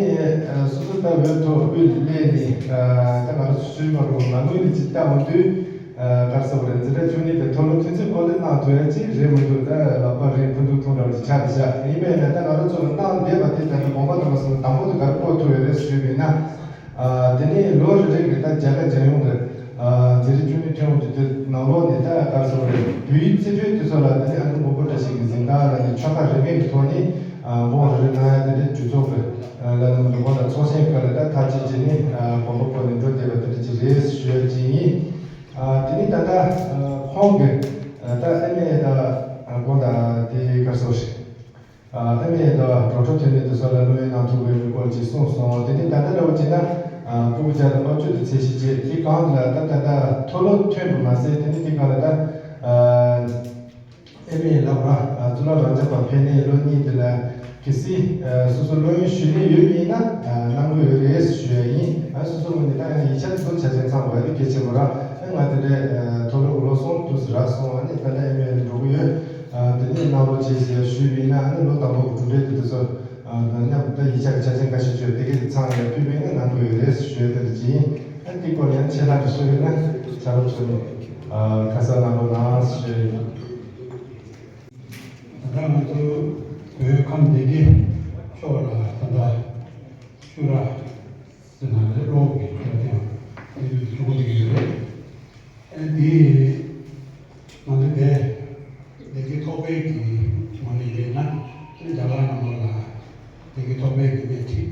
ཨ་སོ་སོ་ད་འོས་ཐོག་དབུས་ལ་སླེབས་ནས་ཨ་ད་ང་རང་ཚོ་ཆུང་མ་རུ་མ་དངུལ་ལ་ཅིག་བལྟ་འོང་དུས་ཨ་ག་རེ་ཟེར་དགོས་རེད། འཛིན་གྲྭ་བཅུ་གཉིས་པའི་མཐོ་སློབ་ཐོན་རྫས་བགོ་ལེན་གནང་ཐུབ་ཡ་ཅིག་རེད་མི་འདུག་ད་ལག་པ་རེད་ཕུ་ཐུག་ཐུང་འདྲ་བ་ཅིག་ཆགས་བསྡད་ཤག་ཡིན་པས་ན་ད་ང་རང་ཚོ་ལ་གནང་བསྡད་པ་དེ་ད་ནི་དགོངས་པ་དང་མ་སོང་དང་པོ་དེ་ག་རེ་སྤོ་ཐུབ་ཡོད་རེད་ཞུས་པས་ན། ཨ་དེ་ནས་ལོ་རེ་རེ་གི་ད་རྒྱ་གར་རྒྱལ་ཡོངས་ཀྱི་ཨ་འཛིན་རིམ་བཅུ་གཉིས་ཐོན་ཡོང་གི་དུས་ནང་ལོགས་ནས་ད་ག་རེ་ཟེར་དགོས་རེད། བོད་ཡིག་རྩིས་སྤྲོད་དུས་ཚོད་ལ་དེ་ནས་ཨ་ནུ་མགོན་པོ་བཀྲ་ཤིས་ཀྱི་གཟེངས་རྟགས་ལ་ནི་ཆོལ་ཁ་རིས་མེད་ཀྱི་ཐོག་ནས་ དགོངས་རེ་རེ་གནང་ཡ་དེ་འདྲའི་གྲོས་ཚོགས་ཀྱི་ལས་སྣེ་མི་འདུག་གོང་དང་ཚོགས་ཆེན་སྐབས་ལ་ད་ཐག་བཅད་བྱས་ནས་དགོངས་པ་བཀོད་ནས་འགྲོ་བསྡད་པ་དེ་འདྲ་ཅིག་རེད་ཞུ་ཡ་ཅིག་ཡིན། དེ་ནས་ད་ལྟ་ཁོང་གི་ད་ཨ་ནི་ད་དགོངས་དག་དེ་ག་སོགས་ཤིག་ཨ་ནི་ད་འགྲོ་གྲོན་ཐོན་ལས་དེ་ཚོ་ལ་བླུ་ཡོན་གནང་ཐུབ་ཀྱི་མེད་སྐོར་ཅིག་གསུངས་སོང་། དེ་ནས་ད་ལྟ་འདྲ་བོ་བྱས་ན་ཕྲུ་གུ་བརྒྱ་དང་ལྔ་བཅུ་དེ་ཚད་གཞི་བཅད་དེ་གང་ལ་ད་ད་ལྟ་མཐོ་སློབ་ཐོན་པ་མ་ཟད་དེ་ནས་དེ་གང་ལ་ད་ཨ་ཨེ་མེ་ལབ་ར་གཙུག་ལག་རབ་འབྱམས་པ་ཕེབས་ནས་ལོ་གཉིས་དེ་ལ་གལ་སྲིད་སོ་སོ་བླུ་ཡོན་ཞུ་ནས་ཡོད་པ་ཡིན་ན་གནང་གི་ཡོད་རེད་ཞུ་ཡ་ཡིན། སོ་སོ་ངོས་ནས་ད་ཡང་ཡིག་ཆ་དེ་ཚོ་ཆ་ཚང་ཚང་དགོས་ཡ་དེ་གལ་ཆེན་པོ་ར། ང་དེ་འདྲའི་མཐོ་སློབ་ལོ་གསུམ་དུས་སུ་རག་སོང་། ཨ་ནི་ད་ལྟ་ཨེ་མེ་ལ་འགྲོ་གི་ཡོད། དེ་ནས་གནང་རོགས་བྱེད་ཟེར་ཞུས་པ་ཡིན་ན་ཨ་ནི་ལོ་དང་པོ་གི་གྲུབ་འབྲས་དེ་དེ་ཚོ་མཉམ་དུ་ཡིག་ཆ་གི་ཆ་རྐྱེན་ཁ་ཤས་བཅོས་དེ་གས་དེ་ཚང་ཡང་ཕུལ་བ་ཡིན་ན་གནང་གི་ཡོད་རེད་ཞུ་ཡ་དེ་འདྲ་ཅིག་ཡིན། ཨ་ནི་དེ་སྐོར་ལ་ཡང་ཆེ་ལྷག་གི་ཞུ་ཡོད་ན་ཆ་རོགས་ཞུ་ནས་ཁ་གསལ་གནང་རོགས་གནང་ཞུ་ཡ་ཡིན། ད་ལྟ་ང་ཚོ་བོད་ཁམས་བདེ་སྐྱིད་ཕྱོགས་ལ་ད་ལྟ་ཆུ་ར་ཟེར་ན་ལས་གློག་གི་ཆུ་ར་དེ་ཡང་དེ་དུས་ཆུ་བོ་དེ་ཡོད་རེད། ཨ་དེ་ང་ཚོ་དེ་བདེ་སྐྱིད་ཐོག་པའི་གི་ངོས་ནས་ཡིན་ན་རྒྱ་གར་ནང་ལོགས་ལ་བདེ་སྐྱིད་ཐོག་པའི་གི་སྣེ་ཁྲིད།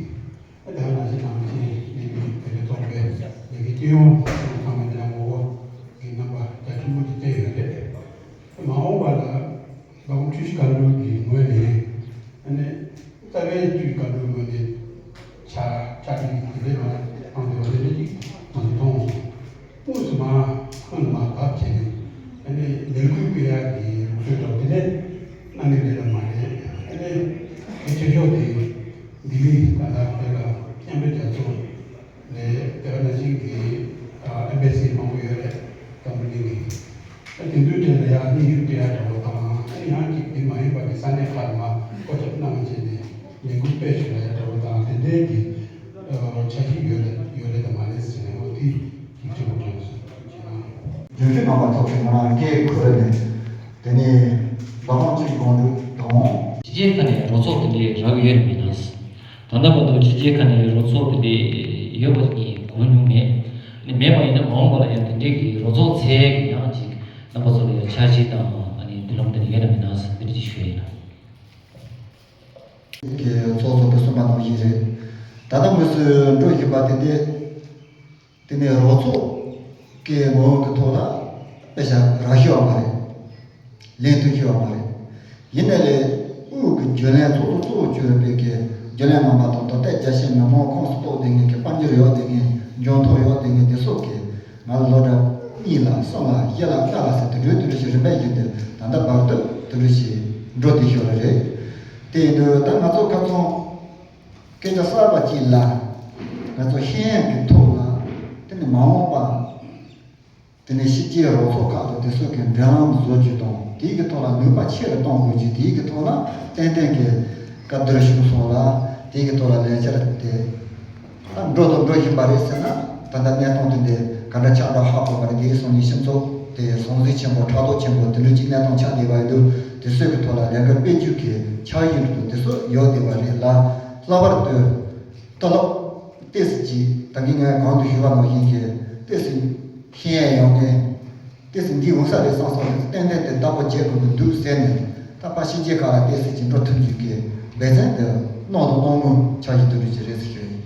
ཨ་དེ་ནང་བཞིན་ནང་བཞིན་ཡིན་པའི་བདེ་སྐྱིད་ཐོག་པའི་ལས་ཀའི་སྤྱི་ཡོངས་ཚང་མ་དེ་ལ་ངོ་བོ་གི་རྣམ་པ་རྒྱ་ཆེན་པོ་ཅིག་བསྟན་ཡོད་རེད། མ་འོངས་པ་ལ་འབངས་ཆུ་བཞི་སྒང་དྲུག་གི་ངོས་ནས་ཨ་ནི་རྩ་བའི་ཆུ་བཞི་སྒང་དྲུག་ངོས་ནས་ཕྱག་ཕྱག་བྲིས་དེ་འདྲའི་མ་བཏང་དེ་བ་དེ་འདྲ་ཅིག་ང་ཚོ་མཐོང་སོང་། དངོས་སུ་མ་ཁོང་ལ་མ་བབས་བྱས་ནས་ཨ་ནི་ལས་འགུལ་སྤེལ་ཡག་གི་ལུགས་སྲོལ་འདྲ་བོ་དེ་འདྲ་གནང་གི་རེད་ལ་མ་རེད། ཨ་ནི་གལ་ཆེ་ཤོས་དེ་ལྡི་ལི་ད་ལྟ་དེ་ལ་མཉམ་འབྲེལ་རྒྱལ་ཚོགས་ལས་དེ་ག་ནང་བཞིན་གྱི་ཨེམ་བྷེ་སི་མང་པོ་ཡོད་རེད། འཛམ་བུ་གླིང་གི་ཨ་དེ་ཚོའི་གྲས་ལ་ཡང་དམིགས་ཡུལ་སྤྲད་ཡག་འདྲ་བོ་དང་ཨ་ནི་ཡང་གཅིག་དེ་མ་ཡིན་པ་གི་ས་གནས་ཁག་ལ་མ་བསྐོ་བཞག་གནང་བྱས་ནས་ལས་འགུལ་སྤེལ་ཞུ་ཡག་འདྲ་བོ་དང་དེ་འདྲའི་གི་འཆར་གཞི་ཡོད་རེད་ཡོད་རེད་དམ་མ་རེད་ཟེར་ནས་འོ་དེ་ཡིག་ཆ་བོ་དྲན་སོང་། རྒྱུན་སྤྱོད་རྣམ་པ་ཐོག་གི་ང་རང་སྐད་ཁུར་ནས་དེ་ནས་འབའ་མང་གཅིག་དགོངས་འདུག་དང་། ཕྱི་རྒྱལ་ཁག་ནས་རོགས་ཚོགས་དེ་འདྲའི་རག་གི་ཡོད་མེད་ན། ད་ལྟ་བར་དུ་ཕྱི་རྒྱལ་ཁག་ནས་རོགས་ཚོགས་དེ་འདྲའི་ཡོད་པ་ངས་གོ་མྱོང་མེད། ནི་མེད་པ་ཡིན་ན་མ་འོངས་པ་ལ་ཡང་དེ་འདྲའི་གི་རོགས་ཚོགས་འཚོལ་གི་ཡང་ཅིག་རྣམ་པ་ཚོ་ལ་ཡང་འཆར་གཞི་དང་ཨ་ནི་མདུན་ལམ་དེ་འདྲ་ཡོད་ན་མེད་ན་དེ་འདྲ་ཅིག་ཞུ་ཡ་ཡིན། གི་ཚོགས་གཙོ་གིས་གསུངས་པ་ནང་བཞིན་རེད། ད་ལྟ་དངོས་སུ་འགྲོ་བཞིན་པ་དེ་འདྲའི། དེ་ནས་རོགས་ཚོགས་ཀྱི་ངོ་བོ་གི་ཐོག་ལ་དཔེ་ཆ་རག་ཤེས་པ་མ་རེད། ལེན་ཐུབ་ཤེས་པ་མ་རེད། ཡིན་ནའི་ལས་དབུས་ཀྱི་རྒྱུན་ལས་ཚོགས་གཙོ་གཙོ་བོ་གྱུར་པའི་གི་རྒྱུན་ལས་རྣམ་པ་དང་ད་ལྟའི་རྒྱ་ཆེའི་མི་མང་ཁོངས་སུ་གཏོགས་བསྡད་མཁན་གྱི་དཔལ་འབྱོར་ཡོད་བསྡད་མཁན་འཇོན་ཐང་ཡོད་བསྡད་མཁན་དེ་སོགས་ཀྱིས་ང་ལ་སློབ་གྲྭ་གཉིས་ལ་གསུམ་ལ་བཞི་ལ་ལྔ་ལ་ཟེར་དུ་འགྲོ་དུ་འགྲོ་ཞིག་རིམ་པས་བཞིན་དུ་ད་ལྟ་བར་དུ་དུ་འགྲོ་ཞིག་འགྲོ་བསྡད་ཤོག་ལ་རེད། དེ་ཡིན་དུས་ད་ང་ཚོ་ཁ་ཚོན། སྐད་ཆ་གསར་པ་གཅིག་ལ། ང་ཚོ་ཤེས་ཡོན་གྱི་ཐོག་ལ། དེ་ནི་མ་འོངས་པ། དེ་ནི་ཕྱི་རྒྱལ་རོགས་ཚོགས་ཁག་དང་དེ་ཚོ་གི་འབྲེལ་ལམ་བཟོ་རྒྱུ་དང་དེའི་གི་ཐོག་ལ་ནུས་པ་ཆེ་རུ་གཏོང་དགོས་རྒྱུ་དེའི་གི་ཐོག་ལ་ཏན་ཏན་གྱི་སྐབས་འདིར་ཞུགས་སོང་ལ་དེའི་གི་ཐོག་ལ་ལས་འཆར་དེ། ད་འགྲོ་དང་འགྲོ་བཞིན་པ་རེད་ཟེར་ན་ད་ལྟ་གནས་སྟངས་དེ་འདི་ག་འདྲ་ཆགས་འགྲོ་ཧ་གོ་བ་རེད། དེའི་སང་ཉིན་སྤྱི་ཚོགས་དེ་ཟང་ཟིང་ཆེན་པོ་ཕྲག་དོག་ཆེན་པོ་དེ་འདྲ་ཅིག་གནས་སྟངས་ཆགས་བསྡད་པ་ཡིན་དུས་དེ་ཚོའི་གི་ཐོག་ལ་ལས་འགུལ་སྤེལ་རྒྱུ་གི་འཆར་གཞི་འདུག་དེ་ཚོ་ཡོད་བསྡད་པ་རེད་ལ། ལྷག་པར་དུ་ལྟ་ལོག་ཏོག་ཙམ་ཅིག་ད་གིན་ངས་གོང་དུ་ཞུས་པ་ནང་བཞིན་གྱི་ཏོག་ཙམ་ཤེས་ཡོན་ཡོད་མཁན། ཏོག་ཙམ་འདི་འོང་ས་རེད་བསམ་སོང་ནས་ཏན་ཏན་དེ་བདག་པོ་བྱེད་དགོས་ཀྱི་འདུག་ཟེར་ནས་ད་ཕར་ཕྱི་རྒྱལ་ཁག་ལ་ཏོག་ཙམ་ཅིག་འགྲོ་ཐུབ་རྒྱུ་གི་འབད་བརྩོན་དེ་གནང་དང་གནང་མུས་འཆར་གཞི་དེ་འདྲ་ཅིག་རེད་ཟེར་ཞུ་ཡིན།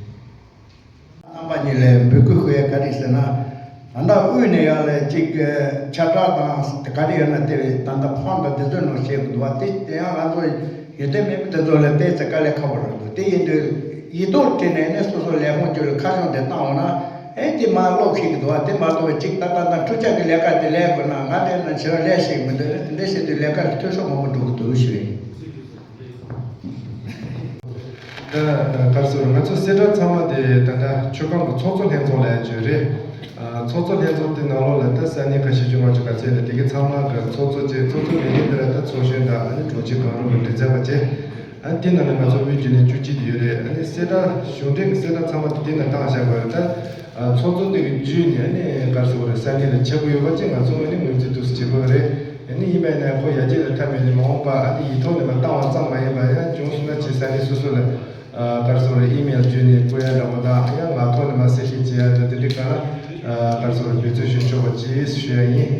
རྣམ་པ་གཉིས་ལ་འབོད་སྐུལ་ཞུ་ཡ་ག་རེ་ཟེར་ན། ད་ལྟ་དབུས་ནས་ཡར་ལ་ཅིག་ཁྱབ་བསྒྲགས་དང་ག་རེ་ཡོད་ན་དེ་ད་ལྟ་ཕོན་དང་དེ་ཚོའི་ནང་བཤད་དགོས་འདུག་བ། དེ་དེ་ཡང་ང་ཚོ་ཡོན་ཏན་མེད་པ་དེ་ཚོ་ལ་དེ་ཚོ་དཀའ་ལས་ཁག་པོ་རེད་འདུག་དེ་ཡིན་དུས་ཡིག་ཐོག་བྲིས་ནས་ནི་སོ་སོ་ལས་ཁུངས་ཅིག་ལ་ཁ་བྱང་དེ་བཏང་འོང་ན་ཨེ་དེ་མར་ཀློག་ཤེས་ཀྱི་འདུག་བ། དེ་མ་གཏོགས་པའི་ཅིག་ད་ལྟ་ད་འཕྲུལ་ཆས་ཀྱི་ལས་ཀ་དེ་ལས་དགོས་ན་ང་དེ་ན་བྱེད་རོགས་ལས་ཤེས་ཀྱི་མི་འདུག་དེ་འདྲ་བྱེད་དུས་ལས་ཀ་ལ་འཐུས་ཤོར་མང་པོ་འགྲོ་གི་འདུག་ཞུ་ཡིན། ད་ག་རེ་ཟེར་ང་ཚོ་གསལ་བསྒྲགས་ཚང་མ་དེ་ད་ལྟ་ཆུ་སྒང་གི་ཚོགས་གཙོ་ལྷན་ཚོགས་ལ་བརྗོད་རེད། ཨ་ཚོགས་གཙོ་ལྷན་ཚོགས་དེ་ནང་ལོགས་ལ་ད་ས་གནས་ཁ་ཤས་ཅུང་མ་ཅུང་ག་ཚད་ལ་དེ་གའི་ཚང་མ་གི་ཚོགས་གཙོ་བཅས་ཚོགས་གཙོ་མེད་མཁན་དེ་ལ་ད་ཚོགས་གཞོན་དང་ཨ་ནི་དྲུང་ཆེ་གང་རུང་གི་མགྲིན་ཚབ་པ་བཅས་ཨ་ནི་དེ་ནང་ལ་ང་ཚོ་དབུས་རྒྱུན་ལས་བཅུ་གཅིག་དེ་ཡོད་རེད། ཨ་ནི་གསལ་བསྒྲགས་གཞུང་འབྲེལ་གྱི་གསལ་བསྒྲགས་ཚང་མ་དེ་དེ་ནང་བཏང་བཞག་དགོས་རེད། ད་ཨ་ཚོགས་གཙོ་དེ་གི་བརྒྱུད་ནས་ཨ་ནི་ག་རེ་ཟེར་དགོས་རེད། ས་གནས་ལ་ཁྱབ་ཀྱི་ཡོད་པ་བཅས་ང་ཚོ་ངོས་ནས་ངོས་འཛིན་ཏོག་ཙམ་བྱེད་དགོས་རེད། ཡང་ན་ཡིན་པ་ཡིན་ན་ཁོ་ཡར་རྒྱས་ལ་འཐབ་མེད་ནས་མ་འོངས་པ་ཨ་ནི་ཡིག་ཐོག་ནས་མ་བཏང་བ་ཙམ་མ་ཡིན་པར་ཡང་བྱུང་སོང་ན་ཅིག་ས་གནས་སོ་སོ་ལ་ཨ་ག་རེ་ཟེར་དགོས་རེད། ཨི་མེལ་བརྒྱུད་ནས་བསྐུར་ཡ་འདྲ་པོ་དང་ཡང་ངག་ཐོག་ནས་མ་གསལ་བཤད་བྱེད་ཡ་འདྲ་དེ་འདྲའི་སྒང་ལ་ཨ་ག་རེ་ཟེར་དགོས་རེད། འབད་བརྩོན་ཞུ་ཆོག་པ་ཅིག་ཞུ་ཡ་ཡིན།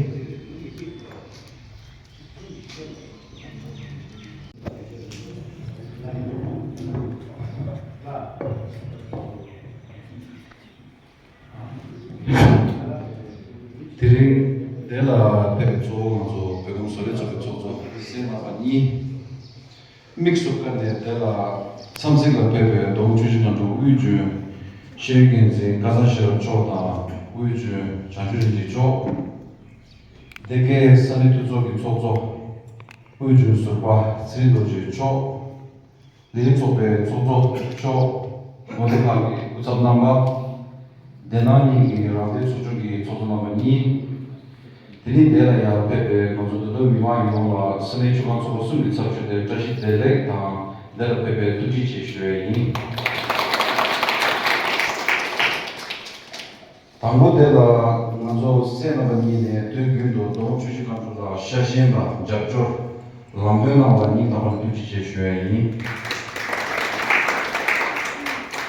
དེ་རིང་འདི་ལ་ཕེབས་པའི་གཙོ་བོ་ང་ཚོ་བོད་ཁམས་བཟོ་ལས་ཚོགས་པའི་ཚོགས་གཙོ་སྲས་རྣམ་པ་གཉིས། དམིགས་སུ་བཀར་ནས་འདི་ལ་འཚམས་གཟིགས་ལ་ཕེབས་པའི་མདོ་དབུས་ཆུ་བཞི་སྒང་དྲུག་དབུས་རྒྱུན་ཤེས་ཡོན་འགན་འཛིན་སྐལ་བཟང་ཤེས་རབ་མཆོག་དང་། དབུས་རྒྱུན་བྱང་ཆུབ་རིན་ཆེན་མཆོག་སྡེ་དགེ་ས་གནས་འཐུས་ཚོགས་ཀྱི་ཚོགས་གཙོ། དབུས་རྒྱུན་ཟུར་པ་ཚེ་རིང་རྡོ་རྗེ་མཆོག་ལས་རིམ་ཚོགས་པའི་ཚོགས་གཙོ་མཆོག་དགོན་སྡེ་ཁག་གི་སྐུ་ཚབ་རྣམ་པ། སྡེ་ནང་གཉིས་ཀྱི་རང་བདེན་ཚོགས་ཆུང་གི་ཚོགས་གཙོ་རྣམ་པ་གཉིས། དེ་ནས་འདི་ལ་ཡང་ཕེབས་པའི་ང་ཚོ་མདོ་སྟོད་མི་མང་ཡོངས་ལ་ས་གནས་ཆུ་སྒང་ཚོགས་པ་གསུམ་གྱི་ཚབ་ཞུས་ཏེ་བཀྲ་ཤིས་བདེ་ལེགས་དང་འདི་ལ་ཕེབས་པའི་ཐུགས་རྗེ་ཆེ་ཞུ་ཡ་ཡིན། དང་པོ་དེ་ལ་ང་ཚོ་སྲས་རྣམ་པ་གཉིས་ནས་དུས་རྒྱུན་དུ་མདོ་དབུས་ཆུ་བཞི་སྒང་དྲུག་ལ་ཤ་ཞེན་དང་རྒྱབ་སྐྱོར་ལམ་སྟོན་གནང་བ་ལ་སྙིང་ཐག་པ་ནས་ཐུགས་རྗེ་ཆེ་ཞུ་ཡ་ཡིན།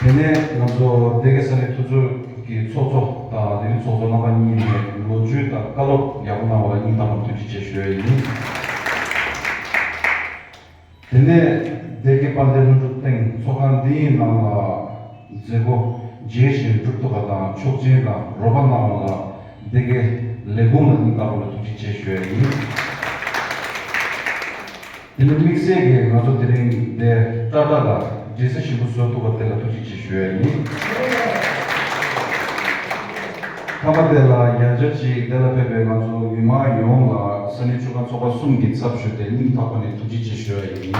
དེ་ནས་ང་ཚོ་སྡེ་དགེ་ས་གནས་འཐུས་ཚོགས་ཀྱི་ཚོགས་གཙོ་དང་ལས་རིམ་ཚོགས་གཙོ་རྣམ་པ་གཉིས་ནས་ལོ་རྒྱུས་དང་བཀའ་སློབ་ཡག་པོ་གནང་བ་ལ་སྙིང་ཐག་པ་ནས་ཐུགས་རྗེ་ཆེ་ཞུ་ཡ་ཡིན། དེ་ནས་སྡེ་དགེ་དཔལ་ལྡན་སློབ་ཕྲུག་སྟེང་ཚོགས་ཁང་འདིའི་ནང་ལ་མཛད་སྒོ་རྒྱས་ཤིང་གྲུབ་ཐུབ་པ་དང་ཆོག་མཆན་དང་རོགས་པ་གནང་བ་ལ་སྡེ་དགེ་ལས་ཁུངས་ལ་སྙིང་ཐག་པ་ནས་ཐུགས་རྗེ་ཆེ་ཞུ་ཡ་ཡིན། དེ་ནས་དམིགས་བསལ་གྱིས་ང་ཚོ་དེ་རིང་འདིར་ཏག་ཏག་ལ་སྒྲིག་གཞི་ཞིབ་པོ་བཟོ་ཐུབ་པ་དེ་ལ་ཐུགས་རྗེ་ཆེ་ཞུ་ཡ་ཡིན། མཐའ་མ་དེ་ལ་ཡང་བསྐྱར་ཅིག་འདི་ལ་ཕེབས་པའི་ང་ཚོ་མི་མང་ཡོངས་ལ་ས་གནས་ཆུ་སྒང་ཚོགས་པ་གསུམ་གྱི་ཚབ་ཞུས་ཏེ་སྙིང་ཐག་པ་ནས་ཐུགས་རྗེ་ཆེ་ཞུ་ཡ་ཡིན།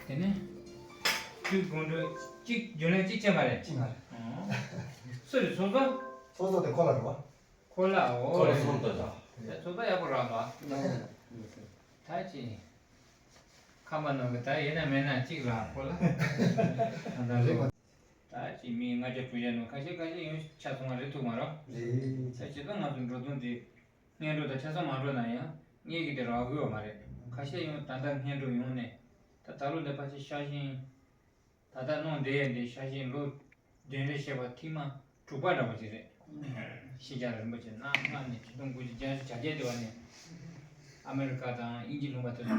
དེ་ནས་དུས་དགོང་དྲོ་གཅིག་རྒྱུན་ལས་གཅིག་བྱས་མ་རེད། གཅིག་མ་རེད། སུ་རེད། ཚོགས་གཙོ། ཚོགས་གཙོ་དེ་ཁོ་ལ་རེད་བ། ཁོ་ལ་འོ། ཁོ་ལ་སོང་ད་ད། ཚོགས་གཙོ་ཡག་པོ་རག་འདུག་ད་ཅི། ཁ་པར་ནང་གི་ད་ཡིན་ན་མིན་ན་གཅིག་རག་ཁོ་ལ། ད་ད་རེད། ད་ཅི་མི་ལྔ་བརྒྱ་དྲུག་བརྒྱ་ནང་ཁ་ཤས་ཁ་ཤས་ཡོང་ཆ་སོང་བ་རེད། ཐུག་མ་རོགས། རེད། ད་ཇི་ལྟར་ང་ཚོ་འགྲོ་དོན་འདི། སྔས་འགྲོ་དང་ཆ་ཚང་མ་འགྲོ་ན་ཡང་སྔས་ཀྱི་དེ་རག་གི་ཡོད་མ་རེད། ཁ་ཤས་ཡང་ད་ལྟ་སྔས་འགྲོ་ཡོང་ནས་ད་ད་ལོ་འདི་ཕལ་ཆེར་ཤ་ཞེན། ད་ལྟ་གནང་བསྡད་ཡས་འདི་ཤ་ཞེན་ལོ་བདུན་རེ་བཤད་པ་ཐེངས་མ་དྲུག་པ་འདྲ་པོ་ཅིག་རེད། ཤེས་བྱ་རིན་པོ་ཆེ་གནངས་སྔ་ནས་ཆིག་སྟོང་དགུ་བརྒྱ་བརྒྱད་ཅུ་གྱ་བརྒྱད་དེ་བ་ནས་ཨ་མེ་རི་ཀ་དང་དབྱིན་ཇི་ལུང་པ་དེ་ཚོ་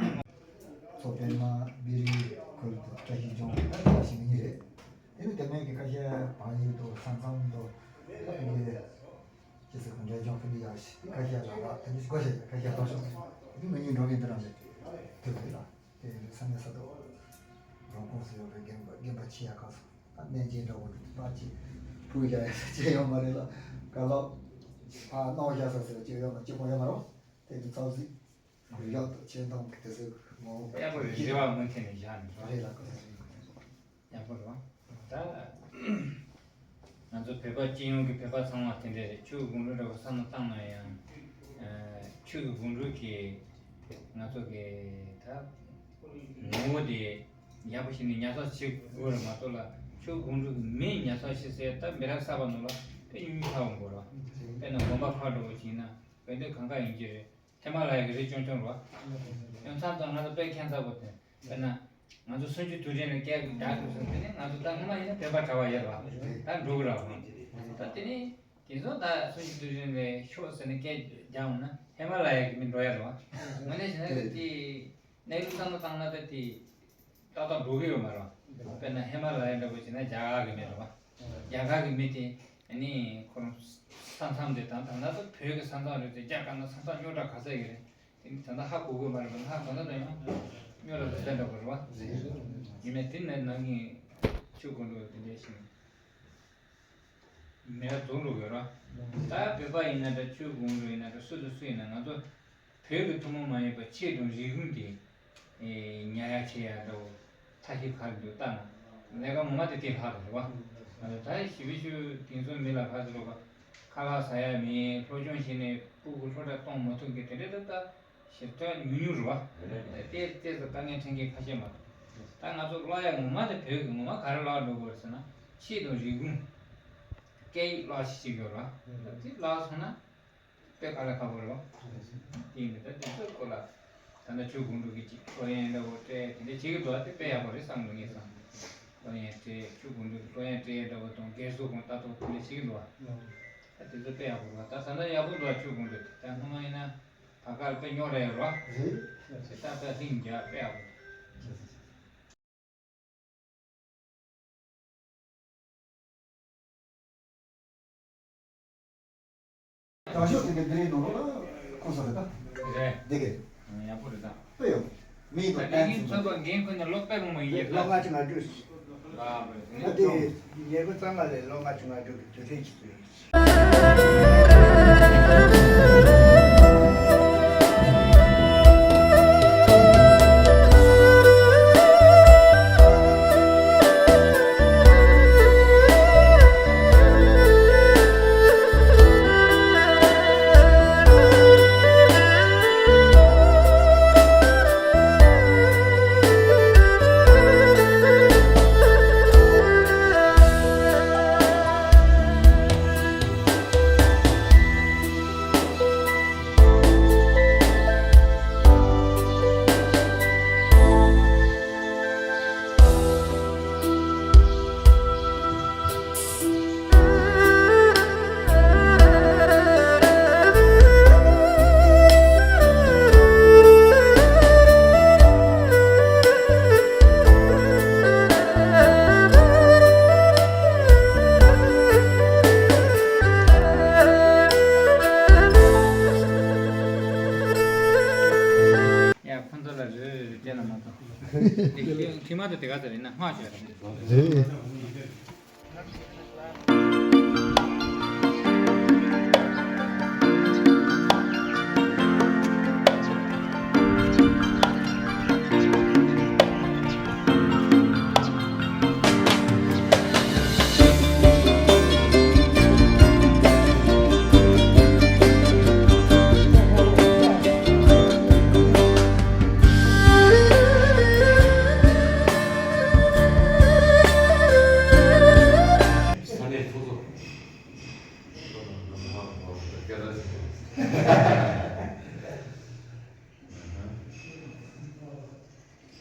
མཚོ་པདྨ་བེ་རི་ཁུལ་དུ་བཀྲ་ཤིས་ལྗོངས་ལ་བཀྲ་ཤིས་མི་ཉིད་རེད། དེ་ནི་དེ་སྔོན་གྱི་ཁ་ཤས་བག་ཡིག་དང་ས་མཚམས་དང་ཨ་ནི་ཅི་ཟེར་གི་འབྲས་ལྗོངས་ཕུ་ནུ་ཡག་ཤི་ཁ་ཤས་ལ་ལ་དེ་ནི་སྒོ་ཤེས་ཁ་ཤས་ལྟོགས་ཤོག་དེ་མི་ཉིད་འགྲོ་མཁན་དེ་རང་རེད། དེ་རེད་ལ། དེ་ཡིན་དུས་ས་གནས་ས་ཐོག་རང་ཁོངས་སུ་ཡོད་པའི་རྒན་པ་རྒན་པ་ཆེ་ཡག་ཁག་སོང་། ད་གནས་ཆེན་འདྲ་བོ་དེ་ཕར་ཅིག་ཕུལ་བཞག་ཡག་ས་ཅིག་ཡོད་མ་རེད་ལ། ག་ལོག་ཕར་གནང་བཞག་ས་ཟེར་ཅིག་ཡོད་མ་གཅིག་པོ་ཡོད་མ་རེད། དེ་ནི་ཚོགས་གཟིགས་གུ་ཡག་ཏུ་ཆེ་མཐོང་གི་དེ་ཚོ་ངོ་བོ་ཡག་པོ་རེད། རེ་བ་མུ་མཐུད་ནས་བཞག་ནས་རེད་ལ། ཡག་པོ་རེད་བ། ད་ང་ཚོ་བོད་པ་སྤྱི་ཡོངས་ཀྱི་བོད་པ་ཚང་མ་དེ་འདྲ་རེད། ཆོས་དགོང་དྲོ་འདྲ་བོ་བསམ་བློ་བཏང་ན་ཡང་ཆོས་ཀྱི་དགོང་དྲོ་གི་ང་ཚོ་གི་ད་ངོ་བོ་དེ་ཡག་པོ་ཞིག་ནས་ཉར་ཚགས་བྱེད་དགོས་རེད་མ་གཏོགས་ལ། ཆོས་དགོང་དྲོ་གི་མི་ཉར་ཚགས་བྱེད་སའི་ད་མི་རབས་གསར་པ་ནང་ལ་དཔེ་ཉུང་ཉུང་ཆགས་འོང་གི་རེད་བ། དཔེར་ན་དགོན་པ་ཁག་འདྲ་བོ་ཞིག་ཡིན་ན་དཔེ་འདོད་གང་ག་ཡིན་གྱི་རེད། ཧི་མ་ལ་ཡ་གི་རི་ཆུང་ཆུང་རེད་བ། ཡང་མཚམས་མཚམས་ང་ཚོ་དཔེ་ཁྱད་མཚར་པོ་དེ་དཔེར་ན། ང་ཚོ་སུམ་ཅུ་དུས་དྲན་ལ་སྐད་རྒྱག་དགོས་སོང་། དེ་ནི་ང་ཚོ་ད་སྔོན་མ་ཡིན་ན་བོད་པ་གྲྭ་པ་ཡོད་རེད་བ། ད་འགྲོ་གི་རེད་བ། ད་དེ་ནི་དེ་ཚོ་ད་སུམ་ཅུ་དུས་དྲན་ལ་ཤོག་ཟེར་ནས་སྐད་རྒྱག་འོང་ན་ཧི་མ་ལ་ཡ་གི་མི་འགྲོ་ཡ་རེད་བ། དངོས་གནས་བྱས་ན་དེ་གནས་ལུགས་བསམ་བློ་བཏང་ན་ད་དེ་ཏག་ཏག་འགྲོ་གི་ཡོད་མ་རེད་བ། དཔེར་ན་ཧི་མ་ལ་ཡ་འདྲ་པོ་བྱས་ན་རྒྱ་གར་གི་མི་རེད་བ། རྒྱ་གར་གི་མི་དེ་ཨ་ནི་ཁོ་རང་ས་མཚམས་དེ་དང་ད་ལྟ་བོད་ཀྱི་ས་མཚམས་རེད་དེ་རྒྱ་དཀར་ནག་ས་མཚམས་རྙོག་དྲ་ག་ཚད་ཡོད་རེད། དེ་ནི་ད་ལྟ་ཧ་གོ་གི་མ་རེད་པ། ཧ་གོ་ན་ད་ཡང་རྙོག་དྲ་དེ་འདྲ་འདྲ་པོ་རེད་བ། ཡིན་ནའི་དེ་ནས་ནང་གི་ཆོས་དགོང་དྲོ་དེ་འདྲ་ཞིག་མེད་རྫོགས་འགྲོ་གི་རེད་བ། ད་བོད་པ་ཡིན་ན་འདྲ་ཆོས་དགོང་དྲོ་ཡིན་ན་འདྲ་སུ་དང་སུ་ཡིན་ན་ང་ཚོ་བོད་ཀྱི་ཐུན་མོང་མ་ཡིན་པ་ཆོས་དང་རིག་གཞུང་དེ་ཉར་ཡ་བྱེད་ཡ་འདྲ་བོ་ཐབས་ཤེས་ག་རེ་འདུག་ལྟ་ན་ལས་ཀ་ངོ་མ་དེ་དེ་ལྷག་རེད་བ། ད་ཞི་བའི་ཆོས་དེང་སང་མི་ལ་ག་ཚོད་རེད་བ། ཁ་ལག་ཟ་ཡ་མེད། སློབ་སྦྱོང་བྱས་ནས་སྤུ་གུ་སློབ་གྲྭ་གཏོང་མ་ཐུབ་མཁན་དེ་འདྲ་ད་ལྟ་ཞེ་དྲག་ཉུང་ཉུང་རེད་བ། དེ་ལྟས་སུ་དཀའ་ངལ་འཕྲད་མཁན་ཁ་ཤས་མ་གཏོགས། ད་ང་ཚོ་བསླབ་ཡ་ངོ་མ་དེ་བོད་ཀྱི་ངོ་མ་ག་རེ་བསླབ་འགྲོ་དགོས་རེད་ཟེར་ན་ཆོས་དང་རིག་གཞུང་སྐད་ཡིག་བསླབ་ཤེས་ཀྱི་ཡོད་རེད་བ། དེ་བསླབ་སོང་ན་དཔེ་དཀའ་ལས་ཁག་པོ་རེད་བ། དེ་ཡིན་ད་དེ་ཚོའི་སྐོར་ལ་ད་ལྟ་ཆོས་དགོང་དྲོ་གི་ཅིག་སློབ་ཡོན་འདྲ་བོ་སྤྲད་དེ་འདྲ་བྱེད་ཀྱི་འདུག་བ། དེ་དཔེ་ཡག་པོ་རེད་བསམ་འདུག་ངས་བསམ། སློབ་ཡོན་སྤྲད་ཆོས་དགོང་དྲོ་གི་སློབ་ཡོན་སྤྲད་འདྲ་བོ་དང་སྒེར་གསོ་ཁང་ལྟ་རྟོག་དེ་འདྲ་བྱེད་ཀྱི་འདུག་བ། ད་དེ་ཚོ་དཔེ་ཡག་པོ་རེད་བ། ད་ད་ལྟ་ཡག་པོ་འདུག་བ། ཆོས་དགོང་དྲོ་དེ་ད་སྔོན་མ་ཡིན་ན་བར་སྐབས་དཔེ་རྙོག་དྲ་ཡོད་རེད་བ། རེད། དེ་ད་ལྟ་ལྷིང་འཇགས་དཔེ་ཡག་པོ་རེད། དྲང་ཤོས་དེ་གའི་འདི་རིང་ནང་ལོགས་ལ་ཁོ་ཚོ་རེད་ད། རེད། འདི་གའི། ཡག་པོ་རེད་ད། དཔེ་ཡག་པོ། མི་ཡི་ད་དོན་ལྡན་ལྡན་ཚོན་པ་རྒན་ཁོ་ནས་ལོ་དཔེ་མང་པོ་ཡིན་ལོ་ལྔ་བཅུ་ང་དྲུག་ལ་དེ་ཉེ་པོ་གཙང་མ་ལས་ལོ་ལྔ་བཅུ་ང་དྲུག་གི་དུས་དྲན་ཞིག་ཏུ་ཡིན། ཡ། ཁོང་ཚོ་ལ་རེ་རེ་རེ་སྤྲད་ན་མ་གཏོགས། དེ་ཁྱི་ཁྱི་མ་དང་དེ་ག་ཚོད་རེད་ན་སྔགས་ཤོད་རེད། རེད།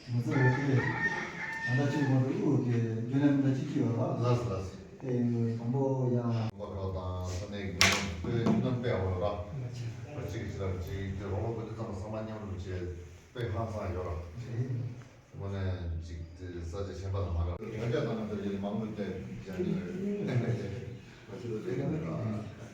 ང་ཚོ་ཡོད་དེ། ད་ལྟ་ཅིག་གོང་དུ་དབུ་གི་རྒྱུན་ལས་མི་འདྲ་ཅིག་ཅིག་ཡོད་ར། ལགས་སོ་ལགས་སོ། དེ་དང་པོ་ཡང་། བ་ག་དང་ས་གནས་ཀྱི་མི་མང་ཚོས་རྒྱུན་ལས་སྤེལ་བ་ར། བ་གཅིག་གཅིག་ལ་གཅིག་དེ་རོགས་པ་དེ་ཚང་མ་ཚང་མ་མཉམ་རུབ་བྱས་དཔེ་ཧང་སང་ཡོད་ར། དངོས་གནས་ཅིག་དེ་ས་ཆ་གཞན་པ་དང་མ་འདྲ་བ། ཡང་བསྐྱར་དང་ང་ཚོ་ཡིན་མང་པོ་དེ་སྦྱང་གི་ཡོད། ང་ཚོ་ལ་ལས་ཀ་མེད་ར།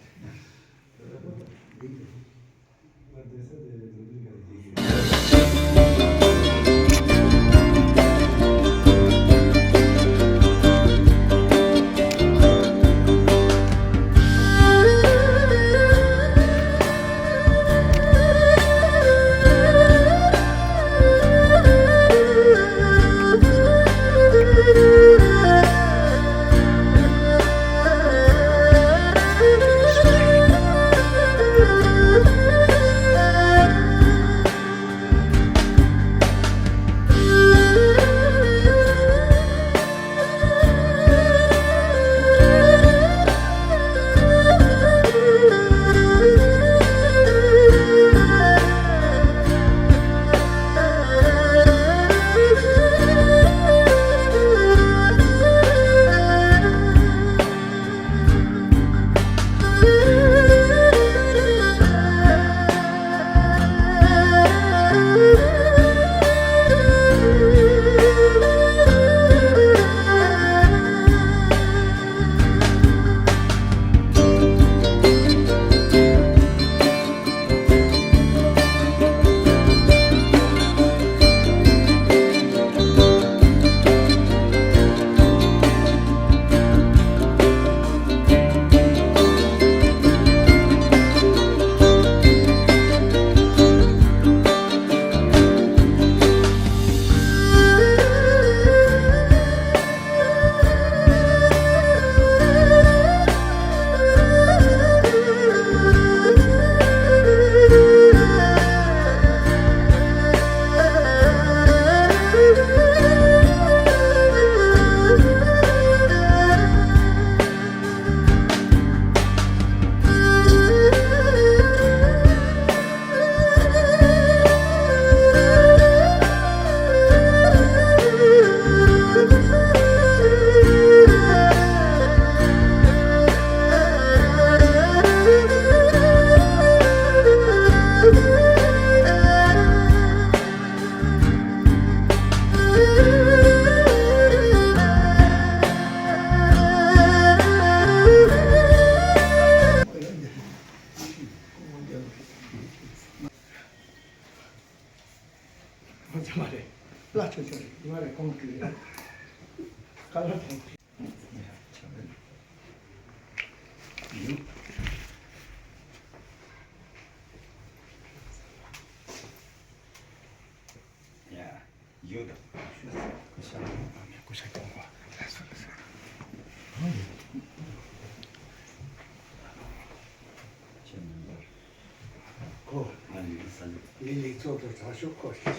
ལི་ལི་ཚོགས་དང་དྲག་ཤོག་ཁོ་ཤེས།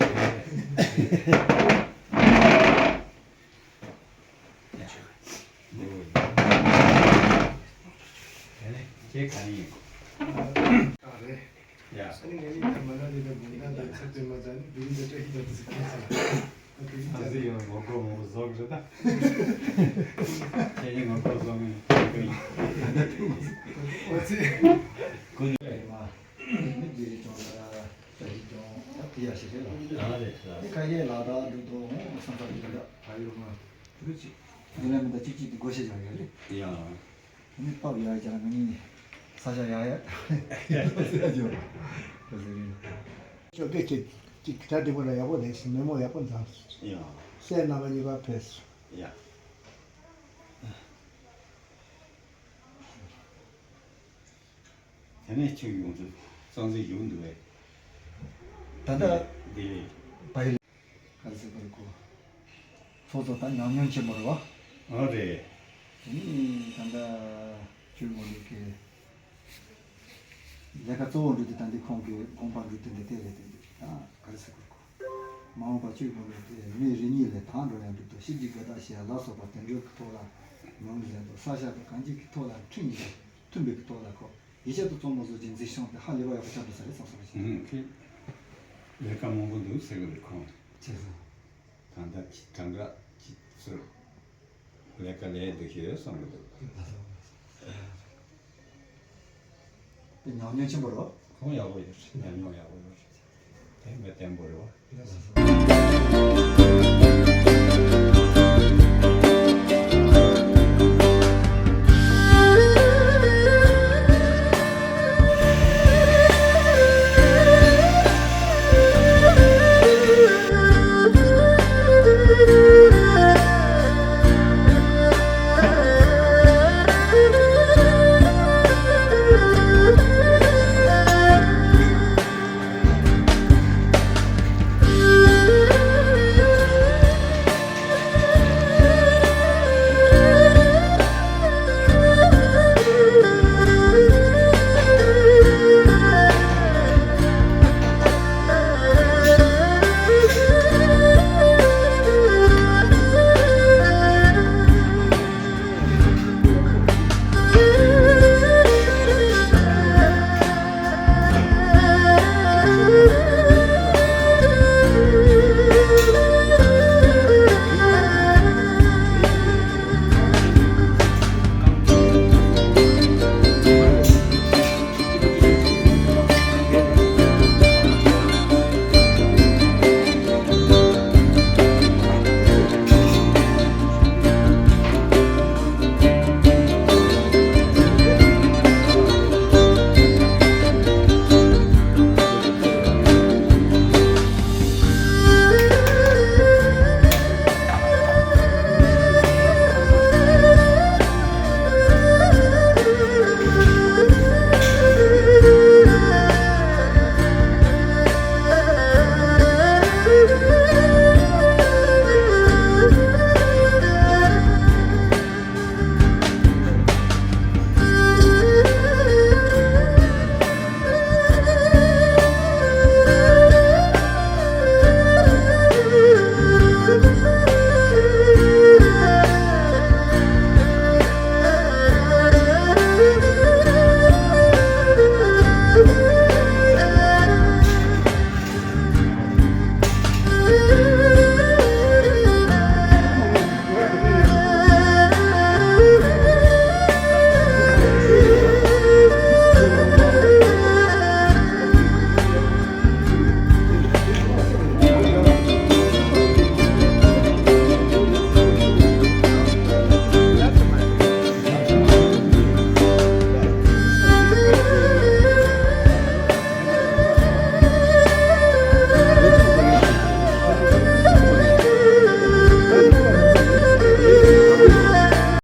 ཁྱེད་གང་ཡིན། ཨ་རེད། ཡ། ཨ་ནི་ངས་ནི་ད་མ་ན་ལི་དང་མོན་ཊ་དང་ཚེ་པད་མ་དང་ནི་བི་རི་འདི་འདྲ་ཞིག་དང་དེ་ཚོ་ཁྱེད་ཚོ། ཨ་ཁུ་ཨ་ཙི་ཡོད་ངོ་ལྐོག་ངོ་ལྐོག་བཟོ་གི་རེད་ད། ཁྱེད་ནི་ངོ་ལྐོག་བཟོ་མི་ཨ་ཁུ་ཡིན། ཨ་ཙི། ཀུན་ནས། མི་སྒེར་ལྗོངས་ལ་རྒྱ་རིག་ལྗོངས་ད་དེ་ཡ་ཞིག་རེད་ལ། ཨ་རེད་ལ། དེ་ཁ་ཤས་ལ་དྭགས་འགྲོ་དོ་ཧོང་བསམ་ས་འདི་འདྲ་ད་ཡོད་མ་རེད་ཅིག་འདི་ལ་མི་ད་གཅིག་གཅིག་ཏུ་སྒོ་ཕྱེ་བྱ་ཡོད་རེད། ཡ། ཨ་ནི་སྟབས་ཡག་ཡག་ང་གཉིས་ས་ཆ་ཡག་ཡག་ཡག་ཟེར་ཡག་ཡོད། ད་ཟེར་རིང་། ཅོ་སྐད་ཅིག་ཅིག་གྲ་སྒྲིག་པ་ལ་ཡག་པོ་རེད་ཟེར། མེ་མོ་ཡག་པོ་འཛམ། ཡ། སྲས་རྣམ་པ་གཉིས་ཀ་ཕེབས། ཡ། དེ་ནས་ཁྱོད་ཡོང་དུས་གཙང་ཚིག་ཡོང་འདུག་བས། ད་ལྟ་འདི་ལས། བའི། ག་རེ་ཟེར་དགོས་རེད་གོ། ཚོགས་གཙོ་ད་ཉམས་མྱོང་ཆེན་པོ་རེད་བ། ཨ་རེད། དེ་ནི་ད་ལྟ་ཁྱོད་ངོ་ལོག་གི་ལས་ཀ་གཙོ་བོ་འགྲོ་དེ་ད་འདི་ཁོང་གི་དགོངས་པ་འགྲོ་དེ་འདི་དེ་རེད་དེ་འདི་ད་ག་རེ་ཟེར་དགོས་རེད་གོ། མ་འོངས་པ་ཁྱོད་ངོ་ལོག་དེ་མི་རེ་གཉིས་ལས་དང་འགྲོ་ཡང་འགྲོ་དོ་ཤིབ་ཀྱི་དགའ་རྟགས་བཤད་ལ་སོགས་པ་དེ་འདྲའི་ཐོག་ལ་ངོམ་ལས་དོ་ས་ཞག་དང་གང་ཅིག་གི་ཐོག་ལ་ཁྲིམས་ཡིན་པ་མཐུན་པའི་གི་ཐོག་ལ་གོ། ཡིག་ཆ་དུ་བཙོང་མ་བཟོ་ཅིག་འཛིན་སྐྱོང་དེ་ཧ་ལས་པ་ཡག་པོ་ཆགས་འདུག་ས་རེད་བསམ་སོང་བ་ཞིག་ཨུམ་ཁྱེད། ལས་ཀ་མང་པོ་འདུག་ཟེར་གི་རེད་ཁོང་། བྱས་སོང་། གང་ག་ཅིག་ཚུར་ལས་ཀ་ལས་འདུག་ཤོད་བསམ་གི་འདུག་དེ་ཉམས་མྱོང་ཆེན་པོ་རོ། ཁོང་ཡག་པོ་ཡོད་རེད། ཉམས་མྱོང་ཡག་པོ་ཡོད་རེད། དེ་མི་བརྟན་པོ་རེད་བ།